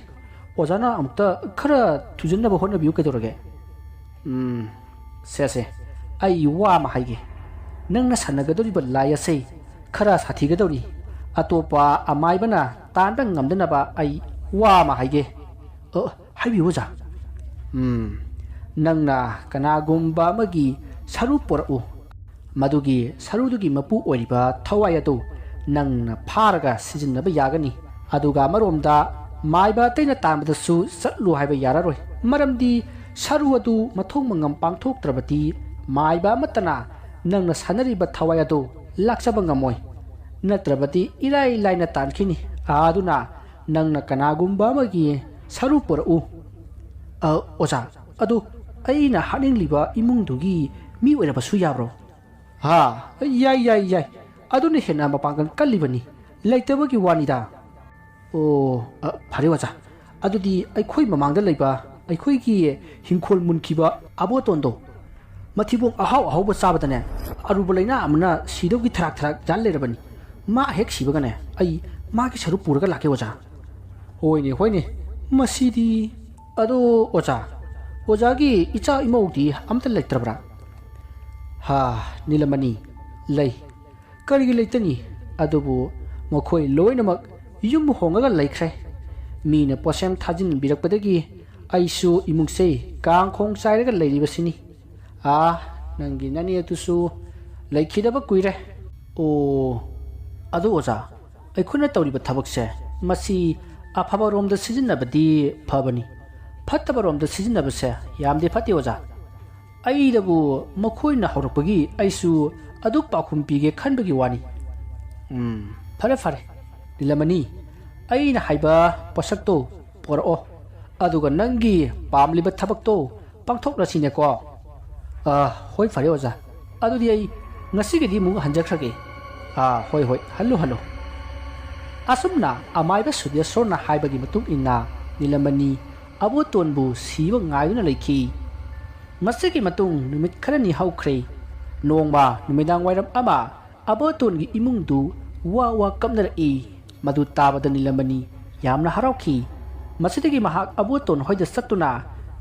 ꯑꯣꯖꯥꯅ ꯑꯃꯨꯛꯇ ꯈꯔ ꯊꯨꯖꯤꯟꯅꯕ ꯍꯣꯠꯅꯕꯤꯌꯨ ꯀꯩꯗꯧꯔꯒꯦ꯫" "ꯎꯝ, ꯁꯦ, ꯁꯦ, ꯑꯩ ꯋꯥ ꯑꯃ ꯍꯥꯏꯒꯦ꯫ ꯅꯪꯅ ꯁꯥꯟꯅꯒꯗꯧꯔꯤꯕ ꯂꯥꯏ ꯑꯁꯦ ꯈꯔ ꯁꯥꯊꯤꯒꯗꯧꯔꯤ꯫ ꯑꯇꯣꯞꯄ ꯑꯃꯥꯏꯕꯅ ꯇꯥꯟꯕ ꯉꯝꯗꯅꯕ ꯑꯩ ꯋꯥ ꯑꯃ ꯍꯥꯏꯒꯦ꯫" "ꯑ, ꯍꯥꯏꯕꯤꯌꯨ ꯑꯣꯖꯥ꯫" "ꯎꯝ, ꯅꯪꯅ ꯀꯅꯥꯒꯨꯝꯕ ꯑꯃꯒꯤ ꯁꯔꯨ ꯄꯨꯔꯛꯎ꯫ ꯃꯗꯨꯒꯤ ꯁꯔꯨꯗꯨꯒꯤ ꯃꯄꯨ ꯑꯣꯏꯔꯤꯕ ꯊꯋꯥꯏ ꯑꯗꯨ ꯅꯪꯅ ꯐꯥꯔꯒ ꯁꯤꯖꯤꯟꯅꯕ ꯌꯥꯒꯅꯤ꯫ ꯑꯗꯨꯒ ꯑꯃꯔꯣꯝꯗ ꯃꯥꯏꯕ ꯑꯇꯩꯅ ꯇꯥꯟꯕꯗꯁꯨ ꯆꯠꯂꯨ ꯍꯥꯏꯕ ꯌꯥꯔꯔꯣꯏ, ꯃꯔꯝꯗꯤ ꯁꯔꯨ ꯑꯗꯨ ꯃꯊꯧ ꯃꯉꯝ ꯄꯥꯡꯊꯣꯛꯇ꯭ꯔꯕꯗꯤ ꯃꯥꯏꯕ ꯑꯃꯠꯇꯅ ꯅꯪꯅ ꯁꯥꯟꯅꯔꯤꯕ ꯊꯋꯥꯏ ꯑꯗꯨ ꯂꯥꯛꯆꯕ ꯉꯝꯃꯣꯏ꯫ ꯅꯠꯇ꯭ꯔꯕꯗꯤ ꯏꯔꯥꯏ ꯂꯥꯏꯅ ꯇꯥꯟꯈꯤꯅꯤ꯫ ꯑꯗꯨꯅ ꯅꯪꯅ ꯀꯅꯥꯒꯨꯝꯕ ꯑꯃꯒꯤ ꯁꯔꯨ ꯄꯨꯔꯛꯎ꯫ "ꯑ, ꯑꯣꯖꯥ, ꯑꯗꯨ ꯑꯩꯅ ꯍꯥꯠꯅꯤꯡꯂꯤꯕ ꯏꯃꯨꯡꯗꯨꯒꯤ ꯃꯤ ꯑꯣꯏꯔꯕꯁꯨ ꯌꯥꯕ꯭ꯔꯣ?" "ꯍꯥ, ꯌꯥꯏ, ꯌꯥꯏ, ꯌꯥꯏ꯫ ꯑꯗꯨꯅ ꯍꯦꯟꯅ ꯃꯄꯥꯡꯒꯜ ꯀꯜꯂꯤꯕꯅꯤ꯫ ꯂꯩꯇꯕꯒꯤ ꯋꯥꯅꯤꯗ꯫" "ꯑꯣ, ꯑ, ꯐꯔꯦ ꯑꯣꯖꯥ꯫ ꯑꯗꯨꯗꯤ ꯑꯩꯈꯣꯏ ꯃꯃꯥꯡꯗ ꯂꯩꯕ ꯑꯩꯈꯣꯏꯒꯤ ꯍꯤꯡꯈꯣꯜ ꯃꯨꯟꯈꯤꯕ ꯑꯕꯣꯇꯣꯟꯗꯣ, ꯃꯊꯤꯕꯣꯡ ꯑꯍꯥꯎ ꯑꯍꯥꯎꯕ ꯆꯥꯕꯗꯅꯦ, ꯑꯔꯨꯕ ꯂꯩꯅꯥ ꯑꯃꯅ ꯁꯤꯗꯧꯒꯤ ꯊꯔꯥꯛ ꯊꯔꯥꯛ ꯌꯥꯜ ꯂꯩꯔꯕꯅꯤ꯫ ꯃꯥ ꯍꯦꯛ ꯁꯤꯕꯒꯅꯦ, ꯑꯩ ꯃꯥꯒꯤ ꯁꯔꯨꯛ ꯄꯨꯔꯒ ꯂꯥꯛꯀꯦ ꯑꯣꯖꯥ꯫" "ꯍꯣꯏꯅꯦ, ꯍꯣꯏꯅꯦ, ꯃꯁꯤꯗꯤ꯫ ꯑꯗꯣ ꯑꯣꯖꯥ, ꯑꯣꯖꯥꯒꯤ ꯏꯆꯥ ꯏꯃꯧꯗꯤ ꯑꯝꯇ ꯂꯩꯇ꯭ꯔꯕ꯭ꯔꯥ?" "ꯍꯥ, ꯅꯤꯂꯃꯅꯤ, ꯂꯩ꯫ ꯀꯔꯤꯒꯤ ꯂꯩꯇꯅꯤ? ꯑꯗꯨꯕꯨ ꯃꯈꯣꯏ ꯂꯣꯏꯅꯃꯛ ꯌꯨꯝ ꯍꯣꯡꯉꯒ ꯂꯩꯈ꯭ꯔꯦ꯫ ꯃꯤꯅ ꯄꯣꯠꯁꯦꯝ ꯊꯥꯖꯤꯟꯕꯤꯔꯛꯄꯗꯒꯤ ꯑꯩꯁꯨ ꯏꯃꯨꯡꯁꯦ ꯀꯥꯡꯈꯣꯡ ꯆꯥꯏꯔꯒ ꯂꯩꯔꯤꯕꯁꯤꯅꯤ꯫ ꯑꯥ, ꯅꯪꯒꯤ ꯅꯅꯦ ꯑꯗꯨꯁꯨ ꯂꯩꯈꯤꯗꯕ ꯀꯨꯏꯔꯦ꯫" "ꯑꯣ, ꯑꯗꯨ ꯑꯣꯖꯥ, ꯑꯩꯈꯣꯏꯅ ꯇꯧꯔꯤꯕ ꯊꯕꯛꯁꯦ, ꯃꯁꯤ ꯑꯐꯕꯔꯣꯝꯗ ꯁꯤꯖꯤꯟꯅꯕꯗꯤ ꯐꯕꯅꯤ, ꯐꯠꯇꯕꯔꯣꯝꯗ ꯁꯤꯖꯤꯟꯅꯕꯁꯦ ꯌꯥꯝꯗꯤ ꯐꯠꯇꯦ ꯑꯣꯖꯥ꯫ ꯑꯩꯗꯕꯨ ꯃꯈꯣꯏꯅ ꯍꯧꯔꯛꯄꯒꯤ ꯑꯩꯁꯨ ꯑꯗꯨ ꯄꯥꯎꯈꯨꯝ ꯄꯤꯒꯦ ꯈꯟꯕꯒꯤ ꯋꯥꯅꯤ꯫" "ꯎꯝ, ꯐꯔꯦ, ꯐꯔꯦ꯫ ꯅꯤꯂꯃꯅꯤ, ꯑꯩꯅ ꯍꯥꯏꯕ ꯄꯣꯠꯁꯛꯇꯣ ꯄꯣꯔꯛꯑꯣ, ꯑꯗꯨꯒ ꯅꯪꯒꯤ ꯄꯥꯝꯂꯤꯕ ꯊꯕꯛꯇꯣ ꯄꯥꯡꯊꯣꯛꯂꯁꯤꯅꯦꯀꯣ꯫" "ꯑ, ꯍꯣꯏ, ꯐꯔꯦ ꯑꯣꯖꯥ꯫ ꯑꯗꯨꯗꯤ ꯑꯩ ꯉꯁꯤꯒꯤꯗꯤ ꯑꯃꯨꯛ ꯍꯟꯖꯈ꯭ꯔꯒꯦ꯫" "ꯑ, ꯍꯣꯏ, ꯍꯣꯏ, ꯍꯜꯂꯨ, ꯍꯜꯂꯨ꯫" ꯑꯁꯨꯝꯅ ꯑꯃꯥꯏꯕ ꯁꯨꯗꯦꯁꯣꯔꯅ ꯍꯥꯏꯕꯒꯤ ꯃꯇꯨꯡ ꯏꯟꯅ ꯅꯤꯂꯃꯅꯤ ꯑꯕꯣꯇꯣꯟꯕꯨ ꯁꯤꯕ ꯉꯥꯏꯗꯨꯅ ꯂꯩꯈꯤ꯫ ꯃꯁꯤꯒꯤ ꯃꯇꯨꯡ ꯅꯨꯃꯤꯠ ꯈꯔꯅꯤ ꯍꯧꯈ꯭ꯔꯦ꯫ ꯅꯣꯡꯃ ꯅꯨꯃꯤꯗꯥꯡ ꯋꯥꯏꯔꯝ ꯑꯃ ꯑꯕꯣꯇꯣꯟꯒꯤ ꯏꯃꯨꯡꯗꯨ ꯋꯥ ꯋꯥ ꯀꯞꯅꯔꯛꯏ꯫ ꯃꯗꯨ ꯇꯥꯕꯗ ꯅꯤꯂꯃꯅꯤ ꯌꯥꯝꯅ ꯍꯔꯥꯎꯈꯤ꯫ ꯃꯁꯤꯗꯒꯤ ꯃꯍꯥꯛ ꯑꯕꯣꯇꯣꯟ ꯍꯣꯏꯗ ꯆꯠꯇꯨꯅ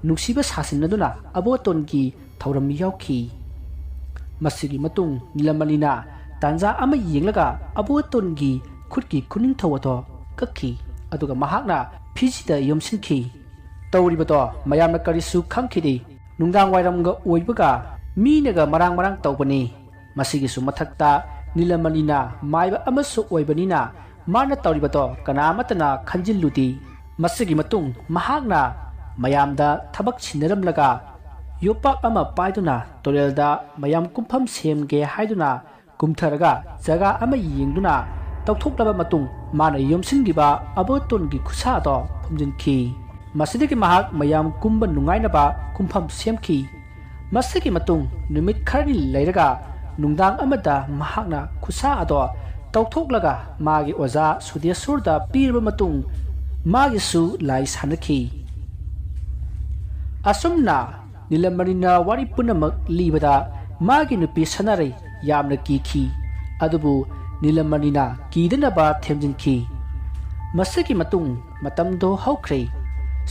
ꯅꯨꯡꯁꯤꯕ ꯁꯥꯁꯤꯟꯅꯗꯨꯅ ꯑꯕꯣꯇꯣꯟꯒꯤ ꯊꯧꯔꯝ ꯌꯥꯎꯈꯤ꯫ ꯃꯁꯤꯒꯤ ꯃꯇꯨꯡ ꯅꯤꯂꯃꯅꯤꯅ ꯇꯥꯟꯖꯥ ꯑꯃ ꯌꯦꯡꯂꯒ ꯑꯕꯣꯇꯣꯟꯒꯤ ꯈꯨꯠꯀꯤ ꯈꯨꯅꯤꯡꯊꯧ ꯑꯗꯣ ꯀꯛꯈꯤ, ꯑꯗꯨꯒ ꯃꯍꯥꯛꯅ ꯐꯤꯖꯤꯗ ꯌꯣꯝꯁꯤꯟꯈꯤ꯫ ꯇꯧꯔꯤꯕꯗꯣ ꯃꯌꯥꯝꯅ ꯀꯔꯤꯁꯨ ꯈꯪꯈꯤꯗꯦ꯫ ꯅꯨꯡꯗꯥꯡ ꯋꯥꯏꯔꯝꯒ ꯑꯣꯏꯕꯒ ꯃꯤꯅꯒ ꯃꯔꯥꯡ ꯃꯔꯥꯡ ꯇꯧꯕꯅꯤ꯫ ꯃꯁꯤꯒꯤꯁꯨ ꯃꯊꯛꯇ ꯅꯤꯂꯃꯅꯤꯅ ꯃꯥꯏꯕ ꯑꯃꯁꯨ ꯑꯣꯏꯕꯅꯤꯅ ꯃꯥꯅ ꯇꯧꯔꯤꯕꯗꯣ ꯀꯅꯥ ꯑꯃꯠꯇꯅ ꯈꯟꯖꯤꯜꯂꯨꯗꯦ꯫ ꯃꯁꯤꯒꯤ ꯃꯇꯨꯡ ꯃꯍꯥꯛꯅ ꯃꯌꯥꯝꯗ ꯊꯕꯛ ꯁꯤꯟꯅꯔꯝꯂꯒ ꯌꯣꯄꯥꯛ ꯑꯃ ꯄꯥꯏꯗꯨꯅ ꯇꯨꯔꯦꯜꯗ ꯃꯌꯥꯝ ꯀꯨꯝꯐꯝ ꯁꯦꯝꯒꯦ ꯍꯥꯏꯗꯨꯅ ꯀꯨꯝꯊꯔꯒ ꯖꯒꯥ ꯑꯃ ꯌꯦꯡꯗꯨꯅ ꯇꯧꯊꯣꯛꯂꯕ ꯃꯇꯨꯡ ꯃꯥꯅ ꯌꯣꯝꯁꯤꯟꯈꯤꯕ ꯑꯕꯣꯇꯣꯟꯒꯤ ꯈꯨꯠꯁꯥ ꯑꯗꯣ ꯐꯨꯝꯖꯤꯟꯈꯤ꯫ ꯃꯁꯤꯗꯒꯤ ꯃꯍꯥꯛ ꯃꯌꯥꯝ ꯀꯨꯝꯕ ꯅꯨꯡꯉꯥꯏꯅꯕ ꯀꯨꯝꯐꯝ ꯁꯦꯝꯈꯤ꯫ ꯃꯁꯤꯒꯤ ꯃꯇꯨꯡ ꯅꯨꯃꯤꯠ ꯈꯔꯅꯤ ꯂꯩꯔꯒ ꯅꯨꯡꯗꯥꯡ ꯑꯃꯗ ꯃꯍꯥꯛꯅ ꯈꯨꯠꯁꯥ ꯑꯗꯣ ꯇꯧꯊꯣꯛꯂꯒ ꯃꯥꯒꯤ ꯑꯣꯖꯥ ꯁꯨꯗꯦꯁꯣꯔꯗ ꯄꯤꯔꯕ ꯃꯇꯨꯡ ꯃꯥꯒꯤꯁꯨ ꯂꯥꯏ ꯁꯥꯟꯅꯈꯤ꯫ ꯑꯁꯨꯝꯅ ꯅꯤꯂꯃꯅꯤꯅ ꯋꯥꯔꯤ ꯄꯨꯝꯅꯃꯛ ꯂꯤꯕꯗ ꯃꯥꯒꯤ ꯅꯨꯄꯤ ꯁꯅꯥꯔꯩ ꯌꯥꯝꯅ ꯀꯤꯈꯤ꯫ ꯑꯗꯨꯕꯨ ꯅꯤꯂꯃꯅꯤꯅ ꯀꯤꯗꯅꯕ ꯊꯦꯝꯖꯤꯟꯈꯤ꯫ ꯃꯁꯤꯒꯤ ꯃꯇꯨꯡ ꯃꯇꯝꯗꯣ ꯍꯧꯈ꯭ꯔꯦ꯫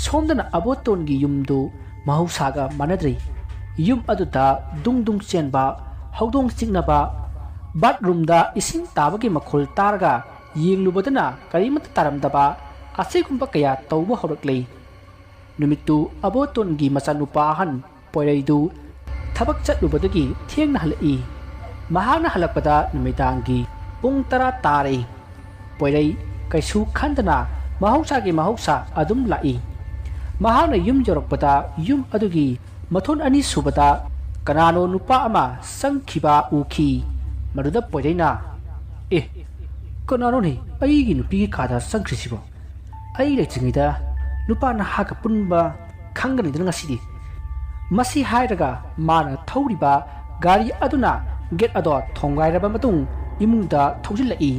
ꯁꯣꯝꯗꯅ ꯑꯕꯣꯇꯣꯟꯒꯤ ꯌꯨꯝꯗꯨ ꯃꯍꯧꯁꯥꯒ ꯃꯥꯟꯅꯗ꯭ꯔꯦ꯫ ꯌꯨꯝ ꯑꯗꯨꯗ ꯗꯨꯡ ꯗꯨꯡ ꯆꯦꯟꯕ, ꯍꯧꯗꯣꯡ ꯆꯤꯛꯅꯕ, ꯕꯥꯠꯔꯨꯝꯗ ꯏꯁꯤꯡ ꯇꯥꯕꯒꯤ ꯃꯈꯣꯜ ꯇꯥꯔꯒ ꯌꯦꯡꯂꯨꯕꯗꯅ ꯀꯔꯤꯃꯠꯇ ꯇꯥꯔꯝꯗꯕ ꯑꯁꯤꯒꯨꯝꯕ ꯀꯌꯥ ꯇꯧꯕ ꯍꯧꯔꯛꯂꯦ꯫ ꯅꯨꯃꯤꯠꯇꯨ ꯑꯕꯣꯇꯣꯟꯒꯤ ꯃꯆꯥꯅꯨꯄꯥ ꯑꯍꯟ ꯄꯣꯏꯔꯩꯗꯨ ꯊꯕꯛ ꯆꯠꯂꯨꯕꯗꯒꯤ ꯊꯦꯡꯅ ꯍꯜꯂꯛꯏ꯫ ꯃꯍꯥꯛꯅ ꯍꯜꯂꯛꯄꯗ ꯅꯨꯃꯤꯗꯥꯡꯒꯤ ꯄꯨꯡ ꯇꯔꯥ ꯇꯥꯔꯦ꯫ ꯄꯣꯏꯔꯩ ꯀꯩꯁꯨ ꯈꯟꯗꯅ ꯃꯍꯧꯁꯥꯒꯤ ꯃꯍꯧꯁꯥ ꯑꯗꯨꯝ ꯂꯥꯛꯏ꯫ ꯃꯍꯥꯛꯅ ꯌꯨꯝ ꯌꯧꯔꯛꯄꯗ ꯌꯨꯝ ꯑꯗꯨꯒꯤ ꯃꯊꯣꯟ ꯑꯅꯤ ꯁꯨꯕꯗ ꯀꯅꯥꯅꯣ ꯅꯨꯄꯥ ꯑꯃ ꯆꯪꯈꯤꯕ ꯎꯈꯤ꯫ ꯃꯗꯨꯗ ꯄꯣꯏꯔꯩꯅ, "ꯑꯦ, ꯀꯅꯥꯅꯣꯅꯦ ꯑꯩꯒꯤ ꯅꯨꯄꯤꯒꯤ ꯀꯥꯗ ꯆꯪꯈ꯭ꯔꯤꯁꯤꯕꯣ? ꯑꯩ ꯂꯩꯇ꯭ꯔꯤꯉꯩꯗ ꯅꯨꯄꯥ ꯅꯍꯥꯒ ꯄꯨꯟꯕ ꯈꯪꯒꯅꯤꯗꯅ ꯉꯁꯤꯗꯤ"꯫ ꯃꯁꯤ ꯍꯥꯏꯔꯒ ꯃꯥꯅ ꯊꯧꯔꯤꯕ ꯒꯥꯔꯤ ꯑꯗꯨꯅ ꯒꯦꯠ ꯑꯗꯣ ꯊꯣꯡꯒꯥꯏꯔꯕ ꯃꯇꯨꯡ ꯏꯃꯨꯡꯗ ꯊꯧꯖꯤꯜꯂꯛꯏ꯫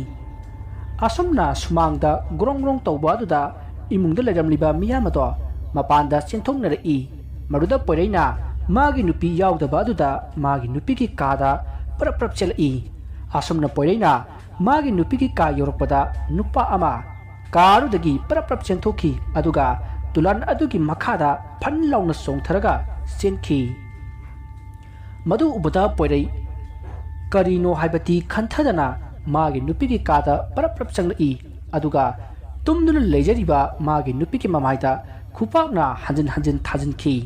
ꯑꯁꯨꯝꯅ ꯁꯨꯃꯥꯡꯗ ꯒ꯭ꯔꯣꯡ ꯒ꯭ꯔꯣꯡ ꯇꯧꯕ ꯑꯗꯨꯗ ꯏꯃꯨꯡꯗ ꯂꯩꯔꯝꯂꯤꯕ ꯃꯤꯌꯥꯝ ꯑꯗꯣ ꯃꯄꯥꯟꯗ ꯆꯦꯟꯊꯣꯛꯅꯔꯛꯏ꯫ ꯃꯗꯨꯗ ꯄꯣꯏꯔꯩꯅ ꯃꯥꯒꯤ ꯅꯨꯄꯤ ꯌꯥꯎꯗꯕ ꯑꯗꯨꯗ ꯃꯥꯒꯤ ꯅꯨꯄꯤꯒꯤ ꯀꯥꯗ ꯄꯔꯞ ꯄꯔꯞ ꯆꯦꯜꯂꯛꯏ꯫ ꯑꯁꯨꯝꯅ ꯄꯣꯏꯔꯩꯅ ꯃꯥꯒꯤ ꯅꯨꯄꯤꯒꯤ ꯀꯥ ꯌꯧꯔꯛꯄꯗ ꯅꯨꯄꯥ ꯑꯃ ꯀꯥ ꯑꯗꯨꯗꯒꯤ ꯄꯔꯞ ꯄꯔꯞ ꯆꯦꯟꯊꯣꯛꯈꯤ, ꯑꯗꯨꯒ ꯗꯨꯂꯥꯟ ꯑꯗꯨꯒꯤ ꯃꯈꯥꯗ ꯐꯟ ꯂꯥꯎꯅ ꯆꯣꯡꯊꯔꯒ ꯆꯦꯟꯈꯤ꯫ ꯃꯗꯨ ꯎꯕꯗ ꯄꯣꯏꯔꯩ ꯀꯔꯤꯅꯣ ꯍꯥꯏꯕꯗꯤ ꯈꯟꯊꯗꯅ ꯃꯥꯒꯤ ꯅꯨꯄꯤꯒꯤ ꯀꯥꯗ ꯄꯔꯞ ꯄꯔꯞ ꯆꯪꯂꯛꯏ, ꯑꯗꯨꯒ ꯇꯨꯝꯗꯨꯅ ꯂꯩꯖꯔꯤꯕ ꯃꯥꯒꯤ ꯅꯨꯄꯤꯒꯤ ꯃꯃꯥꯏꯗ ꯈꯨꯄꯥꯛꯅ ꯍꯟꯖꯤꯟ ꯍꯟꯖꯤꯟ ꯊꯥꯖꯤꯟꯈꯤ꯫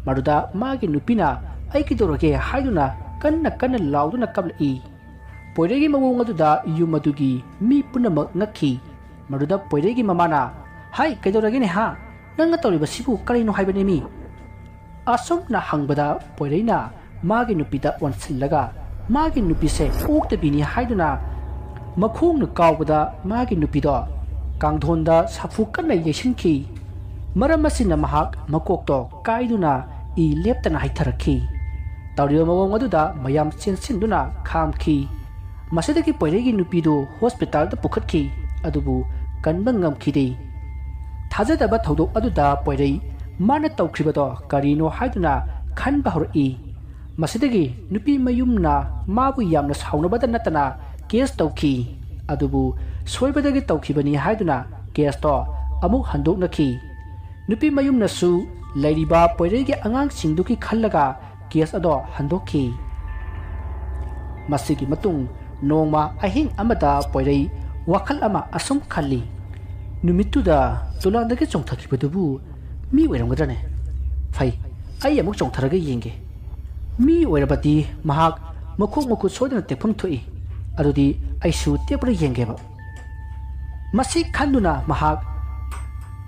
ꯃꯗꯨꯗ ꯃꯥꯒꯤ ꯅꯨꯄꯤꯅ "ꯑꯩ ꯀꯩꯗꯧꯔꯒꯦ?" ꯍꯥꯏꯗꯨꯅ ꯀꯟꯅ ꯀꯟꯅ ꯂꯥꯎꯗꯨꯅ ꯀꯞꯂꯛꯏ꯫ ꯄꯣꯏꯔꯩꯒꯤ ꯃꯑꯣꯡ ꯑꯗꯨꯗ ꯌꯨꯝ ꯑꯗꯨꯒꯤ ꯃꯤ ꯄꯨꯝꯅꯃꯛ ꯉꯛꯈꯤ꯫ ꯃꯗꯨꯗ ꯄꯣꯏꯔꯩꯒꯤ ꯃꯃꯥꯅ, "ꯍꯥꯏ, ꯀꯩꯗꯧꯔꯒꯦꯅꯦ ꯍꯥ? ꯅꯪꯅ ꯇꯧꯔꯤꯕꯁꯤꯕꯨ ꯀꯔꯤꯅꯣ ꯍꯥꯏꯕꯅꯦꯃꯤ?" ꯑꯁꯨꯝꯅ ꯍꯪꯕꯗ ꯄꯣꯏꯔꯩꯅ ꯃꯥꯒꯤ ꯅꯨꯄꯤꯗ ꯑꯣꯟꯁꯤꯜꯂꯒ ꯃꯥꯒꯤ ꯅꯨꯄꯤꯁꯦ ꯑꯣꯛꯇꯕꯤꯅꯤ ꯍꯥꯏꯗꯨꯅ ꯃꯈꯣꯡꯅ ꯀꯥꯎꯕꯗ ꯃꯥꯒꯤ ꯅꯨꯄꯤꯗꯣ ꯀꯥꯡꯊꯣꯟꯗ ꯁꯥꯐꯨ ꯀꯟꯅ ꯌꯩꯁꯤꯟꯈꯤ꯫ ꯃꯔꯝ ꯑꯁꯤꯅ ꯃꯍꯥꯛ ꯃꯀꯣꯛꯇꯣ ꯀꯥꯏꯗꯨꯅ ꯏ ꯂꯦꯞꯇꯅ ꯍꯩꯊꯔꯛꯈꯤ꯫ ꯇꯧꯔꯤꯕ ꯃꯑꯣꯡ ꯑꯗꯨꯗ ꯃꯌꯥꯝ ꯆꯦꯟꯁꯤꯟꯗꯨꯅ ꯈꯥꯝꯈꯤ꯫ ꯃꯁꯤꯗꯒꯤ ꯄꯣꯏꯔꯩꯒꯤ ꯅꯨꯄꯤꯗꯨ ꯍꯣꯁꯄꯤꯇꯥꯜꯗ ꯄꯨꯈꯠꯈꯤ, ꯑꯗꯨꯕꯨ ꯀꯟꯕ ꯉꯝꯈꯤꯗꯦ꯫ ꯊꯥꯖꯗꯕ ꯊꯧꯗꯣꯛ ꯑꯗꯨꯗ ꯄꯣꯏꯔꯩ ꯃꯥꯅ ꯇꯧꯈ꯭ꯔꯤꯕꯗꯣ ꯀꯔꯤꯅꯣ ꯍꯥꯏꯗꯨꯅ ꯈꯟꯕ ꯍꯧꯔꯛꯏ꯫ ꯃꯁꯤꯗꯒꯤ ꯅꯨꯄꯤ ꯃꯌꯨꯝꯅ ꯃꯥꯕꯨ ꯌꯥꯝꯅ ꯁꯥꯎꯅꯕꯗ ꯅꯠꯇꯅ ꯀꯦꯁ ꯇꯧꯈꯤ꯫ ꯑꯗꯨꯕꯨ ꯁꯣꯏꯕꯗꯒꯤ ꯇꯧꯈꯤꯕꯅꯤ ꯍꯥꯏꯗꯨꯅ ꯀꯦꯁꯇꯣ ꯑꯃꯨꯛ ꯍꯟꯗꯣꯛꯅꯈꯤ꯫ ꯅꯨꯄꯤ ꯃꯌꯨꯝꯅꯁꯨ ꯂꯩꯔꯤꯕ ꯄꯣꯏꯔꯩꯒꯤ ꯑꯉꯥꯡꯁꯤꯡꯗꯨꯒꯤ ꯈꯜꯂꯒ ꯀꯦꯁ ꯑꯗꯣ ꯍꯟꯗꯣꯛꯈꯤ꯫ ꯃꯁꯤꯒꯤ ꯃꯇꯨꯡ ꯅꯣꯡꯃ ꯑꯍꯤꯡ ꯑꯃꯗ ꯄꯣꯏꯔꯩ ꯋꯥꯈꯜ ꯑꯃ ꯑꯁꯨꯝ ꯈꯜꯂꯤ, "ꯅꯨꯃꯤꯠꯇꯨꯗ ꯇꯨꯂꯥꯟꯗꯒꯤ ꯆꯣꯡꯊꯈꯤꯕꯗꯨꯕꯨ ꯃꯤ ꯑꯣꯏꯔꯝꯒꯗ꯭ꯔꯅꯦ? ꯐꯩ, ꯑꯩ ꯑꯃꯨꯛ ꯆꯣꯡꯊꯔꯒ ꯌꯦꯡꯒꯦ꯫ ꯃꯤ ꯑꯣꯏꯔꯕꯗꯤ ꯃꯍꯥꯛ ꯃꯈꯣꯡ ꯃꯈꯨꯠ ꯁꯣꯏꯗꯅ ꯇꯦꯛꯐꯝ ꯊꯣꯛꯏ꯫ ꯑꯗꯨꯗꯤ ꯑꯩꯁꯨ ꯇꯦꯛꯄ꯭ꯔꯥ ꯌꯦꯡꯒꯦꯕ"꯫ ꯃꯁꯤ ꯈꯟꯗꯨꯅ ꯃꯍꯥꯛ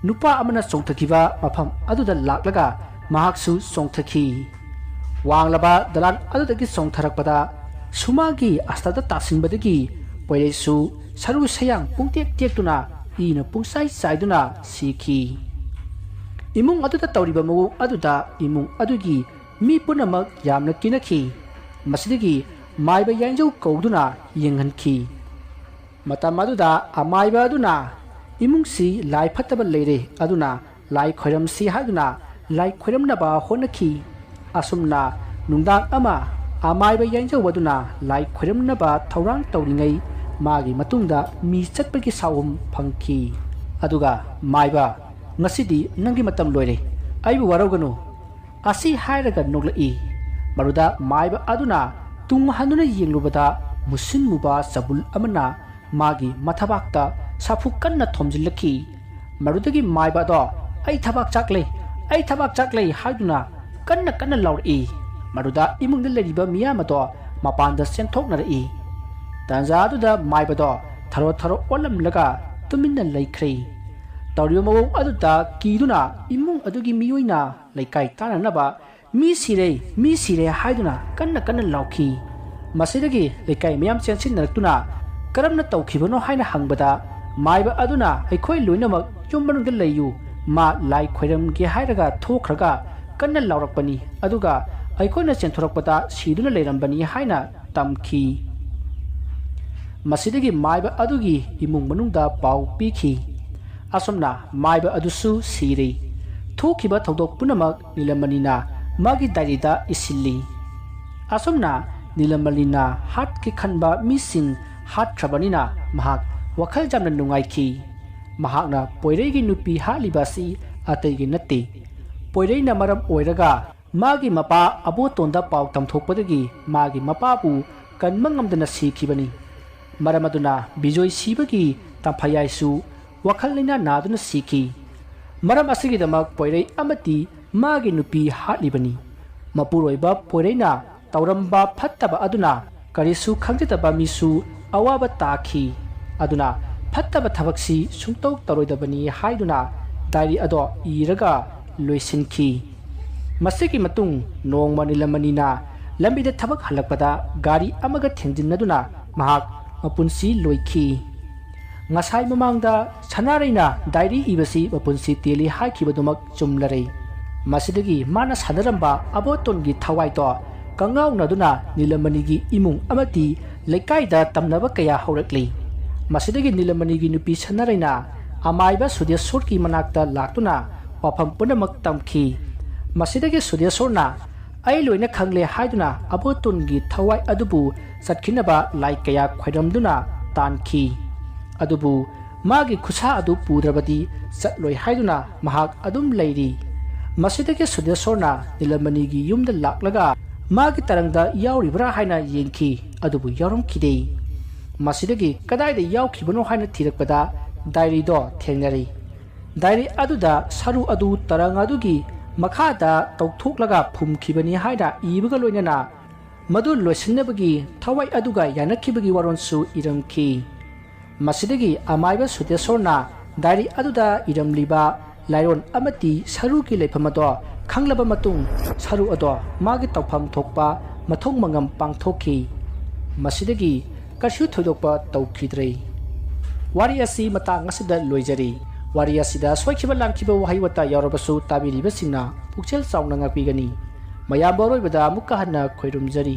ꯅꯨꯄꯥ ꯑꯃꯅ ꯆꯣꯡꯊꯈꯤꯕ ꯃꯐꯝ ꯑꯗꯨꯗ ꯂꯥꯛꯂꯒ ꯃꯍꯥꯛꯁꯨ ꯆꯣꯡꯊꯈꯤ꯫ ꯋꯥꯡꯂꯕ ꯗꯂꯥꯟ ꯑꯗꯨꯗꯒꯤ ꯆꯣꯡꯊꯔꯛꯄꯗ ꯁꯨꯃꯥꯡꯒꯤ ꯑꯁꯇꯗ ꯇꯥꯁꯤꯟꯕꯗꯒꯤ ꯄꯣꯏꯔꯩꯁꯨ ꯁꯔꯨ ꯁꯌꯥꯡ ꯄꯨꯡꯇꯦꯛ ꯇꯦꯛꯇꯨꯅ ꯏꯅ ꯄꯨꯡꯆꯥꯏ ꯆꯥꯏꯗꯨꯅ ꯁꯤꯈꯤ꯫ ꯏꯃꯨꯡ ꯑꯗꯨꯗ ꯇꯧꯔꯤꯕ ꯃꯑꯣꯡ ꯑꯗꯨꯗ ꯏꯃꯨꯡ ꯑꯗꯨꯒꯤ ꯃꯤ ꯄꯨꯝꯅꯃꯛ ꯌꯥꯝꯅ ꯀꯤꯅꯈꯤ꯫ ꯃꯁꯤꯗꯒꯤ ꯃꯥꯏꯕ ꯌꯥꯏꯟꯖꯧ ꯀꯧꯗꯨꯅ ꯌꯦꯡꯍꯟꯈꯤ꯫ ꯃꯇꯝ ꯑꯗꯨꯗ ꯑꯃꯥꯏꯕ ꯑꯗꯨꯅ ꯏꯃꯨꯡꯁꯤ ꯂꯥꯏ ꯐꯠꯇꯕ ꯂꯩꯔꯦ, ꯑꯗꯨꯅ ꯂꯥꯏ ꯈꯣꯏꯔꯝꯁꯤ ꯍꯥꯏꯗꯨꯅ ꯂꯥꯏ ꯈꯣꯏꯔꯝꯅꯕ ꯍꯣꯠꯅꯈꯤ꯫ ꯑꯁꯨꯝꯅ ꯅꯨꯡꯗꯥꯡ ꯑꯃ ꯑꯃꯥꯏꯕ ꯌꯥꯏꯟꯖꯧ ꯑꯗꯨꯅ ꯂꯥꯏ ꯈꯣꯏꯔꯝꯅꯕ ꯊꯧꯔꯥꯡ ꯇꯧꯔꯤꯉꯩ ꯃꯥꯒꯤ ꯃꯇꯨꯡꯗ ꯃꯤ ꯆꯠꯄꯒꯤ ꯁꯥꯎꯍꯨꯝ ꯐꯪꯈꯤ꯫ ꯑꯗꯨꯒ ꯃꯥꯏꯕ, "ꯉꯁꯤꯗꯤ ꯅꯪꯒꯤ ꯃꯇꯝ ꯂꯣꯏꯔꯦ, ꯑꯩꯕꯨ ꯋꯥꯔꯧꯒꯅꯨ" ꯑꯁꯤ ꯍꯥꯏꯔꯒ ꯅꯣꯛꯂꯛꯏ꯫ ꯃꯗꯨꯗ ꯃꯥꯏꯕ ꯑꯗꯨꯅ ꯇꯨꯡ ꯍꯟꯗꯨꯅ ꯌꯦꯡꯂꯨꯕꯗ ꯃꯨꯁꯤꯟ ꯃꯨꯕ ꯆꯕꯨꯜ ꯑꯃꯅ ꯃꯥꯒꯤ ꯃꯊꯕꯥꯛꯇ ꯁꯥꯐꯨ ꯀꯟꯅ ꯊꯣꯝꯖꯤꯜꯂꯛꯈꯤ꯫ ꯃꯗꯨꯗꯒꯤ ꯃꯥꯏꯕ ꯑꯗꯣ, "ꯑꯩ ꯊꯕꯥꯛ ꯆꯥꯛꯂꯦ, ꯑꯩ ꯊꯕꯥꯛ ꯆꯥꯛꯂꯦ" ꯍꯥꯏꯗꯨꯅ ꯀꯟꯅ ꯀꯟꯅ ꯂꯥꯎꯔꯛꯏ꯫ ꯃꯗꯨꯗ ꯏꯃꯨꯡꯗ ꯂꯩꯔꯤꯕ ꯃꯤꯌꯥꯝ ꯑꯗꯣ ꯃꯄꯥꯟꯗ ꯆꯦꯟꯊꯣꯛꯅꯔꯛꯏ꯫ ꯇꯥꯟꯖꯥ ꯑꯗꯨꯗ ꯃꯥꯏꯕꯗꯣ ꯊꯔꯣ ꯊꯔꯣ ꯑꯣꯜꯂꯝꯂꯒ ꯇꯨꯃꯤꯟꯅ ꯂꯩꯈ꯭ꯔꯦ꯫ ꯇꯧꯔꯤꯕ ꯃꯑꯣꯡ ꯑꯗꯨꯗ ꯀꯤꯗꯨꯅ ꯏꯃꯨꯡ ꯑꯗꯨꯒꯤ ꯃꯤꯑꯣꯏꯅ ꯂꯩꯀꯥꯏ ꯇꯥꯟꯅꯅꯕ "ꯃꯤ ꯁꯤꯔꯦ, ꯃꯤ ꯁꯤꯔꯦ" ꯍꯥꯏꯗꯨꯅ ꯀꯟꯅ ꯀꯟꯅ ꯂꯥꯎꯈꯤ꯫ ꯃꯁꯤꯗꯒꯤ ꯂꯩꯀꯥꯏ ꯃꯤꯌꯥꯝ ꯆꯦꯟꯁꯤꯟꯅꯔꯛꯇꯨꯅ "ꯀꯔꯝꯅ ꯇꯧꯈꯤꯕꯅꯣ?" ꯍꯥꯏꯅ ꯍꯪꯕꯗ, ꯃꯥꯏꯕ ꯑꯗꯨꯅ "ꯑꯩꯈꯣꯏ ꯂꯣꯏꯅꯃꯛ ꯌꯨꯝ ꯃꯅꯨꯡꯗ ꯂꯩꯌꯨ, ꯃꯥ ꯂꯥꯏ ꯈꯣꯏꯔꯝꯒꯦ" ꯍꯥꯏꯔꯒ ꯊꯣꯛꯈ꯭ꯔꯒ ꯀꯟꯅ ꯂꯥꯎꯔꯛꯄꯅꯤ, ꯑꯗꯨꯒ ꯑꯩꯈꯣꯏꯅ ꯆꯦꯟꯊꯣꯔꯛꯄꯗ ꯁꯤꯗꯨꯅ ꯂꯩꯔꯝꯕꯅꯤ ꯍꯥꯏꯅ ꯇꯝꯈꯤ꯫ ꯃꯁꯤꯗꯒꯤ ꯃꯥꯏꯕ ꯑꯗꯨꯒꯤ ꯏꯃꯨꯡ ꯃꯅꯨꯡꯗ ꯄꯥꯎ ꯄꯤꯈꯤ꯫ ꯑꯁꯨꯝꯅ ꯃꯥꯏꯕ ꯑꯗꯨꯁꯨ ꯁꯤꯔꯦ꯫ ꯊꯣꯛꯈꯤꯕ ꯊꯧꯗꯣꯛ ꯄꯨꯝꯅꯃꯛ ꯅꯤꯂꯃꯅꯤꯅ ꯃꯥꯒꯤ ꯗꯥꯏꯔꯤꯗ ꯏꯁꯤꯜꯂꯤ꯫ ꯑꯁꯨꯝꯅ ꯅꯤꯂꯃꯅꯤꯅ ꯍꯥꯠꯀꯦ ꯈꯟꯕ ꯃꯤꯁꯤꯡ ꯍꯥꯠꯈ꯭ꯔꯕꯅꯤꯅ ꯃꯍꯥꯛ ꯋꯥꯈꯜ ꯌꯥꯝꯅ ꯅꯨꯡꯉꯥꯏꯈꯤ꯫ ꯃꯍꯥꯛꯅ ꯄꯣꯏꯔꯩꯒꯤ ꯅꯨꯄꯤ ꯍꯥꯠꯂꯤꯕ ꯑꯁꯤ ꯑꯇꯩꯒꯤ ꯅꯠꯇꯦ, ꯄꯣꯏꯔꯩꯅ ꯃꯔꯝ ꯑꯣꯏꯔꯒ ꯃꯥꯒꯤ ꯃꯄꯥ ꯑꯕꯣꯇꯣꯟꯗ ꯄꯥꯎ ꯇꯝꯊꯣꯛꯄꯗꯒꯤ ꯃꯥꯒꯤ ꯃꯄꯥꯕꯨ ꯀꯟꯕ ꯉꯝꯗꯅ ꯁꯤꯈꯤꯕꯅꯤ꯫ ꯃꯔꯝ ꯑꯗꯨꯅ ꯕꯤꯖꯣꯏ ꯁꯤꯕꯒꯤ ꯇꯝꯐꯌꯥꯏꯁꯨ ꯋꯥꯈꯜ ꯂꯩꯅꯥ ꯅꯥꯗꯨꯅ ꯁꯤꯈꯤ꯫ ꯃꯔꯝ ꯑꯁꯤꯒꯤꯗꯃꯛ ꯄꯣꯏꯔꯩ ꯑꯃꯗꯤ ꯃꯥꯒꯤ ꯅꯨꯄꯤ ꯍꯥꯠꯂꯤꯕꯅꯤ꯫ ꯃꯄꯨꯔꯣꯏꯕ ꯄꯣꯏꯔꯩꯅ ꯇꯧꯔꯝꯕ ꯐꯠꯇꯕ ꯑꯗꯨꯅ ꯀꯔꯤꯁꯨ ꯈꯪꯖꯗꯕ ꯃꯤꯁꯨ ꯑꯋꯥꯕ ꯇꯥꯈꯤ꯫ ꯑꯗꯨꯅ ꯐꯠꯇꯕ ꯊꯕꯛꯁꯤ ꯁꯨꯡꯇꯧ ꯇꯧꯔꯣꯏꯗꯕꯅꯤ ꯍꯥꯏꯗꯨꯅ ꯗꯥꯏꯔꯤ ꯑꯗꯣ ꯏꯔꯒ ꯂꯣꯏꯁꯤꯟꯈꯤ꯫ ꯃꯁꯤꯒꯤ ꯃꯇꯨꯡ ꯅꯣꯡꯃ ꯅꯤꯂꯃꯅꯤꯅ ꯂꯝꯕꯤꯗ ꯊꯕꯛ ꯍꯜꯂꯛꯄꯗ ꯒꯥꯔꯤ ꯑꯃꯒ ꯊꯦꯡꯖꯤꯟꯅꯗꯨꯅ ꯃꯍꯥꯛ ꯃꯄꯨꯟꯁꯤ ꯂꯣꯏꯈꯤ꯫ ꯉꯁꯥꯏ ꯃꯃꯥꯡꯗ ꯁꯅꯥꯔꯩꯅ ꯗꯥꯏꯔꯤ ꯏꯕꯁꯤ ꯃꯄꯨꯟꯁꯤ ꯇꯦꯜꯂꯤ ꯍꯥꯏꯈꯤꯕꯗꯨꯃꯛ ꯆꯨꯝꯂꯔꯦ꯫ ꯃꯁꯤꯗꯒꯤ ꯃꯥꯅ ꯁꯥꯟꯅꯔꯝꯕ ꯑꯕꯣꯇꯣꯟꯒꯤ ꯊꯋꯥꯏꯗꯣ ꯀꯪꯉꯥꯎꯅꯗꯨꯅ ꯅꯤꯂꯃꯅꯤꯒꯤ ꯏꯃꯨꯡ ꯑꯃꯗꯤ ꯂꯩꯀꯥꯏꯗ ꯇꯝꯅꯕ ꯀꯌꯥ ꯍꯧꯔꯛꯂꯤ꯫ ꯃꯁꯤꯗꯒꯤ ꯅꯤꯂꯃꯅꯤꯒꯤ ꯅꯨꯄꯤ ꯁꯅꯥꯔꯩꯅ ꯑꯃꯥꯏꯕ ꯁꯨꯗꯦꯁꯣꯔꯒꯤ ꯃꯅꯥꯛꯇ ꯂꯥꯛꯇꯨꯅ ꯋꯥꯐꯝ ꯄꯨꯝꯅꯃꯛ ꯇꯝꯈꯤ꯫ ꯃꯁꯤꯗꯒꯤ ꯁꯨꯗꯦꯁꯣꯔꯅ "ꯑꯩ ꯂꯣꯏꯅ ꯈꯪꯂꯦ" ꯍꯥꯏꯗꯨꯅ ꯑꯕꯣꯇꯣꯟꯒꯤ ꯊꯋꯥꯏ ꯑꯗꯨꯕꯨ ꯆꯠꯈꯤꯅꯕ ꯂꯥꯏ ꯀꯌꯥ ꯈꯣꯏꯔꯝꯗꯨꯅ ꯇꯥꯟꯈꯤ꯫ ꯑꯗꯨꯕꯨ ꯃꯥꯒꯤ ꯈꯨꯠꯁꯥ ꯑꯗꯨ ꯄꯨꯗ꯭ꯔꯕꯗꯤ ꯆꯠꯂꯣꯏ ꯍꯥꯏꯗꯨꯅ ꯃꯍꯥꯛ ꯑꯗꯨꯝ ꯂꯩꯔꯤ꯫ ꯃꯁꯤꯗꯒꯤ ꯁꯨꯗꯦꯁꯣꯔꯅ ꯅꯤꯂꯃꯅꯤꯒꯤ ꯌꯨꯝꯗ ꯂꯥꯛꯂꯒ ꯃꯥꯒꯤ ꯇꯔꯪꯗ ꯌꯥꯎꯔꯤꯕ꯭ꯔꯥ ꯍꯥꯏꯅ ꯌꯦꯡꯈꯤ, ꯑꯗꯨꯕꯨ ꯌꯥꯎꯔꯝꯈꯤꯗꯦ꯫ ꯃꯁꯤꯗꯒꯤ ꯀꯗꯥꯏꯗ ꯌꯥꯎꯈꯤꯕꯅꯣ ꯍꯥꯏꯅ ꯊꯤꯔꯛꯄꯗ ꯗꯥꯏꯔꯤꯗꯣ ꯊꯦꯡꯅꯔꯤ꯫ ꯗꯥꯏꯔꯤ ꯑꯗꯨꯗ ꯁꯔꯨ ꯑꯗꯨ ꯇꯔꯪ ꯑꯗꯨꯒꯤ ꯃꯈꯥꯗ ꯇꯧꯊꯣꯛꯂꯒ ꯐꯨꯝꯈꯤꯕꯅꯤ ꯍꯥꯏꯅ ꯏꯕꯒ ꯂꯣꯏꯅꯅ ꯃꯗꯨ ꯂꯣꯏꯁꯤꯟꯅꯕꯒꯤ ꯊꯋꯥꯏ ꯑꯗꯨꯒ ꯌꯥꯅꯈꯤꯕꯒꯤ ꯋꯥꯔꯣꯜꯁꯨ ꯏꯔꯝꯈꯤ꯫ ꯃꯁꯤꯗꯒꯤ ꯑꯃꯥꯏꯕ ꯁꯨꯇꯦꯁꯣꯔꯅ ꯗꯥꯏꯔꯤ ꯑꯗꯨꯗ ꯏꯔꯝꯂꯤꯕ ꯂꯥꯏꯔꯣꯟ ꯑꯃꯗꯤ ꯁꯔꯨꯒꯤ ꯂꯩꯐꯝ ꯑꯗꯣ ꯈꯪꯂꯕ ꯃꯇꯨꯡ, ꯁꯔꯨ ꯑꯗꯣ ꯃꯥꯒꯤ ꯇꯧꯐꯝ ꯊꯣꯛꯄ ꯃꯊꯧ ꯃꯉꯝ ꯄꯥꯡꯊꯣꯛꯈꯤ꯫ ꯃꯁꯤꯗꯒꯤ ꯀꯩꯁꯨ ꯊꯣꯏꯗꯣꯛꯄ ꯇꯧꯈꯤꯗ꯭ꯔꯦ꯫ ꯋꯥꯔꯤ ꯑꯁꯤ ꯃꯇꯥꯡ ꯑꯁꯤꯗ ꯂꯣꯏꯖꯔꯤ꯫ ꯋꯥꯔꯤ ꯑꯁꯤꯗ ꯁꯣꯏꯈꯤꯕ ꯂꯥꯟꯈꯤꯕ ꯋꯥꯍꯩ ꯋꯥꯇꯥ ꯌꯥꯎꯔꯕꯁꯨ ꯇꯥꯕꯤꯔꯤꯕꯁꯤꯡꯅ ꯄꯨꯛꯆꯦꯜ ꯆꯥꯎꯅ ꯉꯥꯛꯄꯤꯒꯅꯤ꯫ ꯃꯌꯥꯝꯕꯨ ꯑꯔꯣꯏꯕꯗ ꯑꯃꯨꯛꯀ ꯍꯟꯅ ꯈꯣꯏꯔꯨꯝꯖꯔꯤ꯫